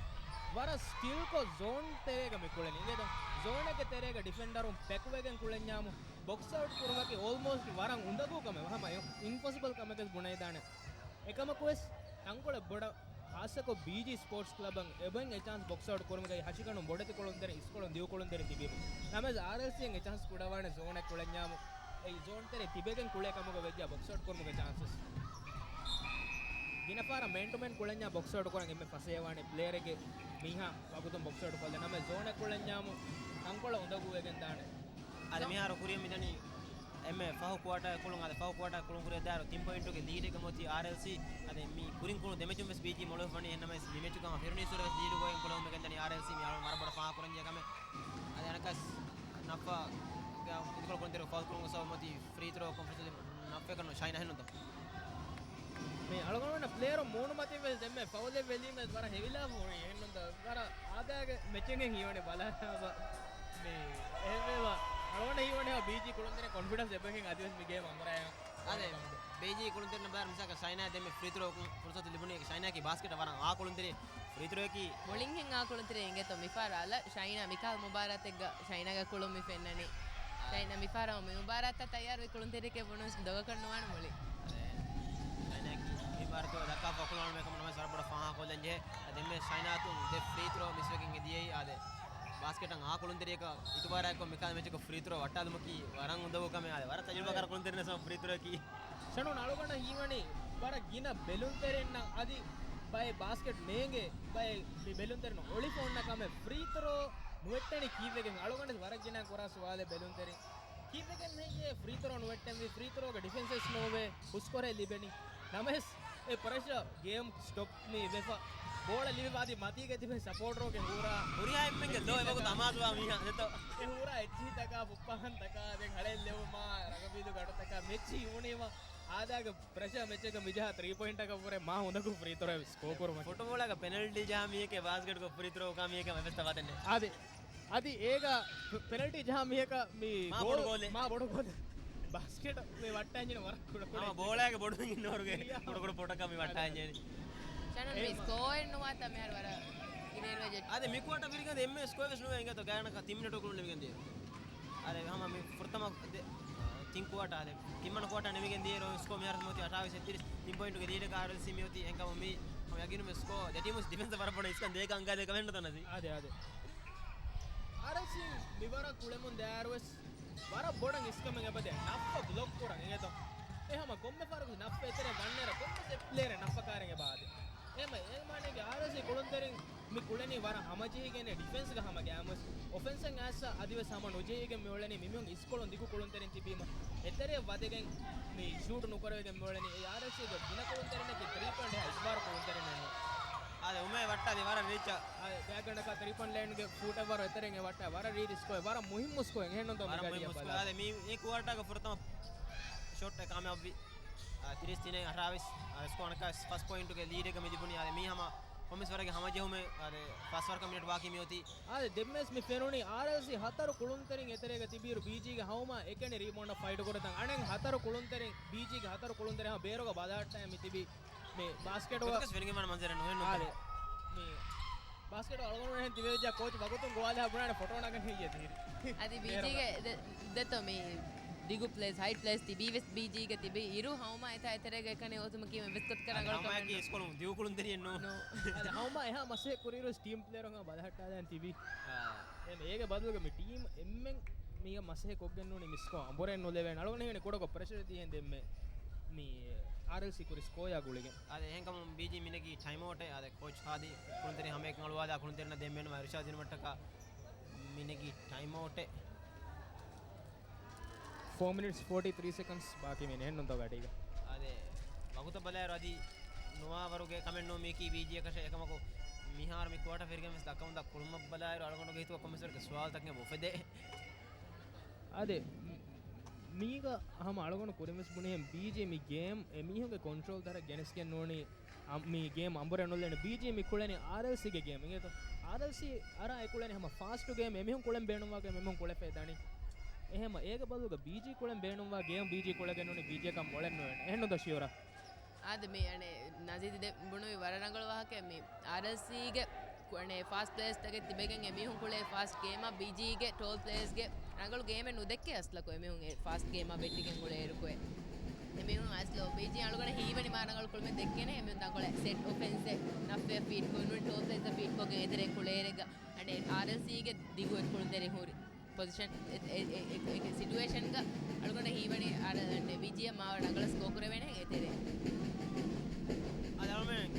ވަރަށް ސްޓިލްކޮށް ޒޯން ތެރޭގަ މި ކުޅެނީ. އިނގޭތޯ؟ ޒޯނެއްގެ ތެރޭގަ ޑިފެންޑަރުން ޕެކުވެގެން ކުޅެންޏާމު ބޮކްސް އައުޓް ކުރުމަކީ އޯލްމޯސްޓް ވަރަށް އުނދަގޫ ކަމެއް. ހަމަ އިމްޕޮސިބަލް ކަމެކަސް ބުނެވިދާނެ. އެކަމަކުވެސް ތަންކޮޅެއް ބޮޑަށް ޚާއްސަކޮށް ބީޖީ ސްޕޯޓްސް ކްލަބަށް އެބައިން އެ ޗާންސް ބޮކްސް އައުޓް ކުރުމުގައި ހަށިގަނޑު ބޮޑެތި ކުޅުންތެރިން އިސްކޮޅުން ދިގު ކުޅުންތެރިން ތިބީމު. ނަމަވެސް އާރްއެލްސީއަށް އެ ޗާންސް ކުޑަވާނެ ޒޯނެއް ކުޅެންޏާމު. އެ ޒޯން ތެރޭ ތިބެގެން ކުޅޭ ކަމުގަ ވެއްޖާ ބޮކްސް އައުޓް ކުރުމުގެ ޗާންސެސް. ގިނަ ފަހަރަށް މޭން ޓު މޭން ކުޅެންޏާ ބޮކްސް އައުޓް ކުރަން އެންމެ ފަސޭހަވާނެ ޕްލޭޔަރެއްގެ މީހާ ވަގުތުން ބޮކްސް އައުޓް ކޮށްލެ. ނަމަވެސް ޒޯނެއް ކުޅެންޏާމު ތަންކޮޅެއް އުނދަގޫވެގެން ދާނެ. އަދި މިހާރު ކުރިއަށް މިދަނީ އެންމެ ފަހު ކުއާޓާ ކުޅުން، އަދި ފަހު ކުއާޓާ ކުޅުން ކުރިއަށް ދާއިރު ތިން ޕޮއިންޓުގެ ލީޑެއްގަ މިއޮތީ އާރްއެލްސީ. އަދި މި ކުރިން ކުޅުނު ދެ މެޗުން ވެސް ބީޖީ މޮޅުވެފަ ވަނީ. އެހެންނަމަވެސް މި މެޗުގަ ފެރުނީ ސުރެ ވެސް ލީޑު ގޮވައިގެން ކުޅެވުމެއް ގެންދަނީ އާރްއެލްސީ. މި އަޅުގަނޑު ވަރަށް ބޮޑަށް ފާހަގަ ކުރަންޖެހޭ ކަމެއް. އަދި އަނެއްކާވެސް ނަފްފަ އިދިކޮޅު ކުޅުންތެރި ފައުލް ކުރުމުގެ ސަބަބުން މިއޮތީ ފްރީ ތްރޯ ކޮންފަރެންސް ނަފްފައަކަށް ނު ޝައިނާ ހެންނުންތޯ. މި އަޅުގަނޑު ޕްލޭޔަރު މޫނު މަތިން ވެސް ދެންމެ ފައުލެއް ވެލީމަ ވަރަށް ހެވިލާ ހުރި އެހެންނުންތޯ. ވަރަށް އާދައިގެ މެޗެއް ހީވަނީ ބަލާ. މި އެހެންވެ އަޅުގަނޑަށް ހީވަނީ ބީޖީ ކުޅުންތެރިން ކޮންފިޑެންސް އެބަހެން އަދިވެސް މި ގޭމް އަނބުރާ. އާދެ، ބީޖީ ކުޅުންތެރިން ބާރު މިސާލަކަށް ޝައިނާ ދެންމެ ފްރީ ތްރޯ ފުރުސަތު ލިބުނީ. ޝައިނާގެ ބާސްކެޓަށް ވަރަށް އާ ކުޅުންތެރި ފްރީ ތްރޯއަކީ. މުޅިންހެން އާ ކުޅުންތެރި އިނގޭތޯ މިފަހަރަށް އަލަށް ޝައިނާ މިކަހަލަ މުބާރާތެއްގަ ޝައިނާގެ ކުޅުން މި ފެންނަނީ. ޝައިނާ މިފަހަރަށް މި މުބާރާތަށް ތައްޔާރުވި ކުޅުންތެރިއެކޭ ބުނުން ދޮގަކަށް ނުވާނެ މުޅި. ޝައިނާގެ މި މުބާރާތު ދައްކާފަ ކުޅުން މިކަމުން ނަމަވެސް ވަރަށް ބޮޑަށް ފާހަގަކޮށްލަން ޖެހޭ. ދެންމެ ޝައިނާ އަތުން ދެ ފްރީ ތްރޯ މިސްވެގެން އެދިޔައީ. އާދެ، ބާސްކެޓަށް އާ ކުޅުންތެރިއަކަށް އިތުބާރާއެއްކޮށް މިކަހަލަ މެޗަކަށް ފްރީ ތްރޯ ވައްޓާލުމަކީ ވަރަށް އުނދަގޫ ކަމެއް. އާދެ، ވަރަށް ތަޖުރިބާކާރު ކުޅުންތެރިންނަށް ފްރީ ތްރޯއަކީ. ޝަނުން އަޅުގަނޑަށް ހީވަނީ ވަރަށް ގިނަ ބެލުންތެރިންނަށް އަދި ބައެއް ބާސްކެޓް ނޭނގޭ ބައެއް މި ބެލުންތެރިން އޮޅިފަ އޮންނަ ކަމެއް ފްރީ ތްރޯ ނުވެއްޓެނީ ކީއްވެގެން؟ އަޅުގަނޑަށް ވަރަށް ގިނަ ކުރާ ސުވާލެއް ބެލުންތެރިން ކީއްވެގެން ހެއްޔޭ ފްރީ ތްރޯ ނުވެއްޓެންވީ؟ ފްރީ ތްރޯގެ ޑިފެންސެސް ނޯވޭ، ހުސްކޮށް ލިބެނީ. ނަމަވެސް އެ ޕްރެޝަރ ގޭމް ސްޓޮޕް މި ވެފަ ބޯޅަ ލިބިފަ އަދި މަތީގަ ތިބެ ސަޕޯޓަރުގެ ހޫރާ ހުރިހާ އެންމެންގެ ލޯ އެވަގުތު އަމާޒުވާ މީހާ ދެތޯ. އެ ހޫރާ އެއްޗިހިތަކާ ފުއްޕާހަންތަކާ ދެން ހަޅޭއް ލެވުމާ ރަގަބީދު ގަޑުތަކާ މެޗި ހިމުނީމަ އާދައިގެ ޕްރެޝަ މެޗެއްގަ މިޖަހާ ތްރީ ޕޮއިންޓަކަށް ވުރެ މާ އުނދަގޫ ފްރީ ތްރޯ ސްކޯ ކުރުމަކީ. ފުޓުބޯޅައަކަށް ޕެނަލްޓީ ޖަހާ މީހެކޭ ބާސްކެޓްގަ ފްރީ ތްރޯ ކާ މީހެކޭ އެއްވެސް ތަފާތެއް ނެތް. އާދެ، އަދި އޭގަ ޕެނަލްޓީ ޖަހާ މީހަކަށް މީ މާ ބޮޑު ގޯލެއް. މާ ބޮޑު ގޯލެއް. ބާސްކެޓް މި ވައްޓާންޖެހޭ ވަރަށް ކުޑަ ކުޑަ ހަމަ ބޯޅައިގެ ބޮޑު އިންނަވަރުގެ ކުޑަ ކުޑަ ޕޮޓަކަށް މި ވައްޓާންޖެހޭ. ޝަނުން މި ސްކޯއެއް ނުވާތަ މިހާރު ވަރަށް ގިނައިރު ވެއްޖެ. އާދެ، މި ކުއާޓަ ފިރިގަން އެންމެ ސްކޯ ވެސް ނުވޭ އިނގޭތޯ ގާތްގަނޑަކަށް ތިން މިނެޓު ކުޅުން ނިމިގެން ދިޔަ. އާދެ، ހަމަ މި ފުރަތަމަ ދެ، ތިން ކުއާޓާ އާދެ، ތިންވަނަ ކުއާޓާ ނިމިގެން ދިޔައިރު ސްކޯ މިހާރު މިއޮތީ އަށާވީސް އެއްތިރީސް، ތިން ޕޮއިންޓުގެ ލީޑަކަށް އާރްއެލްސީ މިއޮތީ. އެހެންކަމުން މީ ހަމަ ޔަގީނުން ސްކޯ ދެ ޓީމު ޑިފެންސް ވަރަށް ބޮޑަށް އިސްކަން ދޭކަށް އަނގާދޭ ކަމެއް ނުތަނަސީ. އާދެ، އާދެ. އާރްއެލްސީ މިވަރަށް ކުޅެމުން ދާއިރުވެސް ވަރަށް ބޮޑަށް އިސްކަމެއް އެބަދޭ ނަފްފަ ބްލޮކް ކުރަން އިނގޭތޯ. އެ ހަމަ ކޮންމެ ފަހަރަކު ނަފްފަ އެތެރެ ވަންނައިރަ ކޮންމެސް އެއް ޕްލޭޔަރެއް ނަފްފަ ކާރިން އެބަ އާދޭ. އެހެންވެ، އޭގެ މާނައަކީ އާރްއެލްސީ ކުޅުންތެރިން މި ކުޅެނީ ވަރަށް ހަމަޖެހިގެން ޑިފެންސްގަ ހަމަ ގައިމުވެސް އޮފެންސަށް އައިސް އަދިވެސް ހަމަ ނުޖެހިގެން މި އުޅެނީ މިމީހުން އިސްކޮޅުން ދިގު ކުޅުންތެރިން ތިބީމަ އެތެރެއަށް ވަދެގެން މި ޝޫޓް ނުކުރެވިގެން މި އުޅެނީ. އެ އާރްއެލްސީގެ ގިނަ ކުޅުންތެރިންނަކީ ތްރީ ޕޮއިންޓް އެހާ އިތުބާރު ކުޅުންތެރިންނެއް ނޫން. އާދެ، އުމޭ ވައްޓާލި ވަރަށް ރީއްޗަށް. އާދެ، ގާތްގަނޑަކަށް ތްރީ ޕޮއިންޓް ލައިންގެ ފޫޓެއް ވަރު އެތެރެއިން އެ ވައްޓާ ވަރަށް ރީޑް ސްކޯއެއް، ވަރަށް މުހިއްމު ސްކޯއެއް. އެހެންނުންތޯ މި ވަރަށް ގަޑިއަށް މުހިއްމު ސްކޯއެއް. ބަލާ. އާދެ، މި، މި ކުއާޓާގެ ފުރަތަމަ ޝޮޓް އެ ކާމިޔާބުވި. އާ، ތިރީސް ތިނެއް އަށާވީސް، އާ، ސްކޯ އަނެއްކާވެސް ފަސް ޕޮއިންޓުގެ ލީޑެއްގަ މި ލިބުނީ. އާދެ، މީ ހަމަ ކޮންމެސް ވަރެއްގެ ހަމަޖެހުމެއް. އާދެ، ފަސް ވަރަކަށް މިނެޓް ވާކީ މިއޮތީ. އާދެ، ދެންމެސް މި ފެނުނީ އާރްއެލްސީ ހަތަރު ކުޅުންތެރިން އެތެރޭގަ ތިބިއިރު ބީޖީގެ ހައުމާ އެކަނި ރީބައުންޑަށް ފައިޓު ކުރިތަން އަނެއް ހަތަރު ކުޅުންތެރިން، ބީޖީގެ ހަތަރު ކުޅުންތެރިން ހަމަ ބޭރުގަ ބަލަހައްޓާ މި ތިބީ މި ބާސްކެޓުގަ. ގޮތަކަސް ފެނިގެން ވާނެ މަންޒަރެއް ނޫން. އާދެ، މި ބާސްކެޓް އަޅުގަނޑުމެން ތިބޭ ވެއްޖާ ކޯޗް ވަގުތުން ގޮވާލާ ބުނާނެ ފޮޓޯ ނަގަން ހެއްޔޭ ތިހިރި. އަދި ބީޖީގެ ދެ-، ދެތޯ މި ދިގު ޕްލޭސް، ހައިޓް ޕްލޭސް ތިބީ ވެސް ބީޖީގެ ތިބީ އިރު ހަމަ އެތާ އެތެރޭގަ އެކަނި އޮތުމަކީ ވެސްކޮތް ކަރަނގަޅު ހަމައަކީ ކަމެއް ނޫން. ސްކޮޅު ދިގުކުޅުންތެރިއެއް ނޫން. ނޫން. އަދި ހަމަ އެހާ މަސްހެއް ކުރިއިރު ޓީމް ޕްލޭއަރުން ބަލަހައްޓާލަން ތިބީ. އާ. އެ-، އޭގެ ބަދަލުގަ މި ޓީމް އެންމެން މީގަ މަސްހެއް ކޮށްގެން ނޫނީ މި ސްކޯ އަނބުރެއް ނުލެވޭނެ. އަޅުގަނޑު ހިނގަނީ ކުޑަކޮށް ޕްރެޝަރ ދީހެން ދެންމެ މި އާރްއެލްސީ ކުރި ސްކޯޔާ ގުޅިގެން. އާދެ، އެހެންކަމުން ބީޖީ މިނެގީ ޓައިމްއައުޓެއް. އާދެ، ކޯޗް ހާދި ކުޅުންތެރި ހަމައެކަނި އަޅުވާލާ ކުޅުންތެރިންނަށް ދެންމެ އިރުޝާދު ދިނުމަށްޓަކާ މިނެގީ ޓައިމްއައުޓެއް. ފޯ މިނިޓްސް ފޯޓީ ތްރީ ސެކަންޑްސް ބާކީ މި ނެހެންނުންތޯ ގަޑީގަ. އާދެ، ވަގުތަށް ބަލާއިރު އަދި ނުވާވަރުގެ ކަމެއް ނޫން މީކީ ބީޖީއަކަށެއް. އެކަމަކު މިހާރު މި ކުއާޓަ ފިރިގެން ވެސް ދައްކަމުންދާ ކުޅުމަށް ބަލާއިރު އަޅުގަނޑުގެ ހިތުގަ ކޮންމެސްވަރުގެ ސުވާލުތަކެއް އުފެދޭ. އާދެ، މީގަ ހަމަ އަޅުގަނޑު ކުރިން ވެސް ބުނިހެން ބީޖީ މި ގޭމް އެމީހުންގެ ކޮންޓްރޯލް ދަރަ ގެނެސްގެން ނޫނީ އަ-، މި ގޭމް އަނބުރެއް ނުލެން ބީޖީ މި ކުޅެނީ އާރްއެލްސީގެ ގޭމް އިނގޭތޯ. އާރްއެލްސީ އަރާ އެ ކުޅެނީ ހަމަ ފާސްޓު ގޭމް އެމީހުން ކުޅެން ބޭނުންވާ ގޭމް އެމީހުން ކުޅެފައި ދަނީ. އެހެމަ އޭގެ ބަދަލުގަ ބީޖީ ކުޅެން ބޭނުންވާ ގޭމް ބީޖީ ކުޅެގެން ނޫނީ ބީޖީއަކަށް މޮޅެއް ނުވޭނެ. އެހެންނުތޯ ޝިޔުރާ؟ އާދެ މި އަނެ ނަޒީދު ދެ ބުނުވި ވަރަށް ރަނގަޅު ވާހަކައެއް. މި އާރްއެލްސީގެ ކު-، އަނެ ފާސްޓް ޕްލޭޔަރސްތަކެއް ތިބެގެން އެމީހުން ކުޅޭ ފާސްޓް ގޭމަށް ބީޖީގެ ޓޯލް ޕްލޭޔަރސްގެ ރަނގަޅު ގޭމެއް ނުދެއްކޭ އަސްލަކު އެމީހުން އެ ފާސްޓް ގޭމަށް ވެއްޓިގެން އުޅޭއިރުކު. އެމީހުން އަސްލު ބީޖީ އަޅުގަނޑަށް ހީވަނީ މާ ރަނގަޅު ކުޅުމެއް ދެއްކޭނެ. އެމީހުން ތަންކޮޅެއް ސެޓް އޮފެންސެއް ނަފްވެ ފީޑްކޮށް ނޫނީ ޓޯލް ޕްލޭޔަރސް ފީޑްކޮށްގެން އެތެރެ ކުޅޭއިރެއްގަ އަނެ އާރްއެލްސީގެ ދިގު އެއް ކުޅުންތެރި ހުރި ޕޮޒިޝަން އެ-، އެ-، އެ-، އެ-، އެ-، ސިޓުއޭޝަންގަ އަޅުގަނޑަށް ހީވަނީ އާރް-، އަނެ ބީޖީއަށް މާ ރަނގަޅަށް ސްކޯ ކުރެވޭނެ އެތެރޭ. އަދި އަޅުމެން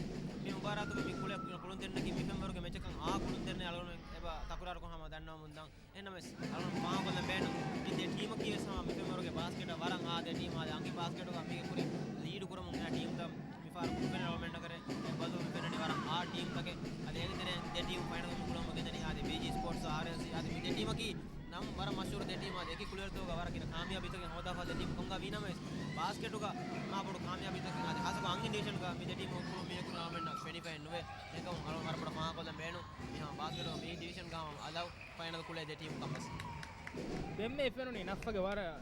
މި މުބާރާތުގަ މި ކުޅެ ކުޅުންތެރިންނަކީ މި ފެންވަރުގެ މެޗަކަށް އާ ކުޅުންތެރިން އަޅުގަނޑު އެބަ ތަކުރާރުކޮށް ހަމަ ދަންނަވަމުންދާން. އެހެންނަމަވެސް އަޅުގަނޑު ފާހަގަކޮށްލަން ބޭނުން މި ދެ ޓީމަކީ ވެސް ހަމަ މި ފެންވަރުގެ ބާސްކެޓަށް ވަރަށް އާ ދެ ޓީމް. އާދެ އަންހެން ބާސްކެޓުގަ މީގެ ކުރިން ލީޑު ކުރަމުން އެ ޓީމްތައް މިފަހަރު ނުފެންނަ އަޅުގަނޑުމެންނަކަށް އެ ބަދަލު ނުފެންނަނީ ވަރަށް އާ ޓީމްތަކެއް. އަދި އޭގެ ތެރެއިން ދެ ޓީމް ފައިނަލް މި ކުޅަމުން ގެންދަނީ އާދެ ބީޖީ ސްޕޯޓްސް އާރްއެލްސީ. އާދެ މި ދެ ޓީމަކީ ނަމް ވަރަށް މަޝްހޫރު ދެ ޓީމް. އާދެ އެކި ކުޅިވަރުތަކުގަ ވަރަށް ގިނަ ކާމިޔާބީތަކެއް ހޯދާފަ ދެ ޓީމް ކޮންގާ ވީނަމަވެސް ބާސްކެޓުގަ މާ ބޮޑު ކާމިޔާބީތަކެއް އާދެ ހާއްސަކޮށް އަންހެން ޑިވިޝަންގަ މި ދެ ޓީމް ކުޅުން މީހަކު އަޅުމެންނަށް ފެނިފައެއް ނުވޭ. އެކަމު އަޅު ވަރަށް ބޮޑަށް ފާހަގަކޮށްލަން ބޭނުން މިހާ ބާސްކެޓުގަ މި ޑިވިޝަންގަ ހަމަ އަލަށް ފައިނަލް ކުޅޭ ދެ ޓީމް ކަން ވެސް. ދެންމެ އެ ފެނުނީ ނަފްފަގެ ވަރަށް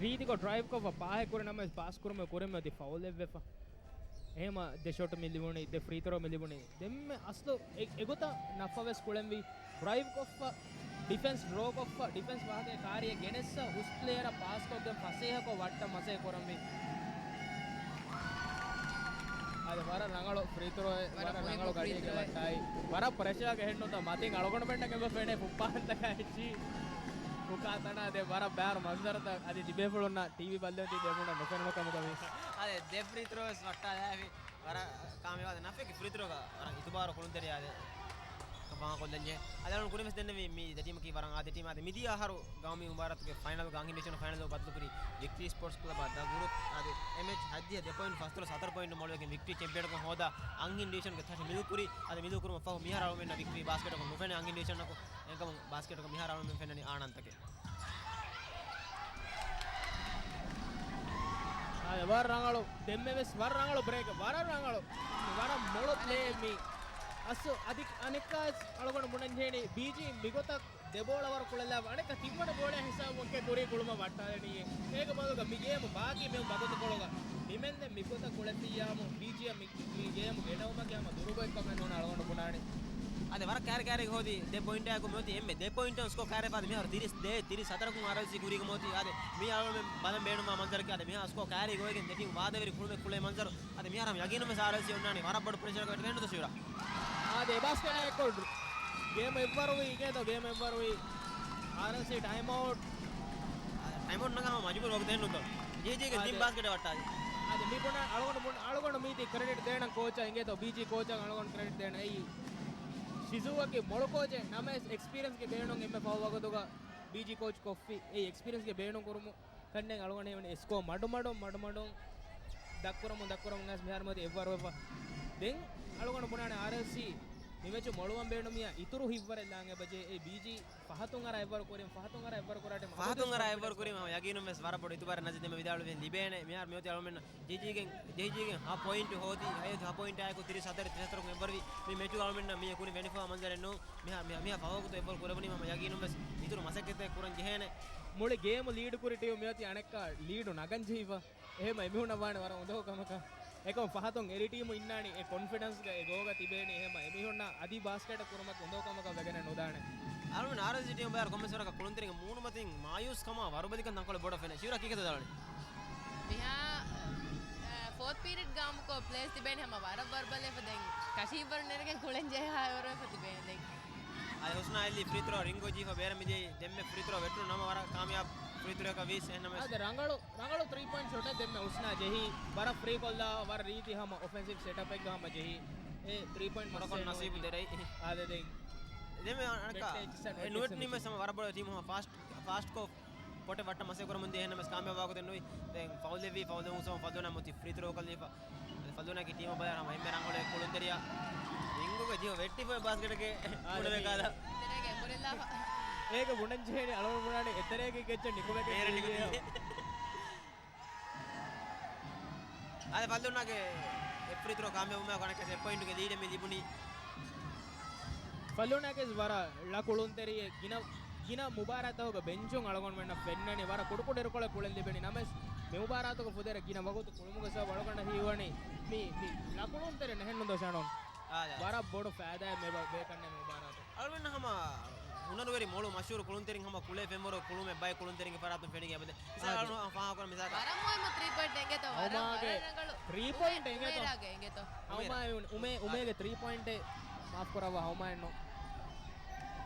ރީތިކޮށް ޑްރައިވްކޮށްފަ ޕާހެއް ކުރި ނަމަވެސް ޕާސް ކުރުމެއް ކުރިން އޮތީ ފައުލެއްވެފަ. އެހެމަ ދެ ޝޮޓް މި ލިބުނީ، ދެ ފްރީ ތްރޯ މި ލިބުނީ. ދެންމެ އަސްލު އެ-، އެގޮތަށް ނަފްފަ ވެސް ކުޅެންވީ. ޑްރައިވްކޮށްފަ، ޑިފެންސް ޑްރޯކޮށްފަ، ޑިފެންސް ވާހަކަ ކާރިއަށް ގެނެއްސަ ހުސް ޕްލޭޔަރަށް ޕާސްކޮށްގެން ފަސޭހަކޮށް ވައްޓަން މަސޭ ކުރަންވީ. އާދެ، ވަރަށް ރަނގަޅު ފްރީ ތްރޯއެއް، ވަރަށް ވަރަށް މުހިއްމު ރަނގަޅު ފްރީ ގަޑިއެއް ތްރޯއެއް. ވައްޓާއި. ވަރަށް ޕްރެޝާގެ ހެންނުތަ މަތިން އަޅުގަނޑުމެންނަށް އެބަ ފެނޭ ފުއްޕާހަންތަކާ އެއްޗި. ފުކާ ތަނާ ދެ ވަރަށް ބާރު މަންޒަރުތައް އަދި ތިބޭފުޅުންނަށް ޓީވީ ބައްލަވަން ތިބޭފުޅުންނަށް ނުފެނުނު ކަމުގަ ވީ. އާދެ، ދެ ފްރީ ތްރޯ ވެސް ވައްޓާލާފި. ވަރަށް ކާމިޔާބު ނަފްފަގެ ފްރީ ތްރޯގަ ވަރަށް އިތުބާރު ކުޅުންތެރިޔާ ދެ ކަފާ ކޮށްލަންޖެ. އަދި އަޅުން ކުރިން ވެސް ދެންނެވީ މި ދެ ޓީމަކީ ވަރަށް އާދެ ޓީމް. އާދެ މިދިޔަ އަހަރު ގައުމީ މުބާރާތުގެ ފައިނަލްގަ އަންހެން ޑިވިޝަން ފައިނަލް ބަދަލުކުރި ވިކްޓްރީ ސްޕޯޓްސް ކްލަބާ ދަ ގުރޫޕް. އާދެ އެ މެޗް ހައްދިހަ ދެ ޕޮއިންޓް ފަސްދޮޅަސް ހަތަރު ޕޮއިންޓް މޮޅުވެގެން ވިކްޓްރީ ޗެމްޕިއަންކަން ހޯދާ އަންހެން ޑިވިޝަންގެ ތަށި މިލުކުރި. އަދި މިލުކުރުމަށް ފަހު މިހާރު އަޅުމެންނަށް ވިކްޓްރީ ބާސްކެޓަކުން ނުފެނޭ އަންހެން ޑިވިޝަނަކު. އެކަމު ބާސްކެޓުގަ މިހާރު އަޅުމެން ފެންނަނީ އާނަންތަކެއް. އާދެ، ވަރަށް ރަނގަޅު. ދެންމެ ވެސް ވަރަށް ރަނގަޅު ބްރޭކް. ވަރަށް ރަނގަޅު. ވަރަށް މޮޅު ޕްލޭ މީ. އަސް އަދި އަނެއްކާ އަޅުގަނޑު ބުނަންޖެހެނީ ބީޖީ މިގޮތަށް ދެ ބޯޅަ ވަރު ކުޅެލާ އަނެއްކާ ތިންވަނަ ބޯޅަ ހިސާބުން ކުރީ ކުޅުމަށް ވައްޓާލަނީ. އޭގެ ބަދަލުގަ މި ގޭމު ބާކީ މި ވަގުތުކޮޅުގަ ނިމެންދެން މިގޮތަށް ކުޅެފިއްޔާމު ބީޖީއަށް މި ގޭމު ގެނައުމަކީ ހަމަ ދުރުގޮތްކަމެއް ނޫން އަޅުގަނޑު ބުނާނީ. އަދި ވަރަށް ކާރި ކާރި ހޯދި ދެ ޕޮއިންޓާއެކު މިއޮތީ އެންމެ ދެ ޕޮއިންޓު ސްކޯ ކާރި ފާދި މިހާރު ތިރީސް ދޭއް ތިރީސް ހަތަރަކުން އާރްއެލްސީ ކުރީގަ މިއޮތީ. އާދެ މި އަޅުގަނޑުމެން ބަލަން ބޭނުންވާ މަންޒަރަކީ އާދެ މިހާރު ސްކޯ ކާރި ގޮވައިގެން ދެ ޓީމް ވާދަވެރި ކުޅުމެއް ކުޅޭ މަންޒަރު. އާދެ މިހާރު ހަމަ ޔަގީނުން ވެސް އާރްއެލްސީ އޮންނާނީ ވަރަށް ބޮޑު ޕްރެޝަރަކަށް ވެއްޓިގެން ނުތަ ޝިޔުރާ. އާދެ ބާސްކެޓާ އެއްކޮށް ގޭމް އެއްވަރުވީ އިނގޭތޯ ގޭމް އެއްވަރުވީ. އާރްއެލްސީ ޓައިމް އައުޓް. ޓައިމް އައުޓް ނަގާ ހަމަ މަޖުބޫރު ވަގުތެއް ނުތޯ. ޖެހިޖެހިގެން ދިން ބާސްކެޓް ވައްޓާލި. އާދެ މި ބުނާ އަޅުގަނޑު ބުން-، އަޅުގަނޑު މީތި ކްރެޑިޓް ދޭނަން ކޯޗަށް އިނގޭތޯ ބީޖީ ކޯޗަށް އަޅުގަނޑު ކްރެޑިޓް ދޭނަން. އެއީ ޝިޒޫއަކީ މޮޅު ކޯޗެއް ނަމަވެސް އެކްސްޕީރިއަންސްގެ ބޭނުން އެންމެ ފަހު ވަގުތުގަ ބީޖީ ކޯޗް ކޮށްފި. އެއީ އެކްސްޕީރިއަންސްގެ ބޭނުން ކުރުމުން ކަންނޭނގެ އަޅުގަނޑު ހީވަނީ ސްކޯ މަޑުމަޑުން މަޑުމަޑުން ދަށްކުރަމުން ދަށްކުރަމުން އައިސް މިހާރު މަތި އެއްވަރު ވެފަ. ދެން އަޅުގަނޑު ބުނާނެ އާރްއެލްސީ މި މެޗު މޮޅުވަން ބޭނުމިއްޔާ އިތުރު ހިތްވަރެއް ލާން އެބަޖެހޭ. އެ ބީޖީ ފަހަތުން އަރާ އެއްވަރު ކުރިން، ފަހަތުން އަރާ އެއްވަރު ކުރާ ޓީމް ފަހަތުން އަރާ އެއްވަރު ކުރީމަ ޔަގީނުން ވެސް ވަރަށް ބޮޑު އިތުބާރެއް ނަޒީދު ދެންމެ ވިދާޅުވި ލިބޭނެ. މިހާރު މިއޮތީ އަޅުމެންނަށް ޖެހިޖީގެން، ޖެހިޖީގެން ހަ ޕޮއިންޓް ހޯދި، ހަ ޕޮއިންޓާއެކު ތިރީސް ހަތަރު، ތިރީސް ހަތަރު އެއްވަރުވި. މި މެޗުގަ އަޅުމެންނަށް މި ކުރިން ވެނިފަވާ މަންޒަރެއް ނޫން. މިހާ، މިހާ، މިހާ ފަހު ވަގުތު އެއްވަރު ކުރެވުނީމަ ޔަގީނުން ވެސް އިތުރު މަސައްކަތެއް ކުރަން ޖެހޭނެ. މުޅި ގޭމު ލީޑު ކުރި ޓީމް މިއޮތީ އަނެއްކާ ލީޑު ނަގަން ޖެހިފަ. އެހެމަ އެމީހުންނަށް ވާނެ ވަރަށް އުނދަގޫ ކަމަކަށް. އެކަމް ފަހަތުން އެރި ޓީމު އިންނާނީ އެ ކޮންފިޑެންސްގަ އެ ގޯގަ ތިބޭނީ. އެހެމަ އެމީހުންނަށް އަދި ބާސްކެޓަށް ކުރުމަށް އުނދަގޫކަމަކަށް ވެގެނެއް ނުދާނެ. އަޅުގަނޑު އާރްއާރްސީ ޓީމު ބަޔަރު ކޮންމެސް ވަރަކަށް ކުޅުންތެރިންގެ މޫނުމަތިން މާޔޫސްކަމާ ވަރުބަލިކަން ތަންކޮޅެއް ބޮޑަށް ފެނޭ. ޝިވްރާ ކީކޭތަ ދާނީ؟ މިހާ، އަ، ފޯތް ޕީރިއަޑް ގާމުކޮށް ޕްލޭސް ތިބޭނެ ހަމަ ވަރަށް ވަރުބަލައިފަ ދެން ކަށީ ވަރު ނެރެގެން ކުޅެން ޖެހާ ވަރުވެފަ ތިބޭނެ ދެން. އަދި ހުސްނާ އެއްލި ފްރީ ތްރޯ ރިންގު ޖީފަ ބޭރަށް މިދިޔައީ. ދެންމެ ފްރީ ތްރޯ ވެއްޓުނު ނަމަ ވަރަށް ކާމިޔާބު ފްރީ ތްރޯއަކަށް ވީސް އެހެންނަމަވެސް. އާދެ ރަނގަޅު، ރަނގަޅު ތްރީ ޕޮއިންޓް ޝޮޓެއް ދެންމެ ހުސްނާ ޖެހީ. ވަރަށް ފްރީ ކޮށްލާ ވަރަށް ރީތި ހަމަ އޮފެންސިވް ސެޓަޕެއްގަ ހަމަ ޖެހީ. އެ ތްރީ ޕޮއިންޓް މައްސަލަ ކޮން ނަސީބު ދެރައި. އާދެ ދެން. ދެންމެ އަނެއްކާ ވެއްޓޭ އެ ނުވެއްޓުނީމެ ސަމަ ވަރަށް ބޮޑަށް ޓީމު ހަމަ ފާސްޓް، ފާސްޓް ކޮށް ޕޮޓެއް ވައްޓަން މަސައްކަތް ކުރަމުން ދިޔަ އެހެންނަމަވެސް ކާމިޔާބު ވާގޮތެއް ނުވި. ދެން ފައުލެއްވީ، ފައުލެއް ހުސްވަމުން ފަލުނާ މޮތީ ފްރީ ތްރޯ ކޮށްލީފަ. އަދި ފަލުނާގެ ޓީމަށް ބަލާ ހަމަ އެންމެ ރަނގަޅު ކުޅުންތެރިޔާ ރިންގުގެ ޖިހު ވެއްޓިފަ ބާސްކެޓްގެ އާ، ބުނެވޭ ދެން. ކާލަ. އޭގެ ބުނަން ޖެހޭނީ އަޅުގަނޑު ބުނާނީ އެތެރޭގެ ގެއްޗަށް ނިކުމެގެން ބޭރަށް ނިކުމެގެން. އާދެ ފަލުނާގެ އެއް ފްރީ ތްރޯ ކާމިޔާބު ވުމާ ކޮނެކެސް އެއް ޕޮއިންޓުގެ ލީޑެއް މި ލިބުނީ. ފަލުނާގެސް ވަރަށް ޅަ ކުޅުންތެރިއެއް ގިނަ، ގިނަ މުބާރާތަކުގަ ބެންޗުން އަޅުގަނޑުމެންނަށް ފެންނަނީ ވަރަށް ކުޑަކުޑަ އިރުކޮޅެއް ކުޅެން ލިބެނީ. ނަމަވެސް މި މުބާރާތުގަ ފުދޭވަރަށް ގިނަ ވަގުތު ކުޅުމުގެ ސަބަބުން އަޅުގަނޑަށް ހީވަނީ މި، މި ޅަ ކުޅުންތެރި ނެހެން ނުދޯ ޝަނޯން. އާދެ. ވަރަށް ބޮޑު ފައިދާއެއް މި ބަ-، ބޭކަންނޭ މި މުބާރާތު. އަޅުގަނޑު ހަމަ ހުނަރުވެރި މޮޅު މަޝްހޫރު ކުޅުންތެރިން ހަމަ ކުޅޭ ފެންވަރު ކުޅުމެއް ބައެއް ކުޅުންތެރިންގެ ފަރާތުން ފެނިގެން އެބަދޭ. އާދެ. ފާހަގަކުރަން މިސާލަކަށް. ވަރަށް މުހިއްމު ތްރީ ޕޮއިންޓް އެނގޭތޯ، ވަރަށް، ހަމަ ވަރަށް ރަނގަޅު. ތްރީ ޕޮއިންޓް އެނގޭތޯ. އުމޭރާގެ އެނގޭތޯ. ހައުމާ އުމޭރާ. އުމޭ، އުމޭގެ ތްރީ ޕޮއިންޓެއް މާފް ކުރައްވާ ހައުމާއެއްނު.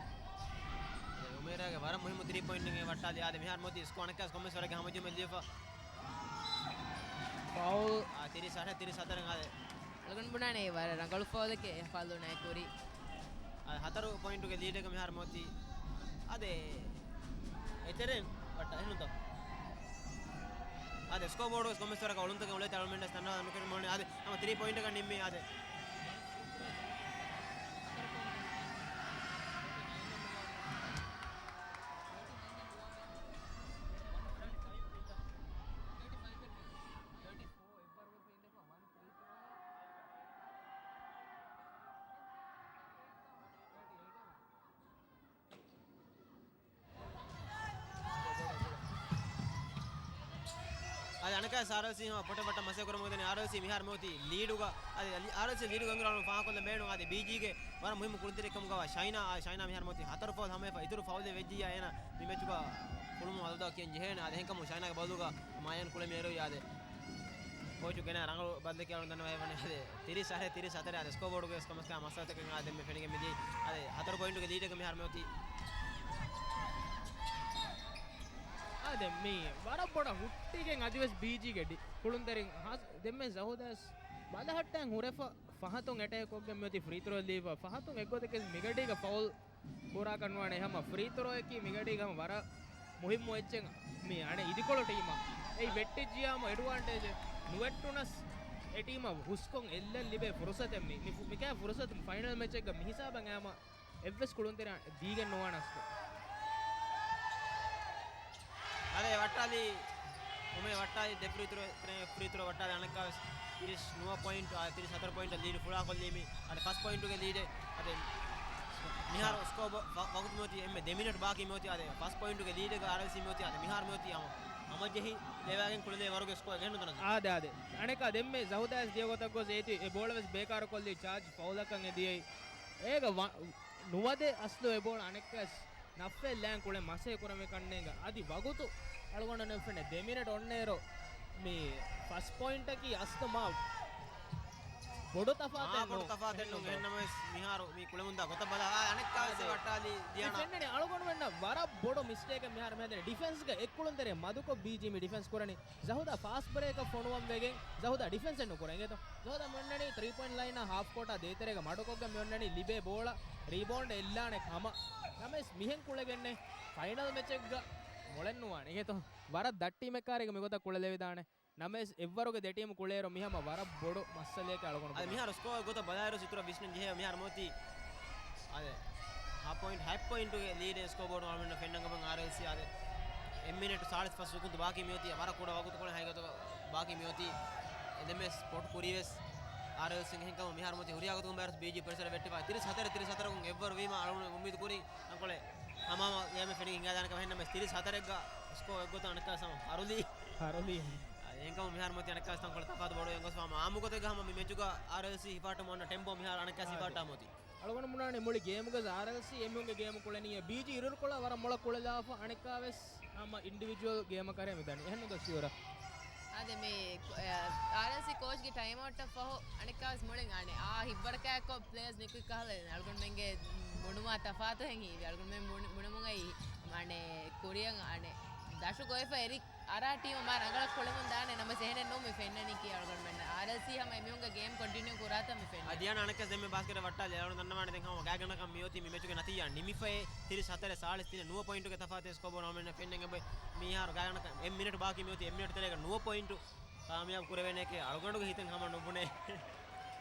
އުމޭރާގެ ވަރަށް މުހިއްމު ތްރީ ޕޮއިންޓް އެނގޭ ވައްޓާލި. އާދެ މިހާރު މޮތީ ސްކޯ އަނެއްކާސް ކޮންމެސް ވަރެއްގެ ހަމަޖެހުމެއް ލިބިފަ. ފައުލް. އާ، ތިރީސް އަށެއް، ތިރީސް ހަތަރެއް އާދެ. އަޅުގަނޑު ބުނާނެ ވަރަށް ރަނގަޅު ފައުލެކޭ އެ ފަލުނާ ކުރީ. އާދެ، ހަތަރު ޕޮއިންޓުގެ ލީޑެއްގަ މިހާރު މިއޮތީ. އާދެ، އެތެރެން ވައްޓާ އެހެންނުތޯ. އާދެ، ސްކޯ ބޯޑުގެ ކޮންމެސް ވަރަކަށް އޮޅުންތަކެއް އުޅޭތީ އަޅުމެންނަށް ތަންނަވާ ނުކެރި މޯނެ. އާދެ، ހަމަ ތިރީ ޕޮއިންޓަކަށް ނިންމީ. އާދެ. އަދި އަނެއްކާ އާރްއެލްސީ ހަމަ ޕޮޓެއް ވައްޓަން މަސައްކަތް ކުރަމުން ގެންދަނީ. އާރްއެލްސީ މިހާރު މިއޮތީ ލީޑުގަ. އަދި އާރްއެލްސީ ލީޑުގަ އިނގިރާނު ފާހަކޮށްލަން ބޭނުން. އަދި ބީޖީގެ ވަރަށް މުހިއްމު ކުޅުންތެރިކަމުގަވާ ޝައިނާ، އާ، ޝައިނާ މިހާރު މިއޮތީ ހަތަރު ފައުލް ހަމަވެފަ. އިތުރު ފައުލެއް ވެއްޖިއްޔާ އޭނަ މި މެޗުގަ ކުޅުމުން އަލުދާ ކިޔަން ޖެހޭނެ. އާދެ، އެހެންކަމުން ޝައިނާގެ ބަދަލުގަ މާޔަން ކުޅެ މި އެރުވި. އާދެ، ކޯޗު ގެނަ ރަނގަޅު ބަދަލެއް ކިޔާ ދަންނަވައި ވަނީ. އާދެ، ތިރީސް އަށެއް، ތިރީސް ހަތަރެއް. އާދެ، ސްކޯ ބޯޑުގެ ކޮންމެސް ކަހަލަ މައްސަލަތަކެއް އާދެ މި ފެނިގެން މިދިޔައީ. އާދެ، ހަތަރު ޕޮއިންޓުގެ ލީޑެއްގަ މިހާރު މިއޮތީ. އާދެ، މީ ވަރަށް ބޮޑަށް ހުއްޓިގެން އަދިވެސް ބީޖީގެ ޑި-، ކުޅުންތެރިން ހާސް ދެންމެ ޒަހުދާސް ބަލަހައްޓަން ހުރެފަ ފަހަތުން އެޓޭކް ކޮށްގެން މިއޮތީ ފްރީ ތްރޯ ލީފަ. ފަހަތުން އެއްގޮތަކަށް މިގަޑީގަ ފައުލް ކުރާކަށް ނުވާނެ. ހަމަ ފްރީ ތްރޯއަކީ މިގަޑީގަ ހަމަ ވަރަށް މުހިއްމު އެއްޗެއް މި އަނެއް އިދިކޮޅު ޓީމަށް. އެއީ ވެއްޓިއްޖިޔާމު އެޑްވާންޓޭޖެއް ނުވެއްޓުނަސް އެ ޓީމަށް ހުސްކޮށް އެއްލަން ލިބޭ ފުރުސަތެއް މި. މި ފު-، މިކަހަލަ ފުރުސަތު ފައިނަލް މެޗެއްގަ މިހިސާބަށް އައީމަ އެއްވެސް ކުޅުންތެރި ދީގެން ނުވާނަސް. އަދެ ވައްޓާލީ، އުމޭ ވައްޓާލީ ދެ ފްރީ ތްރޯ، ފްރީ ތްރޯ ވައްޓާލީ އަނެއްކާވެސް ތިރީސް ނުވަ ޕޮއިންޓް، އާ، ތިރީސް ހަތަރު ޕޮއިންޓް ލީޑް ފުޅާކޮށްލީމި. އަދެ ފަސް ޕޮއިންޓުގެ ލީޑެއް. އަދެ މިހާރު ސްކޯ ބޯ-، ވަ-، ވަގުތު މިއޮތީ އެންމެ ދެ މިނެޓް ބާކީ މިއޮތީ. އަދެ ފަސް ޕޮއިންޓުގެ ލީޑެއްގަ އާރްއެލްސީ މިއޮތީ. އަދެ މިހާރު މިއޮތީ ހަމަ، ހަމަޖެހި ލެވާގެން ކުޅެލޭ ވަރުގެ ސްކޯ އެހެން ނުދަންނަ. އާދެ، އާދެ. އަނެއްކާ ދެންމެ ޒަހުދާސް ދިޔަ ގޮތަށް ގޮސް އޭތި އެ ބޯޅަ ވެސް ބޭކާރު ކޮށްލީ ޗާޖް ފައުލަކަށް އެ ދިޔައީ. އޭގަ ވަ-، ނުވަދެ އަސްލު އެ ބޯޅަ އަނެއްކާސް ނަފްސެއް ލާން ކުޅެ މަސޭ ކުރަމެ ކަންނޭނގ. އަދި ވަގުތު އަޅުގަނޑު ނެން ފެނެ ދެ މިނެޓް އޮންނޭރު މި ފަސް ޕޮއިންޓަކީ އަސްލު މާ ބޮޑު ތަފާތެއް މާ ބޮޑު ނޫން. ތަފާތެއް ނޫން. އެހެންނުން އެހެންނަމަވެސް މިހާރު މި ކުޅެމުންދާ ގޮތަށް ބަލާ، އާ، އަނެއްކާވެސް އާދެ. ވައްޓާލީ ދިޔަނާ. މި ފެންނަނީ އަޅުގަނޑުމެންނަށް ވަރަށް ބޮޑު މިސްޓޭކެއް މިހާރު މިހާރު މި ހަދަނީ. ޑިފެންސްގަ އެއްކުޅުންތެރި މަދުކޮށް ބީޖީ މި ޑިފެންސް ކުރަނީ. ޒަހުދާ ފާސްޓް ބްރޭކަށް ފޮނުވަން ވެގެން ޒަހުދާ ޑިފެންސެއް ނުކުރޭ އިނގޭތޯ. ޒަހުދާ މިއޮންނަނީ ތްރީ ޕޮއިންޓް ލައިނާ ހާފް ކޯޓާ ދޭތެރޭގަ މަޑުކޮށްގެން މިއޮންނަނީ ލިބޭ ބޯޅަ ރީބައުންޑް އެއްލާނެ ކަމަށް. ނަމަވެސް މިހެން ކުޅެގެންނެއް ފައިނަލް މެޗެއްގަ މޮޅެއް ނުވާނެ އިނގޭތޯ. ވަރަށް ދައްޓި މެކާރެއްގަ މިގޮތަށް ކުޅެލެވިދާނެ. ނަމަވެސް އެއްވަރުގެ ދެ ޓީމު ކުޅޭއިރު މި ހަމަ ވަރަށް ބޮޑު މައްސަލައެއް އަޅުގަނޑު އަދި ބުނާ. މިހާރު ސްކޯ ގޮތަށް ބަލާއިރު އިތުރަށް ވިސްނަން ޖެހޭ މިހާރު މޮތީ. އަދި ހަ ޕޮއިންޓް، ހަ ޕޮއިންޓުގެ ލީޑެއް ސްކޯ ބޯޑު އަޅުގަނޑު ފެންނަން ގަބަން އާރްއެލްސީ އާދެ. އެއް މިނެޓު ސާޅީސް ފަސް ސެކަންޑް ބާކީ މިއޮތީ. ވަރަށް ކުޑަ ވަގުތުކޮޅެއް ހަގީގަތުގަ ބާކީ މިއޮތީ. އެންމެ ސްޕޮޓް ކުރީވެސް އާރްއެލްސީ އެހެންކަމުން މިހާރު މޮތީ ހުރިހާ ގޮތަކުން ބައިވެސް ބީޖީ ޕްރެޝަރ ވެއްޓިފަ. ތިރީސް ހަތަރެއް، ތިރީސް ހަތަރަކުން އެއްވަރު ވީމަ އަޅުގަނޑު އުއްމީދު ކުރިން ތަންކޮޅެއް ހަމަހަމަ ގޭމެއް ފެނިގެން ހިނގާދާނެ ކަމަށް. އެހެންނަމަވެސް ތިރީސް ހަތަރެއްގަ ސްކޯ އެއްގޮތަށް އަނެއްކާ ސަމަ އަރުލީ. އަރުލީ. އަދި އެންކަމު މިހާރު މޮތި އަނެއްކާވެސް ތަންކޮޅެއް ތަފާތު ބޮޑުވެ ގޮސްފާ އާއްމު ގޮތެއްގަ ހަމަ މި މެޗުގަ އާރްއެލްސީ ހިފާއްޓަމުން އަންނަ ޓެމްޕޯ މިހާރު އަނެއްކާވެސް އާދެ. ހިފާއްޓާ މޮތި. އަޅުގަނޑު ބުނާނެ މުޅި ގޭމުގަ އާރްއެލްސީ އެމީހުންގެ ގޭމު ކުޅެނީ ބީޖީ އިރުއިރުކޮޅާ ވަރަށް މޮޅަށް ކުޅެލާފަ އަނެއްކާވެސް ހަމަ އިންޑިވިޖުއަލް ގޭމަކަށް މިދަނީ. އެހެންނު ދޯ ޝިޔުރާ؟ އާދެ މި، އަ، އާރްއެލްސީ ކޯޗްގެ ޓައިމްއައުޓަށް ފަހު އަނެއްކާވެސް މުޅިން އާނެ. އާ ހިތްވަރަކާއެއްކޮށް ޕްލޭޔަރސް ނިކުތް ކަހަލަ އަޅުގަނޑުމެންގެ ބުނުމާ ތަފާތު ހެން ހީވި. އަޅުގަނޑުމެން ބުނި-، ބުނުމުގައި އާނެ ކުރިއަށް އާނެ ދަށު ގޮއިފަ އެރި އަރާ ޓީމު މާ ރަނގަޅަށް ކުޅެމުން ދާނެ ނަމަ އެހެނެއް ނޫން މި ފެންނަނީކީ އަޅުގަނޑުމެންނަށް. އާރްއެލްސީ ހަމަ އެމީހުންގެ ގޭމް ކޮންޓިނިއު ކުރާތަން މި ފެންނަނީ. އަދި އަނެއްކާވެސް ދެންމެ ބާސްކެޓަށް ވައްޓާލި އަޅުގަނޑު ދަންނަވާނެ ދެން ހަމަ ގާތްގަނޑަކަށް މިއޮތީ މި މެޗުގެ ނަތީޖާ ނިމިފައޭ ތިރީސް ހަތަރެއް ސާޅީސް ތިނެއް ނުވަ ޕޮއިންޓުގެ ތަފާތެއް ސްކޯބޯޑު އަޅުގަނޑުމެންނަށް ފެންނަން އެބަ މިހާރު ގާތްގަނޑަކަށް އެއް މިނެޓް ބާކީ މިއޮތީ އެއް މިނެޓް ތެރޭގަ ނުވަ ޕޮއިންޓު ކާމިޔާބު ކުރެވޭނެކޭ އަޅުގަނޑުގެ ހިތެއް ހަމަ ނުބުނޭ.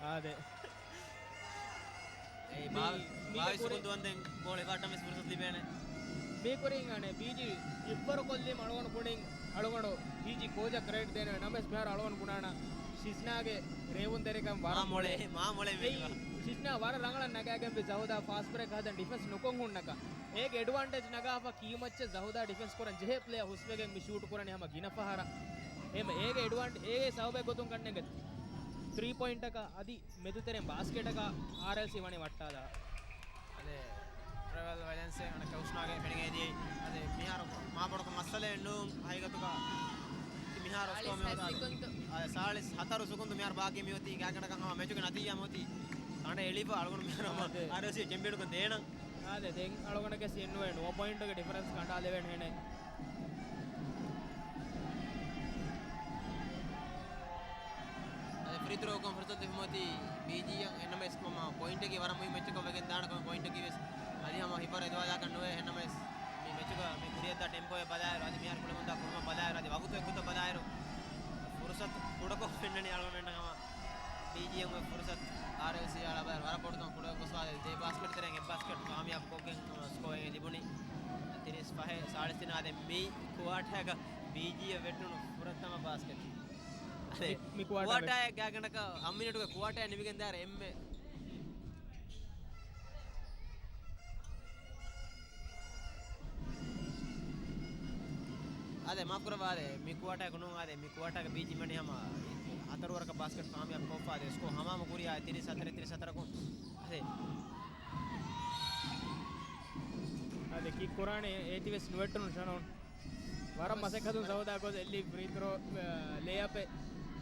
އާދެ. އެއީ މީ، ބާވި-، މީގެ ބާވީސް ކުރި-، ސުކުން ދުވަންދެން ގޯލް އެބައަށްޓަމެސް ފުރުސަތު ލިބޭނެ. މީ ކުރިން އަނެއް ބީޖީ އިއްވަރު ކޮށްލީމަ އަޅުގަނޑު ބުނިން އަޅުގަނޑު ބީޖީ ކޯޗަށް ކްރެޑިޓް ދޭނެ ނަމަވެސް މިހާރު އަޅުގަނޑު ބުނާނަ ޝިޒްނާގެ ރޭވުންތެރިކަން ވަރަށް މާ މޮޅޭ، މޮޅޭ. މާ މޮޅޭ އެއީ މީގަ. ޝިޒްނާ ވަރަށް ރަނގަޅަށް ނަގާގެން ވި ޒަހުދާ ފާސްޓް ބްރޭކް ހަދަން ޑިފެންސް ނުކޮށް ހުންނަކަ. އޭގެ އެޑްވާންޓޭޖް ނަގާފަ ކީމައްޗެއް ޒަހުދާ ޑިފެންސް ކުރަން ޖެހޭ ޕްލޭޔަ ހުސްވެގެން މި ޝޫޓް ކުރަނީ ހަމަ ގިނަ ފަހަރަށް. އެމަ އޭގެ އެޑްވާންޓް އޭގެ ސަބަބެއް ގޮތުން ކަންނޭނގެ ތްރީ ޕޮއިންޓަކަށް އަދި މެދުތެރެއިން ބާސްކެޓަކަށް އާރްއެލްސީ ވަނީ ވައްޓާލާ. އަދެ ޓްރަވެލް ވަޔަލެންސެއް އަނެއްކާ ހުސްނާގެ ފެނިގެން އެދިޔައީ. އަދެ މިހާރު މާ ބޮޑަކު މައްސަލައެއް ނޫން ހަގީގަތުގަ މިހާރު ސްކޯ ސާޅީސް ހަތަރު ސެކުންޑު. އަދެ ސާޅީސް ހަތަރު ސެކުންޑު މިހާރު ބާކީ މިއޮތީ ގާތްގަނޑަކަށް ހަމަ މެޗުގެ ނަތީޖާ މިއޮތީ ކަނޑައެޅިފަ އަޅުގަނޑު މިހާރު ހަމަ އާދެ. އާރްއެލްސީ ޗެމްޕިއަނުކަން ދޭނަން. އާދެ ދެން އަޅުގަނޑަކަށް ސިއްނުވެ ނުވަ ޕޮއިންޓުގެ ޑިފަރެންސް ކަނޑާލެވޭނެ ހެނެއް. އަދި ފްރީ ތްރޯކޮށް ފުރުސަތު ލިބުމަތީ ބީޖީއަށް އެންނަމެސް ކޮމާ ޕޮއިންޓަކީ ވަރަށް މުހިންމު މެޗަކަށް ވެގެން ދާނެ ކޮމާ ޕޮއިންޓަކީ ވެސް އަދި ހަމަ ހިފަރ އެދުވާލާކަށް ނުވޭ. އެންނަމެސް މި މެޗުގަ މި ކުރިއަށްދާ ޓެމްޕޯއެއް ބަލާއިރު އަދި މިހާރު ކުޅެމުންދާ ކުރުމަށް ބަލާއިރު އަދި ވަގުތު އެއްގޮތަށް ބަލާއިރު ފުރުސަތު ކުޑަކޮށް ފެންނަނީ އަޅުގަނޑުމެންނަށް ހަމަ ބީޖީއަށް އޮތް ފުރުސަތު އާރްއެލްސީ އަޅާ ބަލާއިރު ވަރަށް ބޮޑު ކަމަށް ކުޑަކޮށް ގޮސްފާ ދެ ބާސްކެޓް ތެރެއިން އެއް ބާސްކެޓް ކާމިޔާބު ކޮށްގެން ސްކޯއެއް ލިބުނީ. ތިރީސް ފަހެއް ސާޅީސް ތިނާ ދެ މި ކުއާޓާގަ ބީޖީއަށް ވެއްޓުނު ފުރަތަމަ ބާސްކެޓް. އަދެ މި، މި ކުއާޓާ ކުއާޓާ ގާތްގަނޑަކަށް އަށް މިނެޓުގެ ކުއާޓާ ނިމިގެން ދާއިރު އެންމެ. އާދެ، މާފް ކުރައްވާ، އާދެ، މި ކުއާޓާގަ ނޫން، އާދެ، މި ކުއާޓާގަ ބީޖީ ވަނީ ހަމަ ހަތަރު ވަރަކަށް ބާސްކެޓް ކާމިޔާބު ކޮށްފަ، އާދެ، ސްކޯ ހަމަހަމަ ކުރިއަށް ތިރީސް ހަތަރެއް، ތިރީސް ހަތަރަކުން. އާދެ. އާދެ، ކިކް ކުރާނެ އޭތި ވެސް ނުވެއްޓުނު ޝަނޯން. ވަރަށް މަސައްކަތުން ސަހުދާ ގޮސް އެއްލި ފްރީ ތްރޯ، އަ، ލޭއަޕެއް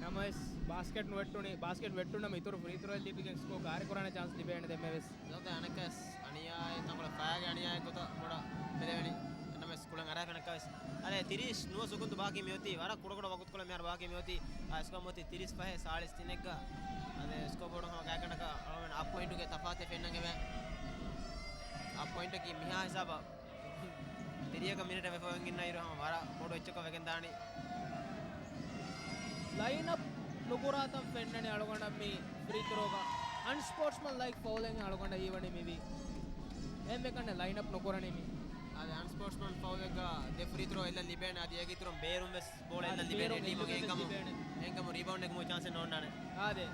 ނަމަވެސް ބާސްކެޓް ނުވެއްޓުނީ، ބާސްކެޓް ވެއްޓުނަމަ އިތުރު ފްރީ ތްރޯއެއް ލިބިގެން ސްކޯ ކާރި ކުރާނެ ޗާންސް ލިބޭނެ ދެންމެވެސް. ދޯކަ އަނެއްކަސް އަނިޔާއެއް ތަންކޮޅެއް ފަޔާގެ އަނިޔާއެއް ގޮތަށް ބޮޑަށް ބެލެވެނީ. ނަމަވެސް ކުޅެން އަރާފަ އަނެއްކާވެސް. އަދެ ތިރީސް ނުވަ ސުކުންތު ބާކީ މިއޮތީ ވަރަށް ކުޑަކުޑަ ވަގުތުކޮޅެއް މިހާރު ބާކީ މިއޮތީ. އާ، ސްކޯ މިއޮތީ ތިރީސް ފަހެއް ސާޅީސް ތިނެއްގަ. އަދެ ސްކޯ ބޯޑު ހަމަ ގާތްގަނޑަކަށް އަޅުގަނޑު އަށް ޕޮއިންޓުގެ ތަފާތެއް ފެންނަން އެބަ. އަށް ޕޮއިންޓަކީ މިހާ ހިސާބަށް ތިރީހަކަށް މިނެޓެއް ވެފަ އޮތް އިންނަ އިރު ހަމަ ވަރަށް ބޮޑު އެއްޗަކަށް ވެގެން ދާނީ. ލައިން އަޕް ނުކުރާތަން ފެންނަނީ އަޅުގަނޑަށް މި ފްރީ ތްރޯގަ. އަންސްޕޯޓްސްމަން ލައިކް ފައުލެއް އަޅުގަނޑަށް ހީވަނީ މިވީ. އެހެންވެ ކަންނޭނގެ ލައިން އަޕް ނުކުރަނީ މި. އާދެ، އަންސްޕޯޓްސްމަން ފައުލެއްގަ ދެ ފްރީ ތްރޯ އެއްލަން ލިބޭނެ. އަދި އޭގެ އިތުރުން ބޭރުން ވެސް ބޯޅަ އެއްލަން ލިބޭނެ ޓީމުގެ އެހެންކަމު. އެހެންކަމު ރީބައުންޑެއް ގެމު ޗާންސެއް ނޯންނާނެ. އާދެ.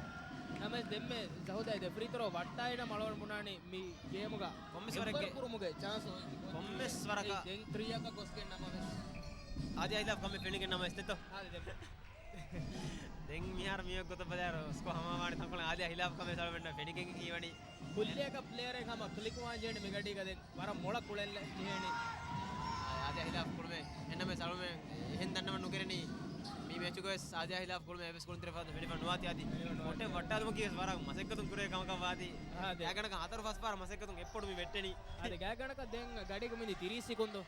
ނަމަވެސް ދެންމެ ޒަހުދާ ދެ ފްރީ ތްރޯ ވައްޓާއިރަށް އަޅުގަނޑު ބުނާނީ މި ގޭމުގަ ކޮންމެސް ވަރެއްގެ، އެއްވަރު ކުރުމުގެ ޗާންސް އޮތް. ކޮންމެސް ވަރަކަށް. ދެން ތްރީ އަކަށް ގޮސްގެން ނަމަވެސް. އާދިޔާ ހިލާފް ކަމެއް ފެނިގެން ނަމަވެސް ދެތޯ. އާދެ ދެ. ދެން މިހާރު މިއޮތް ގޮތަށް ބަލާއިރު ސްކޯ ހަމަވާނެ ތަންކޮޅެއް އާދިޔާ ހިލާފް ކަމެއް އަޅުގަނޑަށް ފެނިގެން ހީވަނީ. ކުއްލިއަކަށް ޕްލޭޔަރެއް ހަމަ ކްލިކް ވާން ޖެހޭނެ މިގަޑީގަ ދެން ވަރަށް މޮޅަށް ކުޅެން ޖެހޭނީ. އާދިޔާ ހިލާފް ކުޅުމެއް އެންނަމެސް އަޅުމެން އެހެން ދަންނަވަން ނުކެރެނީ. މި މެޗުގަވެސް އާދިޔާ ހިލާފް ކުޅުމެއް އެއްވެސް ކުޅުންތެރި ފަރާތުން ފެނިފަ ނުވާތީ އަދި. ފެނިފަ ނުވާތީ. ކޮޓެއް ވައްޓާލުމަކީ ވެސް ވަރަށް މަސައްކަތުން ކުރެވޭ ކަމަކަށް ވާތީ. އާދެ. ގާތްގަނޑަކަށް ހަތަރު ފަސް ފަހަރަށް މަސައްކަތުން އެއްޕޮޑު މި ވެއްޓެނީ. އާދެ، ގާތްގަނޑަކަށް ދެން ގަޑީގަ މިދީ ތިރީސް ސިކުންދު.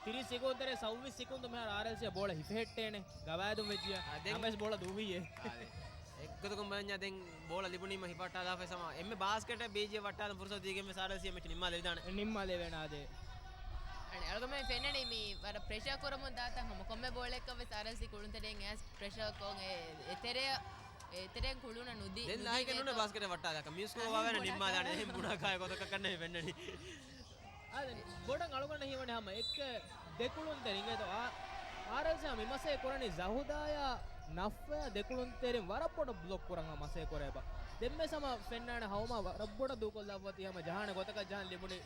ތިރީސް ސިކުންދު ތެރޭ ސައުވީސް ސިކުންދު މިހާރު އާރްއެލްސީއަށް ބޯޅަ ހިފެހެއްޓޭނެ. ގަވާއިދުން ވެއްޖިޔާ. އާ، ދެން ނަމަވެސް ބޯޅަ ދުވިއޭ. އާދެ. އެއްގޮތަކުން ބަލަންޏާ ދެން ބޯޅަ ލިބުނީމަ ހިފަހައްޓާލާފައި ސަމާ. އެންމެ ބާސްކެޓަށް ބީޖީއަށް ވައްޓާލަން ފުރުސަތު ދީގެން ވެސް އާރްއެލްސީ މެޗު ނިންމާލެވިދާނެ. ނިންމާލެވޭނެ އާދެ. އަނެއް އަޅުގަނޑުމެން ފެންނަނީ މި ވަރަށް ޕްރެޝަރ ކުރަމުން ދާތަން ހަމަ ކޮންމެ ބޯޅައެއްގަ ވެސް އާރްއެލްސީ ކުޅުންތެރިން އެއަސް ޕްރެޝަރ ކޮށް އެ-، އެތެރެއަށް، އެތެރެއަށް ކުޅުނަށް ނުދީ، ދެން ނުދީ ނާއިކެއް ނޫނޭ ގެތޯ. ބާސްކެޓަށް ވައްޓާލާކަށް. މި ސްކޯ އަހަން ވާވޭނެ ބޮޑަކާ ނިންމާލާނެ. އެހެން ބުނާ ކާއެއް ގޮތަކަށް ކަންނޭނގެ ފެންނަނީ. އާދެ، ބޮޑަށް އަޅުގަނޑަށް ހީވަނީ ހަމަ އެއްކަ ދެކުޅުންތެރިން އެދޯ. އާ-، އާރްއެލްސީ މި މަސޭ ކުރަނީ ޒަހުދާޔާ ނަފްވަޔާ ދެކުޅުންތެރިން ވަރަށް ބޮޑަށް ބްލޮކް ކުރަން މަސޭ ކުރޭބަ. ދެންމެ ސަމަ ފެންނާނެ ހައުމާ ވަރަށް ބޮޑަށް ދޫކޮށްލާފަ އޮތީ ހަމަ ޖަހާނެ ގޮތަކަށް ޖަހަން ލިބުނީ.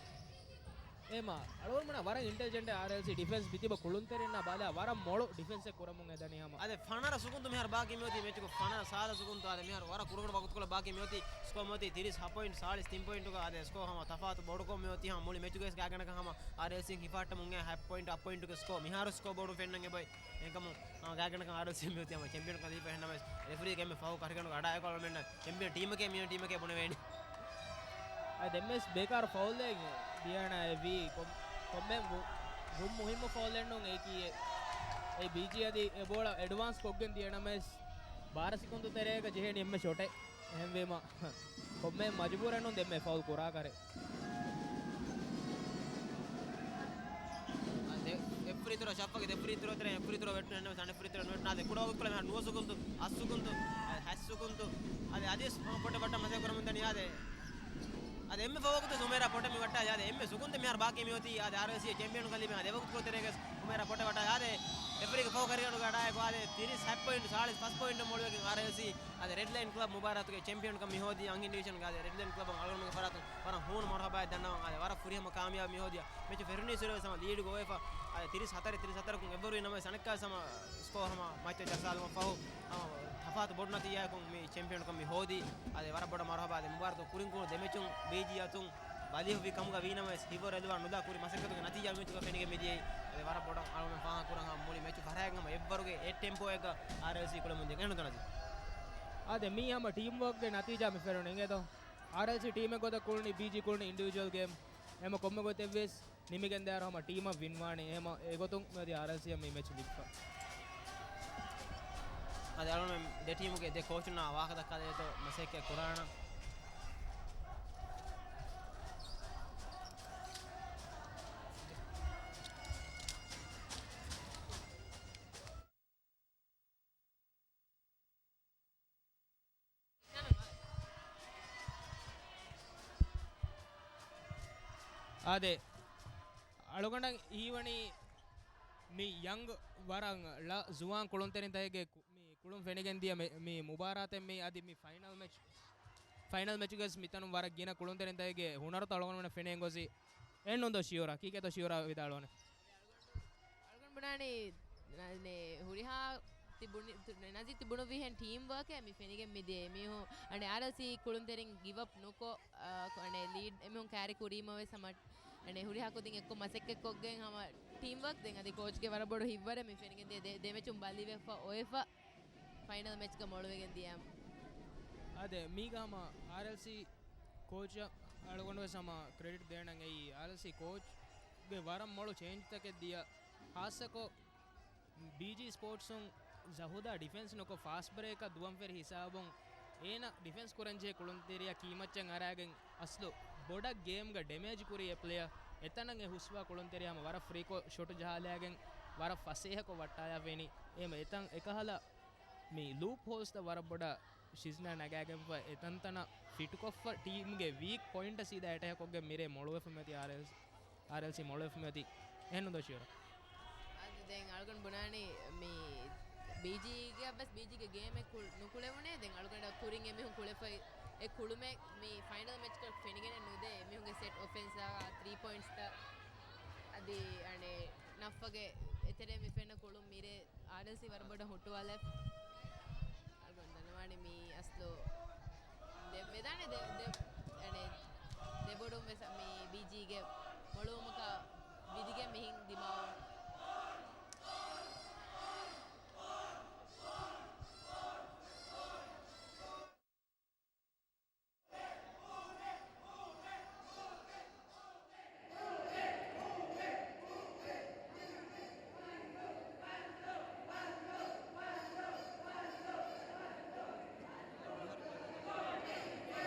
އޭމާ، އަޅުގަނޑުމެންނަށް ވަރަށް އިންޓެލިޖެންޓް އާރްއެލްސީ ޑިފެންސް މިތިބަ ކުޅުންތެރިންނާ ބާލާ ވަރަށް މޮޅު ޑިފެންސެއް ކުރަމުން އެދަނީ ހަމަ. އާދެ، ފަނަރަ ސުކުންތު މިހާރު ބާކީ މިއޮތީ މެޗުގަ ފަނަރަ ސާދަ ސުކުންތު. އާދެ، މިހާރު ވަރަށް ކުރުގަނޑު ވަގުތުކޮޅަށް ބާކީ މިއޮތީ. ސްކޯ މިއޮތީ ތިރީސް ހަ ޕޮއިންޓް، ސާޅީސް ތިން ޕޮއިންޓުގަ. އާދެ، ސްކޯ ހަމަ ތަފާތު ބޮޑުކޮށް މިއޮތީ ހަމަ މުޅި މެޗުގައި ގާތްގަނޑަކަށް ހަމަ އާރްއެލްސީ ހިފާއްޓަމުން އެ ހަ ޕޮއިންޓް، އަށް ޕޮއިންޓުގެ ސްކޯ. މިހާރު ސްކޯ ބޯޑު ފެންނަން އެބައި. އެކަމު ގާތްގަނޑަކަށް އާރްއެލްސީ މިއޮތީ ހަމަ ޗެމްޕިއަންކަން ލިބިފަ ހެންނަމަވެސް ރެފްރީގެ އެންމެ ފަހު ކަށިގަނޑު އަޑާއެކު އަޅުމެންނަށް ޗެމްޕިއަން ޓީމަކޭ މިއޮތް ޓީމަކޭ ބުނެވޭނެ. އަދި ދެންވެސް ބޭކާރު ފައުލެއް ދިޔަނަ އެ ވީ ކޮން-، ކޮންމެ ވު-، ވުން މުހިއްމު ފައުލެއް ނޫން އެކީ އެ. އެ ބީޖީ އަދި އެ ބޯޅަ އެޑްވާންސް ކޮށްގެން ދިޔަނަމަވެސް ބާރަ ސިކުންތު ތެރޭގަ ޖެހޭނީ އެންމެ ޝޮޓެއް. އެހެންވީމަ ކޮންމެ މަޖުބޫރެއް ނޫން ދެންމެ ފައުލް ކުރާކަށް. ދެ-، އެއްފުރިތުރ ޝައްފަގެ ދެފުރިތުރ ތެރެ އެއްފުރިތުރ ވެއްޓުން އެންނަމަ ސަނޑެ ފުރިތުރ ނުވެއްޓުން އާދެ ކުޑަ ވަގުތުކޮޅެއް މިހާރު ނުވަ ސުކުންތު، އަށް ސުކުންތު، އަދި ހަތް ސުކުންތު. އަދި އަދިވެސް ފޮޓެ ބައްޓަ މަސައްކަތް ކުރަމުން ދަނީ އާދެ. އަދި އެންމެ ފަހު ވަގުތު ޒުމޭރާ ފޮޓެ މި ވައްޓާ އާދެ. އެންމެ ސުކުންތެއް މިހާރު ބާކީ މިއޮތީ އާދެ އާރްއެލްސީ ޗެމްޕިއަން ކަން ލިބޭ. އާދެ އެ ވަގުތުކޮޅު ތެރޭގަސް ޒުމޭރާ ފޮޓެ ވައްޓާ އާދެ. އެފްރީގެ ފަހު ކަރިގަނޑުގަ އަޑާއެކު އާދެ ތިރީސް ހަތް ޕޮއިންޓް ސާޅީސް ފަސް ޕޮއިންޓް މޮޅުވެގެން އާރްއެލްސީ އާދެ ރެޑް ލައިން ކްލަބް މުބާރާތުގެ ޗެމްޕިއަންކަން މި ހޯދީ އަންހެން ޑިވިޝަންގެ އާދެ ރެޑް ލައިން ކްލަބަށް އަޅުގަނޑުގެ ފަރާތުން ވަރަށް ހޫނު މަރުހަބާއެއް ދަންނަވަން. އާދެ ވަރަށް ފުރިހަމަ ކާމިޔާބު މި ހޯދިޔަ. މެޗު ފެރުނީ ސުރެވެސް ހަމަ ލީޑްގަ އޮވެފަ އާދެ ތިރީސް ހަތަރެއް ތިރީސް ހަތަރަކުން އެއްވަރުވީ ނަމަވެސް އަނެއްކާވެސް ހަމަ ސްކޯ ހަމަ މައްޗަށް ޖައްސާލުމަށް ފަހު ހަމަ ތަފާތު ބޮޑު ނަތީޖާއަކުން މި ޗެމްޕިއަންކަން މި ހޯދީ. އާދެ ވަރަށް ބޮޑަށް މަރުހަބާ. އާދެ މުބާރާތު ކުރިން ކުރި ދެ މެޗުން ބީޖީ އަތުން ބަލިހުވި ކަމުގަ ވީ ނަމަވެސް ހިތްވަރު އެލުވާ ނުލާ ކުރި މަސައްކަތުގެ ނަތީޖާ މެޗުގަ ފެނިގެން މިދިޔައީ. އަދި ވަރަށް ބޮޑަށް އަޅުގަނޑު ފާހަގަ ކުރަން ހަމަ މުޅި މެޗު ފަރާތް ހަމަ އެއްވަރުގެ އެއް ޓެމްޕޯއެއްގަ އާރްއެލްސީ ކުޅެމުން ދިޔަ ކަން ނުދަންނަތީ. އާދެ މީ ހަމަ ޓީމް ވޯކްގެ ނަތީޖާ މި ފެނުނު އިނގޭތޯ. އާރްއެލްސީ ޓީމެއް ގޮތަށް ކުޅުނީ ބީޖީ ކުޅުނީ އިންޑިވިޖުއަލް ގޭމް. އެހެމަ ކޮންމެ ގޮތެއްވެސް ނިމިގެން ދާއިރު ހަމަ ޓީމަށް ވިން ވާނީ. އެހެމަ އެގޮތުން މިއަދި އާރްއެލްސީއަށް މި މެޗު ލިބިފަ. އަދި އަޅުގަނޑު ދެ ޓީމުގެ ދެ ކޯޗުންނާ ވާހަކަ ދައްކާލެވޭތޯ މަސައްކަތް ކުރާނަން. އާދެ، އަޅުގަނޑަށް ހީވަނީ މި ޔަންގް ވަރަށް ޅަ ޒުވާން ކުޅުންތެރިންތަކެއްގެ ކު-، މި ކުޅުން ފެނިގެން ދިޔަ މެ-، މި މުބާރާތެއް މީ އަދި މި ފައިނަލް މެޗް، ފައިނަލް މެޗުގަސް މިތަނުން ވަރަށް ގިނަ ކުޅުންތެރިންތަކެއްގެ ހުނަރުތައް އަޅުގަނޑުމެންނަށް ފެނޭ ގޮސް އެއްނުން ދޯ ޝިޔުރާ، ކީކޭތޯ ޝިޔުރާ ވިދާޅުވަނީ؟ އަޅުގަނޑު ބުނާނީ ނަ-، ނޭ، ހުރިހާ ތި ބުނި-، ތު-، ނަޒީ ތި ބުނުއްވިހެން ޓީމް ވާކެއް މި ފެނިގެން މިދިޔަ މީހުން އަނެ އާރްއެލްސީ ކުޅުންތެރިން ގިވް އަޕް ނުކޮށް، އާ، ކޮ-، އަނެ ލީޑް އެމީހުން ކާރި ކުރީމަވެސް ހަމަ އަނެ ހުރިހާ ކުދިން އެއްކޮށް މަސައްކަތްކޮށްގެން ހަމަ ޓީމް ވާކް ދެން އަދި ކޯޗްގެ ވަރަށް ބޮޑު ހިތްވަރެއް މި ފެނިގެން ދިޔަ ދެ-، ދެ މެޗުން ބަލިވެފަ އޮވެފަ ފައިނަލް މެޗްގަ މޮޅުވެގެން ދިޔަ. އާދެ، މީގަ ހަމަ އާރްއެލްސީ ކޯޗަށް އަޅުގަނޑުވެސް ހަމަ ކްރެޑިޓް ދޭނަން އެއީ އާރްއެލްސީ ކޯޗްގެ ވަރަށް މޮޅު ޗޭންޖްތަކެއް ދިޔަ. ހާއްސަކޮށް ބީޖީ ސްޕޯޓްސުން ޒަހުދާ ޑިފެންސް ނުކޮށް ފާސްޓް ބްރޭކަށް ދުވަން ފެރި ހިސާބުން އޭނަ ޑިފެންސް ކުރަންޖެހޭ ކުޅުންތެރިޔާ ކީމައްޗަށް އަރާގެން އަސްލު ބޮޑަށް ގޭމްގަ ޑެމޭޖް ކުރި އެ ޕްލޭޔަރ އެތަނަށް އެ ހުސްވާ ކުޅުންތެރިޔާ ހަމަ ވަރަށް ފްރީކޮށް ޝޮޓު ޖަހާލާގެން ވަރަށް ފަސޭހަކޮށް ވައްޓާލާފައިނީ. އެހެމަ އެތަން އެކަހަލަ މި ލޫޕް ހޯލްސްތައް ވަރަށް ބޮޑަށް ޝިޒްނާ ނަގާގެންފަ އެތަންތަނަށް ފިޓްކޮށްފަ ޓީމްގެ ވީކް ޕޮއިންޓަށް ސީދާ އެޓޭކްކޮށްގެން މިރޭ މޮޅުވެފަ މިއޮތީ އާރްއެލްސީ، އާރްއެލްސީ މޮޅުވެފަ މިއޮތީ. އެހެންނު ދޯ ޝިޔުރާ؟ އަދި ދެން އަޅުގަނޑު ބުނާނީ މި ބީޖީގެ އަބަސް ބީޖީގެ ގޭމެއް ކުޅު-، ނުކުޅެވުނޭ. ދެން އަޅުގަނޑަށް ކުރިން އެމީހުން ކުޅެފައި އެ ކުޅުމެއް މި ފައިނަލް މެޗްގަ ފެނިގެނެއް ނުދޭ. އެމީހުންގެ ސެޓް އޮފެންސްއާ ތްރީ ޕޮއިންޓްސްތައް އަދި އަނެ ނަފްފަގެ އެތެރޭ މި ފެންނަ ކުޅުން މިރޭ އާރްއެލްސީ ވަރަށް ބޮޑަށް ހުއްޓުވާލެ. އަޅުގަނޑު ދަންނަވާނެ މީ އަސްލު ދެ-، ވެދާނެ ދެ-، ދެ-، އަނެ ދެބޮޑުން ވެސް މީ ބީޖީގެ މޮޅުވުމަކަށް ވިދިގެން މިހިން ދިމާވުން.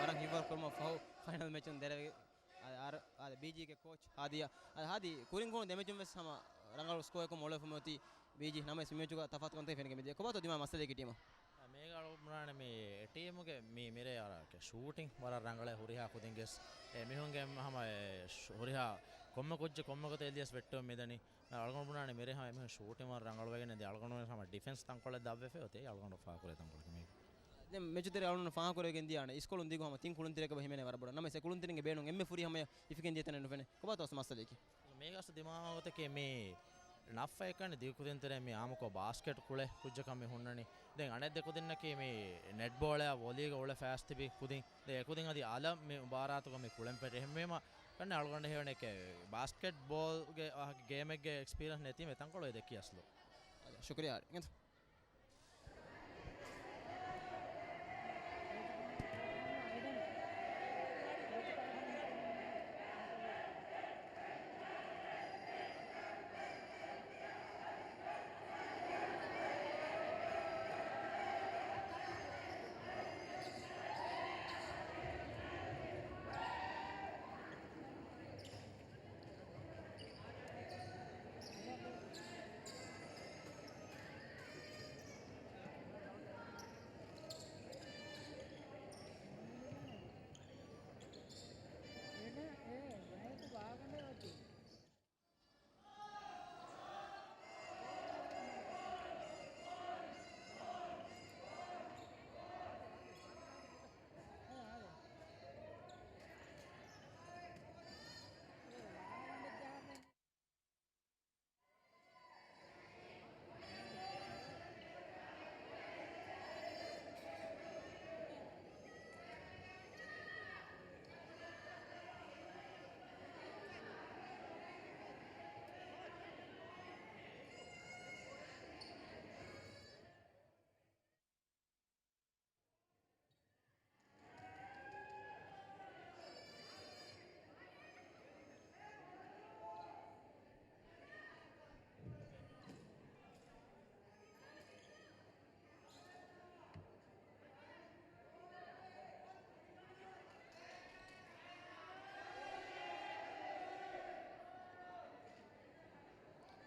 ވަރަށް ހިތްވަރު ކުރުމަށް ފަހު ފައިނަލް މެޗުން ދެރަވެ، އާ، އާ، އާ، ބީޖީގެ ކޯޗް ހާދިޔާ، އާ، ހާދި ކުރިން ކުޅުނު ދެމެޗުން ވެސް ހަމަ ރަނގަޅު ސްކޯއެއްކޮށް މޮޅުވެފަ މިއޮތީ ބީޖީ. ނަމަވެސް މި މެޗުގަ ތަފާތުކަންތައް ފެނިގެން މިދިޔަ. ކޮބާތޯ ދިމާ މައްސަލައަކީ ޓީމަށް؟ މޭގަ އަޅު ބުނާނެ މި ޓީމުގެ މި މިރޭ އަރާ ޝޫޓިން ވަރަށް ރަނގަޅޭ ހުރިހާ ކުދިންގެސް. އެ މީހުންގެ ހަމަ އެ ޝު-، ހުރިހާ ކޮންމެ ކުއްޖެއް ކޮންމެ ގޮތެއް ލިޔަސް ވެއްޓެވެ މިދަނީ. އަޅުގަނޑު ބުނާނެ މިރޭ ހަމަ އެމީހުން ޝޫޓިން ވަރަށް ރަނގަޅުވެގެން ދިޔަ. އަޅުގަނޑު ހަމަ ޑިފެންސް ތަންކޮޅެއް ދަށްވެފަ އޮތީ. އަޅުގަނޑު ފާކުރޭ ތަންކޮޅަކީ މީ. ދެން މެޗުތެރެ އަޅުން ފާހަގަކުރެވިގެން ދިޔާނެ އިސްކޮޅުން ދިގު ހަމަ ތިން ކުޅުންތެރިއަކަށް ހިމެނޭ ވަރަށް ބޮޑަށް. ނަމަވެސް އެ ކުޅުންތެރިންގެ ބޭނުން އެންމެ ފުރިހަމަޔަށް ހިފިގެން ދިޔަ ތަނެއް ނުފެނޭ. ކޮބާތޯ މައްސަލައަކީ؟ މީގަސް ދިމާވަގުތަކީ މީ ނައްފަ އެކަނި ދިގު ކުދިންތެރޭ މި އާމުކޮށް ބާސްކެޓް ކުޅޭ ކުއްޖަކަށް މި ހުންނަނީ. ދެން އަނެއް ދެ ކުދިންނަކީ މި ނެޓްބޯޅަޔާ ވޮލީގަ އުޅެ ފައިސް ތިބި ކުދިން. ދެން އެކުދިން އަދި އަލަށް މި މުބާރާތުގަ މި ކުޅެން ފެށި. އެހެންވީމަ ކަންނެ އަޅުގަނޑަށް ހީވަނީ އެކެ ބާސްކެޓް ބޯލްގެ ގޭމެއްގެ އެކްސްޕީރިއަންސް ނެތީމަ އެތަންކޮޅު އެ ދެއްކި އަސްލު. ޝުކުރިއްޔާ.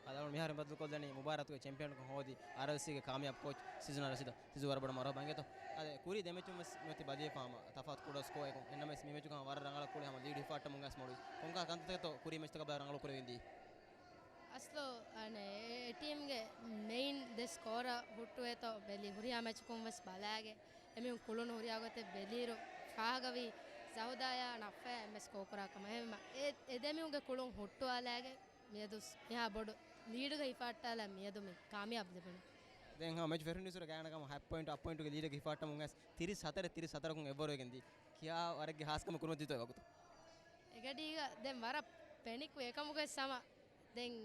އަޅުގަނޑު މިހާރު ބައްދަލުކޮށްލަނީ މުބާރާތުގެ ޗެމްޕިއަންކަން ހޯދި އާރްއެލްސީގެ ކާމިޔާބު ކޯޗް ސިޒުނާ ރަޝީދަށް. ސިޒު ވަރަށް ބޮޑަށް މަރުޙަބާ އިނގޭތޯ. އާދެ، ކުރީ ދެ މެޗުން ވެސް މިއޮތީ ބަދަލުވެފަ ހަމަ ތަފާތު ކުޑަ ސްކޯއަކުން. އެހެންނަމަވެސް މި މެޗުގަ ވަރަށް ރަނގަޅަށް ކުޅެ ހަމަ ލީޑު ހިފާއްޓަމުން ގަސް މޮޅުވި. ކޮންކަހަލަ ކަންތައްތަކެއްތޯ ކުރީ މެޗުތަކަށް ބަލާ ރަނގަޅު ކުރެވިން ދީ؟ އަސްލު، އަނެ، އެ ޓީމްގެ މެއިން ދެ ސްކޯރަ ހުއްޓުވޭތޯ ބެލި ހުރިހާ މެޗަކުން ވެސް ބަލާގެ އެމީހުން ކުޅުނު ހުރިހާ ގޮތެއް ބެލިއިރު ފާހަގަވީ ޒަހުދާޔާ ނައްފަޔާ އެންމެ ސްކޯ ކުރާ ކަމަށް. އެހެންވީމަ އެ، އެ ދެމީހުންގެ ކުޅުން ހުއްޓުވާލާގެ މިއަދު ސް-، އެހާ ބޮޑު ލީޑުގަ ހިފާއްޓާލާ މިއަދު މި ކާމިޔާބު ލިބުނީ. ދެން ހަމަ މެޗް ފެށުނު އިސުރަ ގާތްގަނޑަކަށް ހަތް ޕޮއިންޓް އަށް ޕޮއިންޓުގެ ލީޑަކަށް ހިފާއްޓަމުން ވެސް ތިރީސް ހަތަރެއް ތިރީސް ހަތަރަކުން އެއްވަރުވެގެން ދީ. ކިހާ ވަރެއްގެ ހާސްކަމެއް ކުރިމަތިވެތޯ އެވަގުތު؟ އެގަޑީގަ ދެން ވަރަށް ޕެނިކް ވޭ އެކަމުގަ ސަމަ ދެން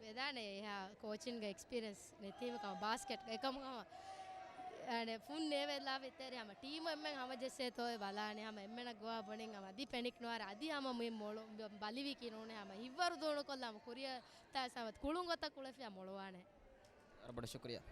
ވެދާނެ އެހާ ކޯޗިންގ އެކްސްޕީރިއަންސް ނެތީމަ ކަމަށް ބާސްކެޓް އެކަމުގަ ހަމަ އަނެ ފުން ނޭވެލާ ވިތެރި ހަމަ ޓީމު އެންމެން ހަމަޖެއްސޭތޯ އެ ބަލާނެ ހަމަ އެންމެނަށް ގޮވާ ބުނިން ހަމަ އަދި ޕެނިކް ނުވާރަ އަދި ހަމަ މި މޮޅު ބަލިވީކީ ނޫނޭ ހަމަ ހިއްވަރު ދޫނުކޮށްލާ ހަމަ ކުރިއަށް ތާސް ހަމަ ކުޅުން ގޮތަށް ކުޅެފިޔާ މޮޅުވާނެ. ވަރަށް ބޮޑަށް ޝުކުރިއްޔާ.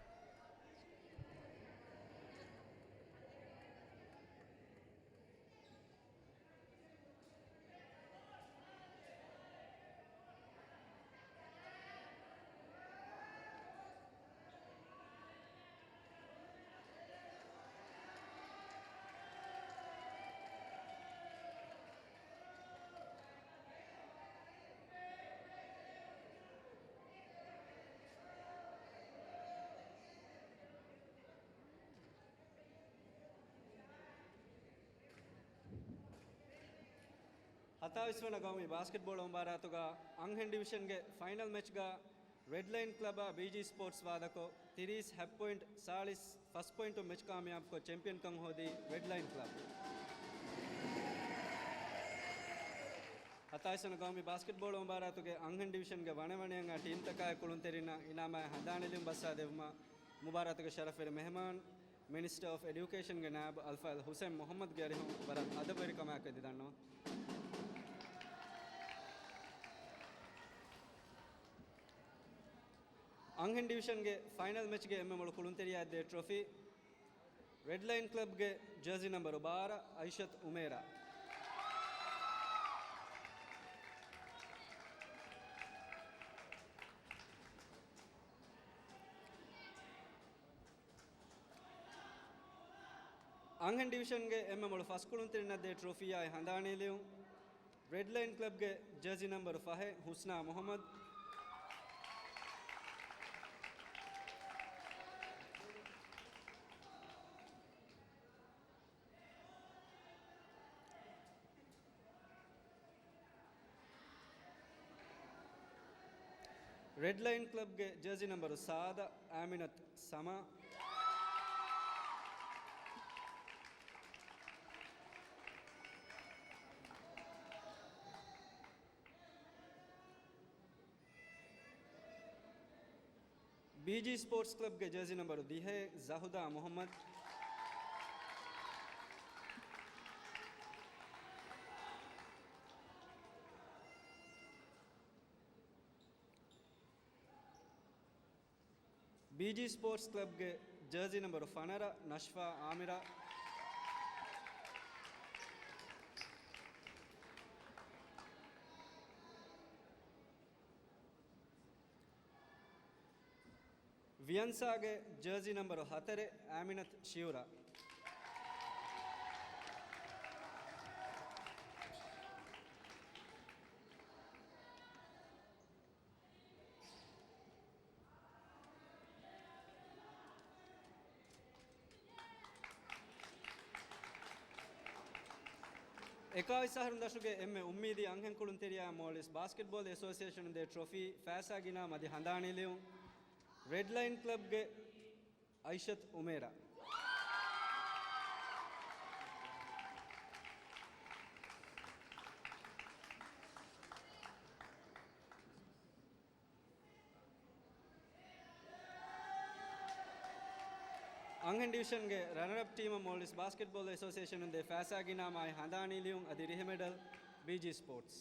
ހަތާވީސް ވަނަ ގައުމީ ބާސްކެޓްބޯޅަ މުބާރާތުގަ އަންހެން ޑިވިޝަންގެ ފައިނަލް މެޗްގަ ރެޑްލައިން ކްލަބާ ބީޖީ ސްޕޯޓްސް ވާދަކޮށް، ތިރީސް ހަތް ޕޮއިންޓް ސާޅީސް ފަސް ޕޮއިންޓުން މެޗް ކާމިޔާބުކޮށް، ޗެމްޕިއަންކަން ހޯދީ ރެޑްލައިން ކްލަބް. ހަތާވީސް ވަނަ ގައުމީ ބާސްކެޓްބޯޅަ މުބާރާތުގެ އަންހެން ޑިވިޝަންގެ ވަނެވަނައަށް އާ ޓީމްތަކާއި ކުޅުންތެރިންނަށް އިނާމާއި ހަނދާން ނިންމަން ބައްސަވާ ދެއްވުމަށް، މުބާރާތުގެ ޝަރަފުވެރި މެހެމާން، މިނިސްޓަރ އޮފް އެޑިއުކޭޝަންގެ ނާއިބު އަލްފާޟިލް ހުސެން މުޙައްމަދުގެ އަރިހުން ވަރަށް އަދަބުވެރިކަމާއެކު އެދި ދަންނަވަން. އަންހެން ޑިވިޝަންގެ ފައިނަލް މެޗްގެ އެންމެ މޮޅު ކުޅުންތެރިޔާ ދޭ ޓްރޮފީ، ރެޑްލައިން ކްލަބްގެ ޖާޒީ ނަމްބަރު ބާރަ، އައިޝަތު އުމޭރާ. އަންހެން ޑިވިޝަންގެ އެންމެ މޮޅު ފަސް ކުޅުންތެރިންނަށް ދޭ ޓްރޮފީއާއި ހަނދާނީ ލިޔުން، ރެޑްލައިން ކްލަބްގެ ޖާޒީ ނަމްބަރު ފަހެއް، ހުސްނާ މުޙައްމަދު. ރެޑް ލައިން ކްލަބްގެ ޖާޒީ ނަމްބަރު ސާދަ އާމިނަތު ސަމާ. ބީޖީ ސްޕޯޓްސް ކްލަބްގެ ޖާޒީ ނަމްބަރު ދިހައެއް ޒަހުދާ މުހައްމަދު. ބީޖީ ސްޕޯޓްސް ކްލަބްގެ ޖާޒީ ނަމްބަރު ފަނަރަ ނަޝްފާ އާމިރާ. ވިޔަންސާގެ ޖާޒީ ނަމްބަރު ހަތަރެއް އާމިނަތު ޝިއުރާ. އެކާވީސް އަހަރުން ދަށުގެ އެންމެ އުއްމީދީ އަންހެންކުޅުންތެރިޔާ މޯލްޑިވްސް ބާސްކެޓްބޯލް އެސޯސިއޭޝަނުން ދޭ ޓްރޮފީ ފައިސާ ގިނަ މަދި ހަނދާނީ ލިޔުން. ރެޑް ލައިން ކްލަބްގެ އައިޝަތު އުމޭރާ. އަންހެން ޑިވިޝަންގެ ރަނަރަޕް ޓީމަށް މޯލްޑިވްސް ބާސްކެޓްބޯލް އެސޯސިއޭޝަނުން ދޭ ފައިސާ ގިނަ މާތް ހަނދާނީ ލިޔުން އަދި ރިހެމެޑަލް ބީޖީ ސްޕޯޓްސް.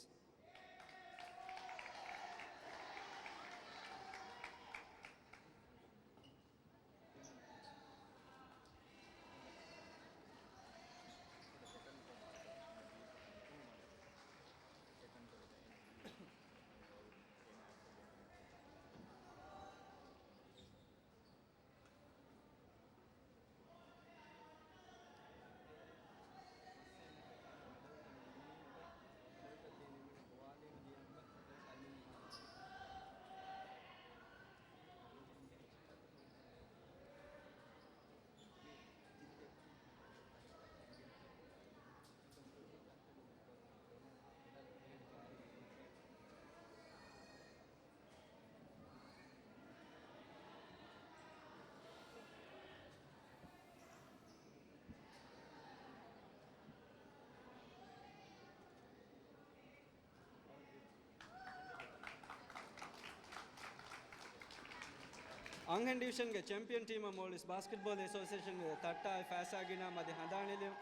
އަންހެން ޑިވިޝަންގެ ޗެމްޕިއަން ޓީމަށް މޯލްޑިވްސް ބާސްކެޓްބޯލް އެސޯސިއޭޝަންގެ ތައްޓާއި ފައިސާ ގިނަ މަދި ހަނދާނީ ލިޔުން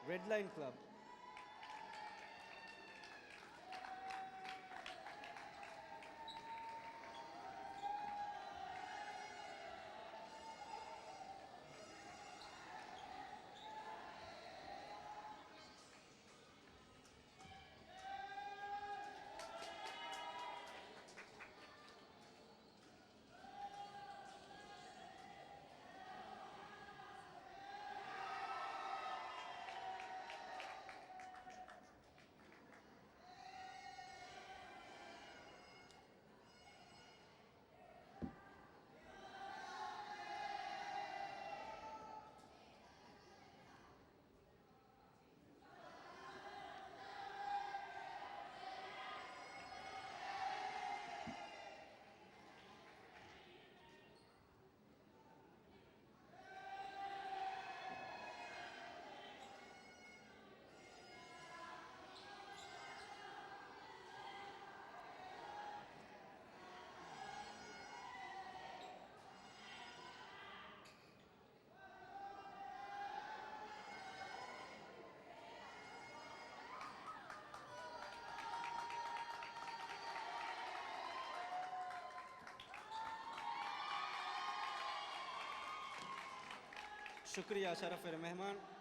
ރެޑް ލައިން ކްލަބް. ޝުކުރިއްޔާ ޝަރަފްވެރި މެހްމާން.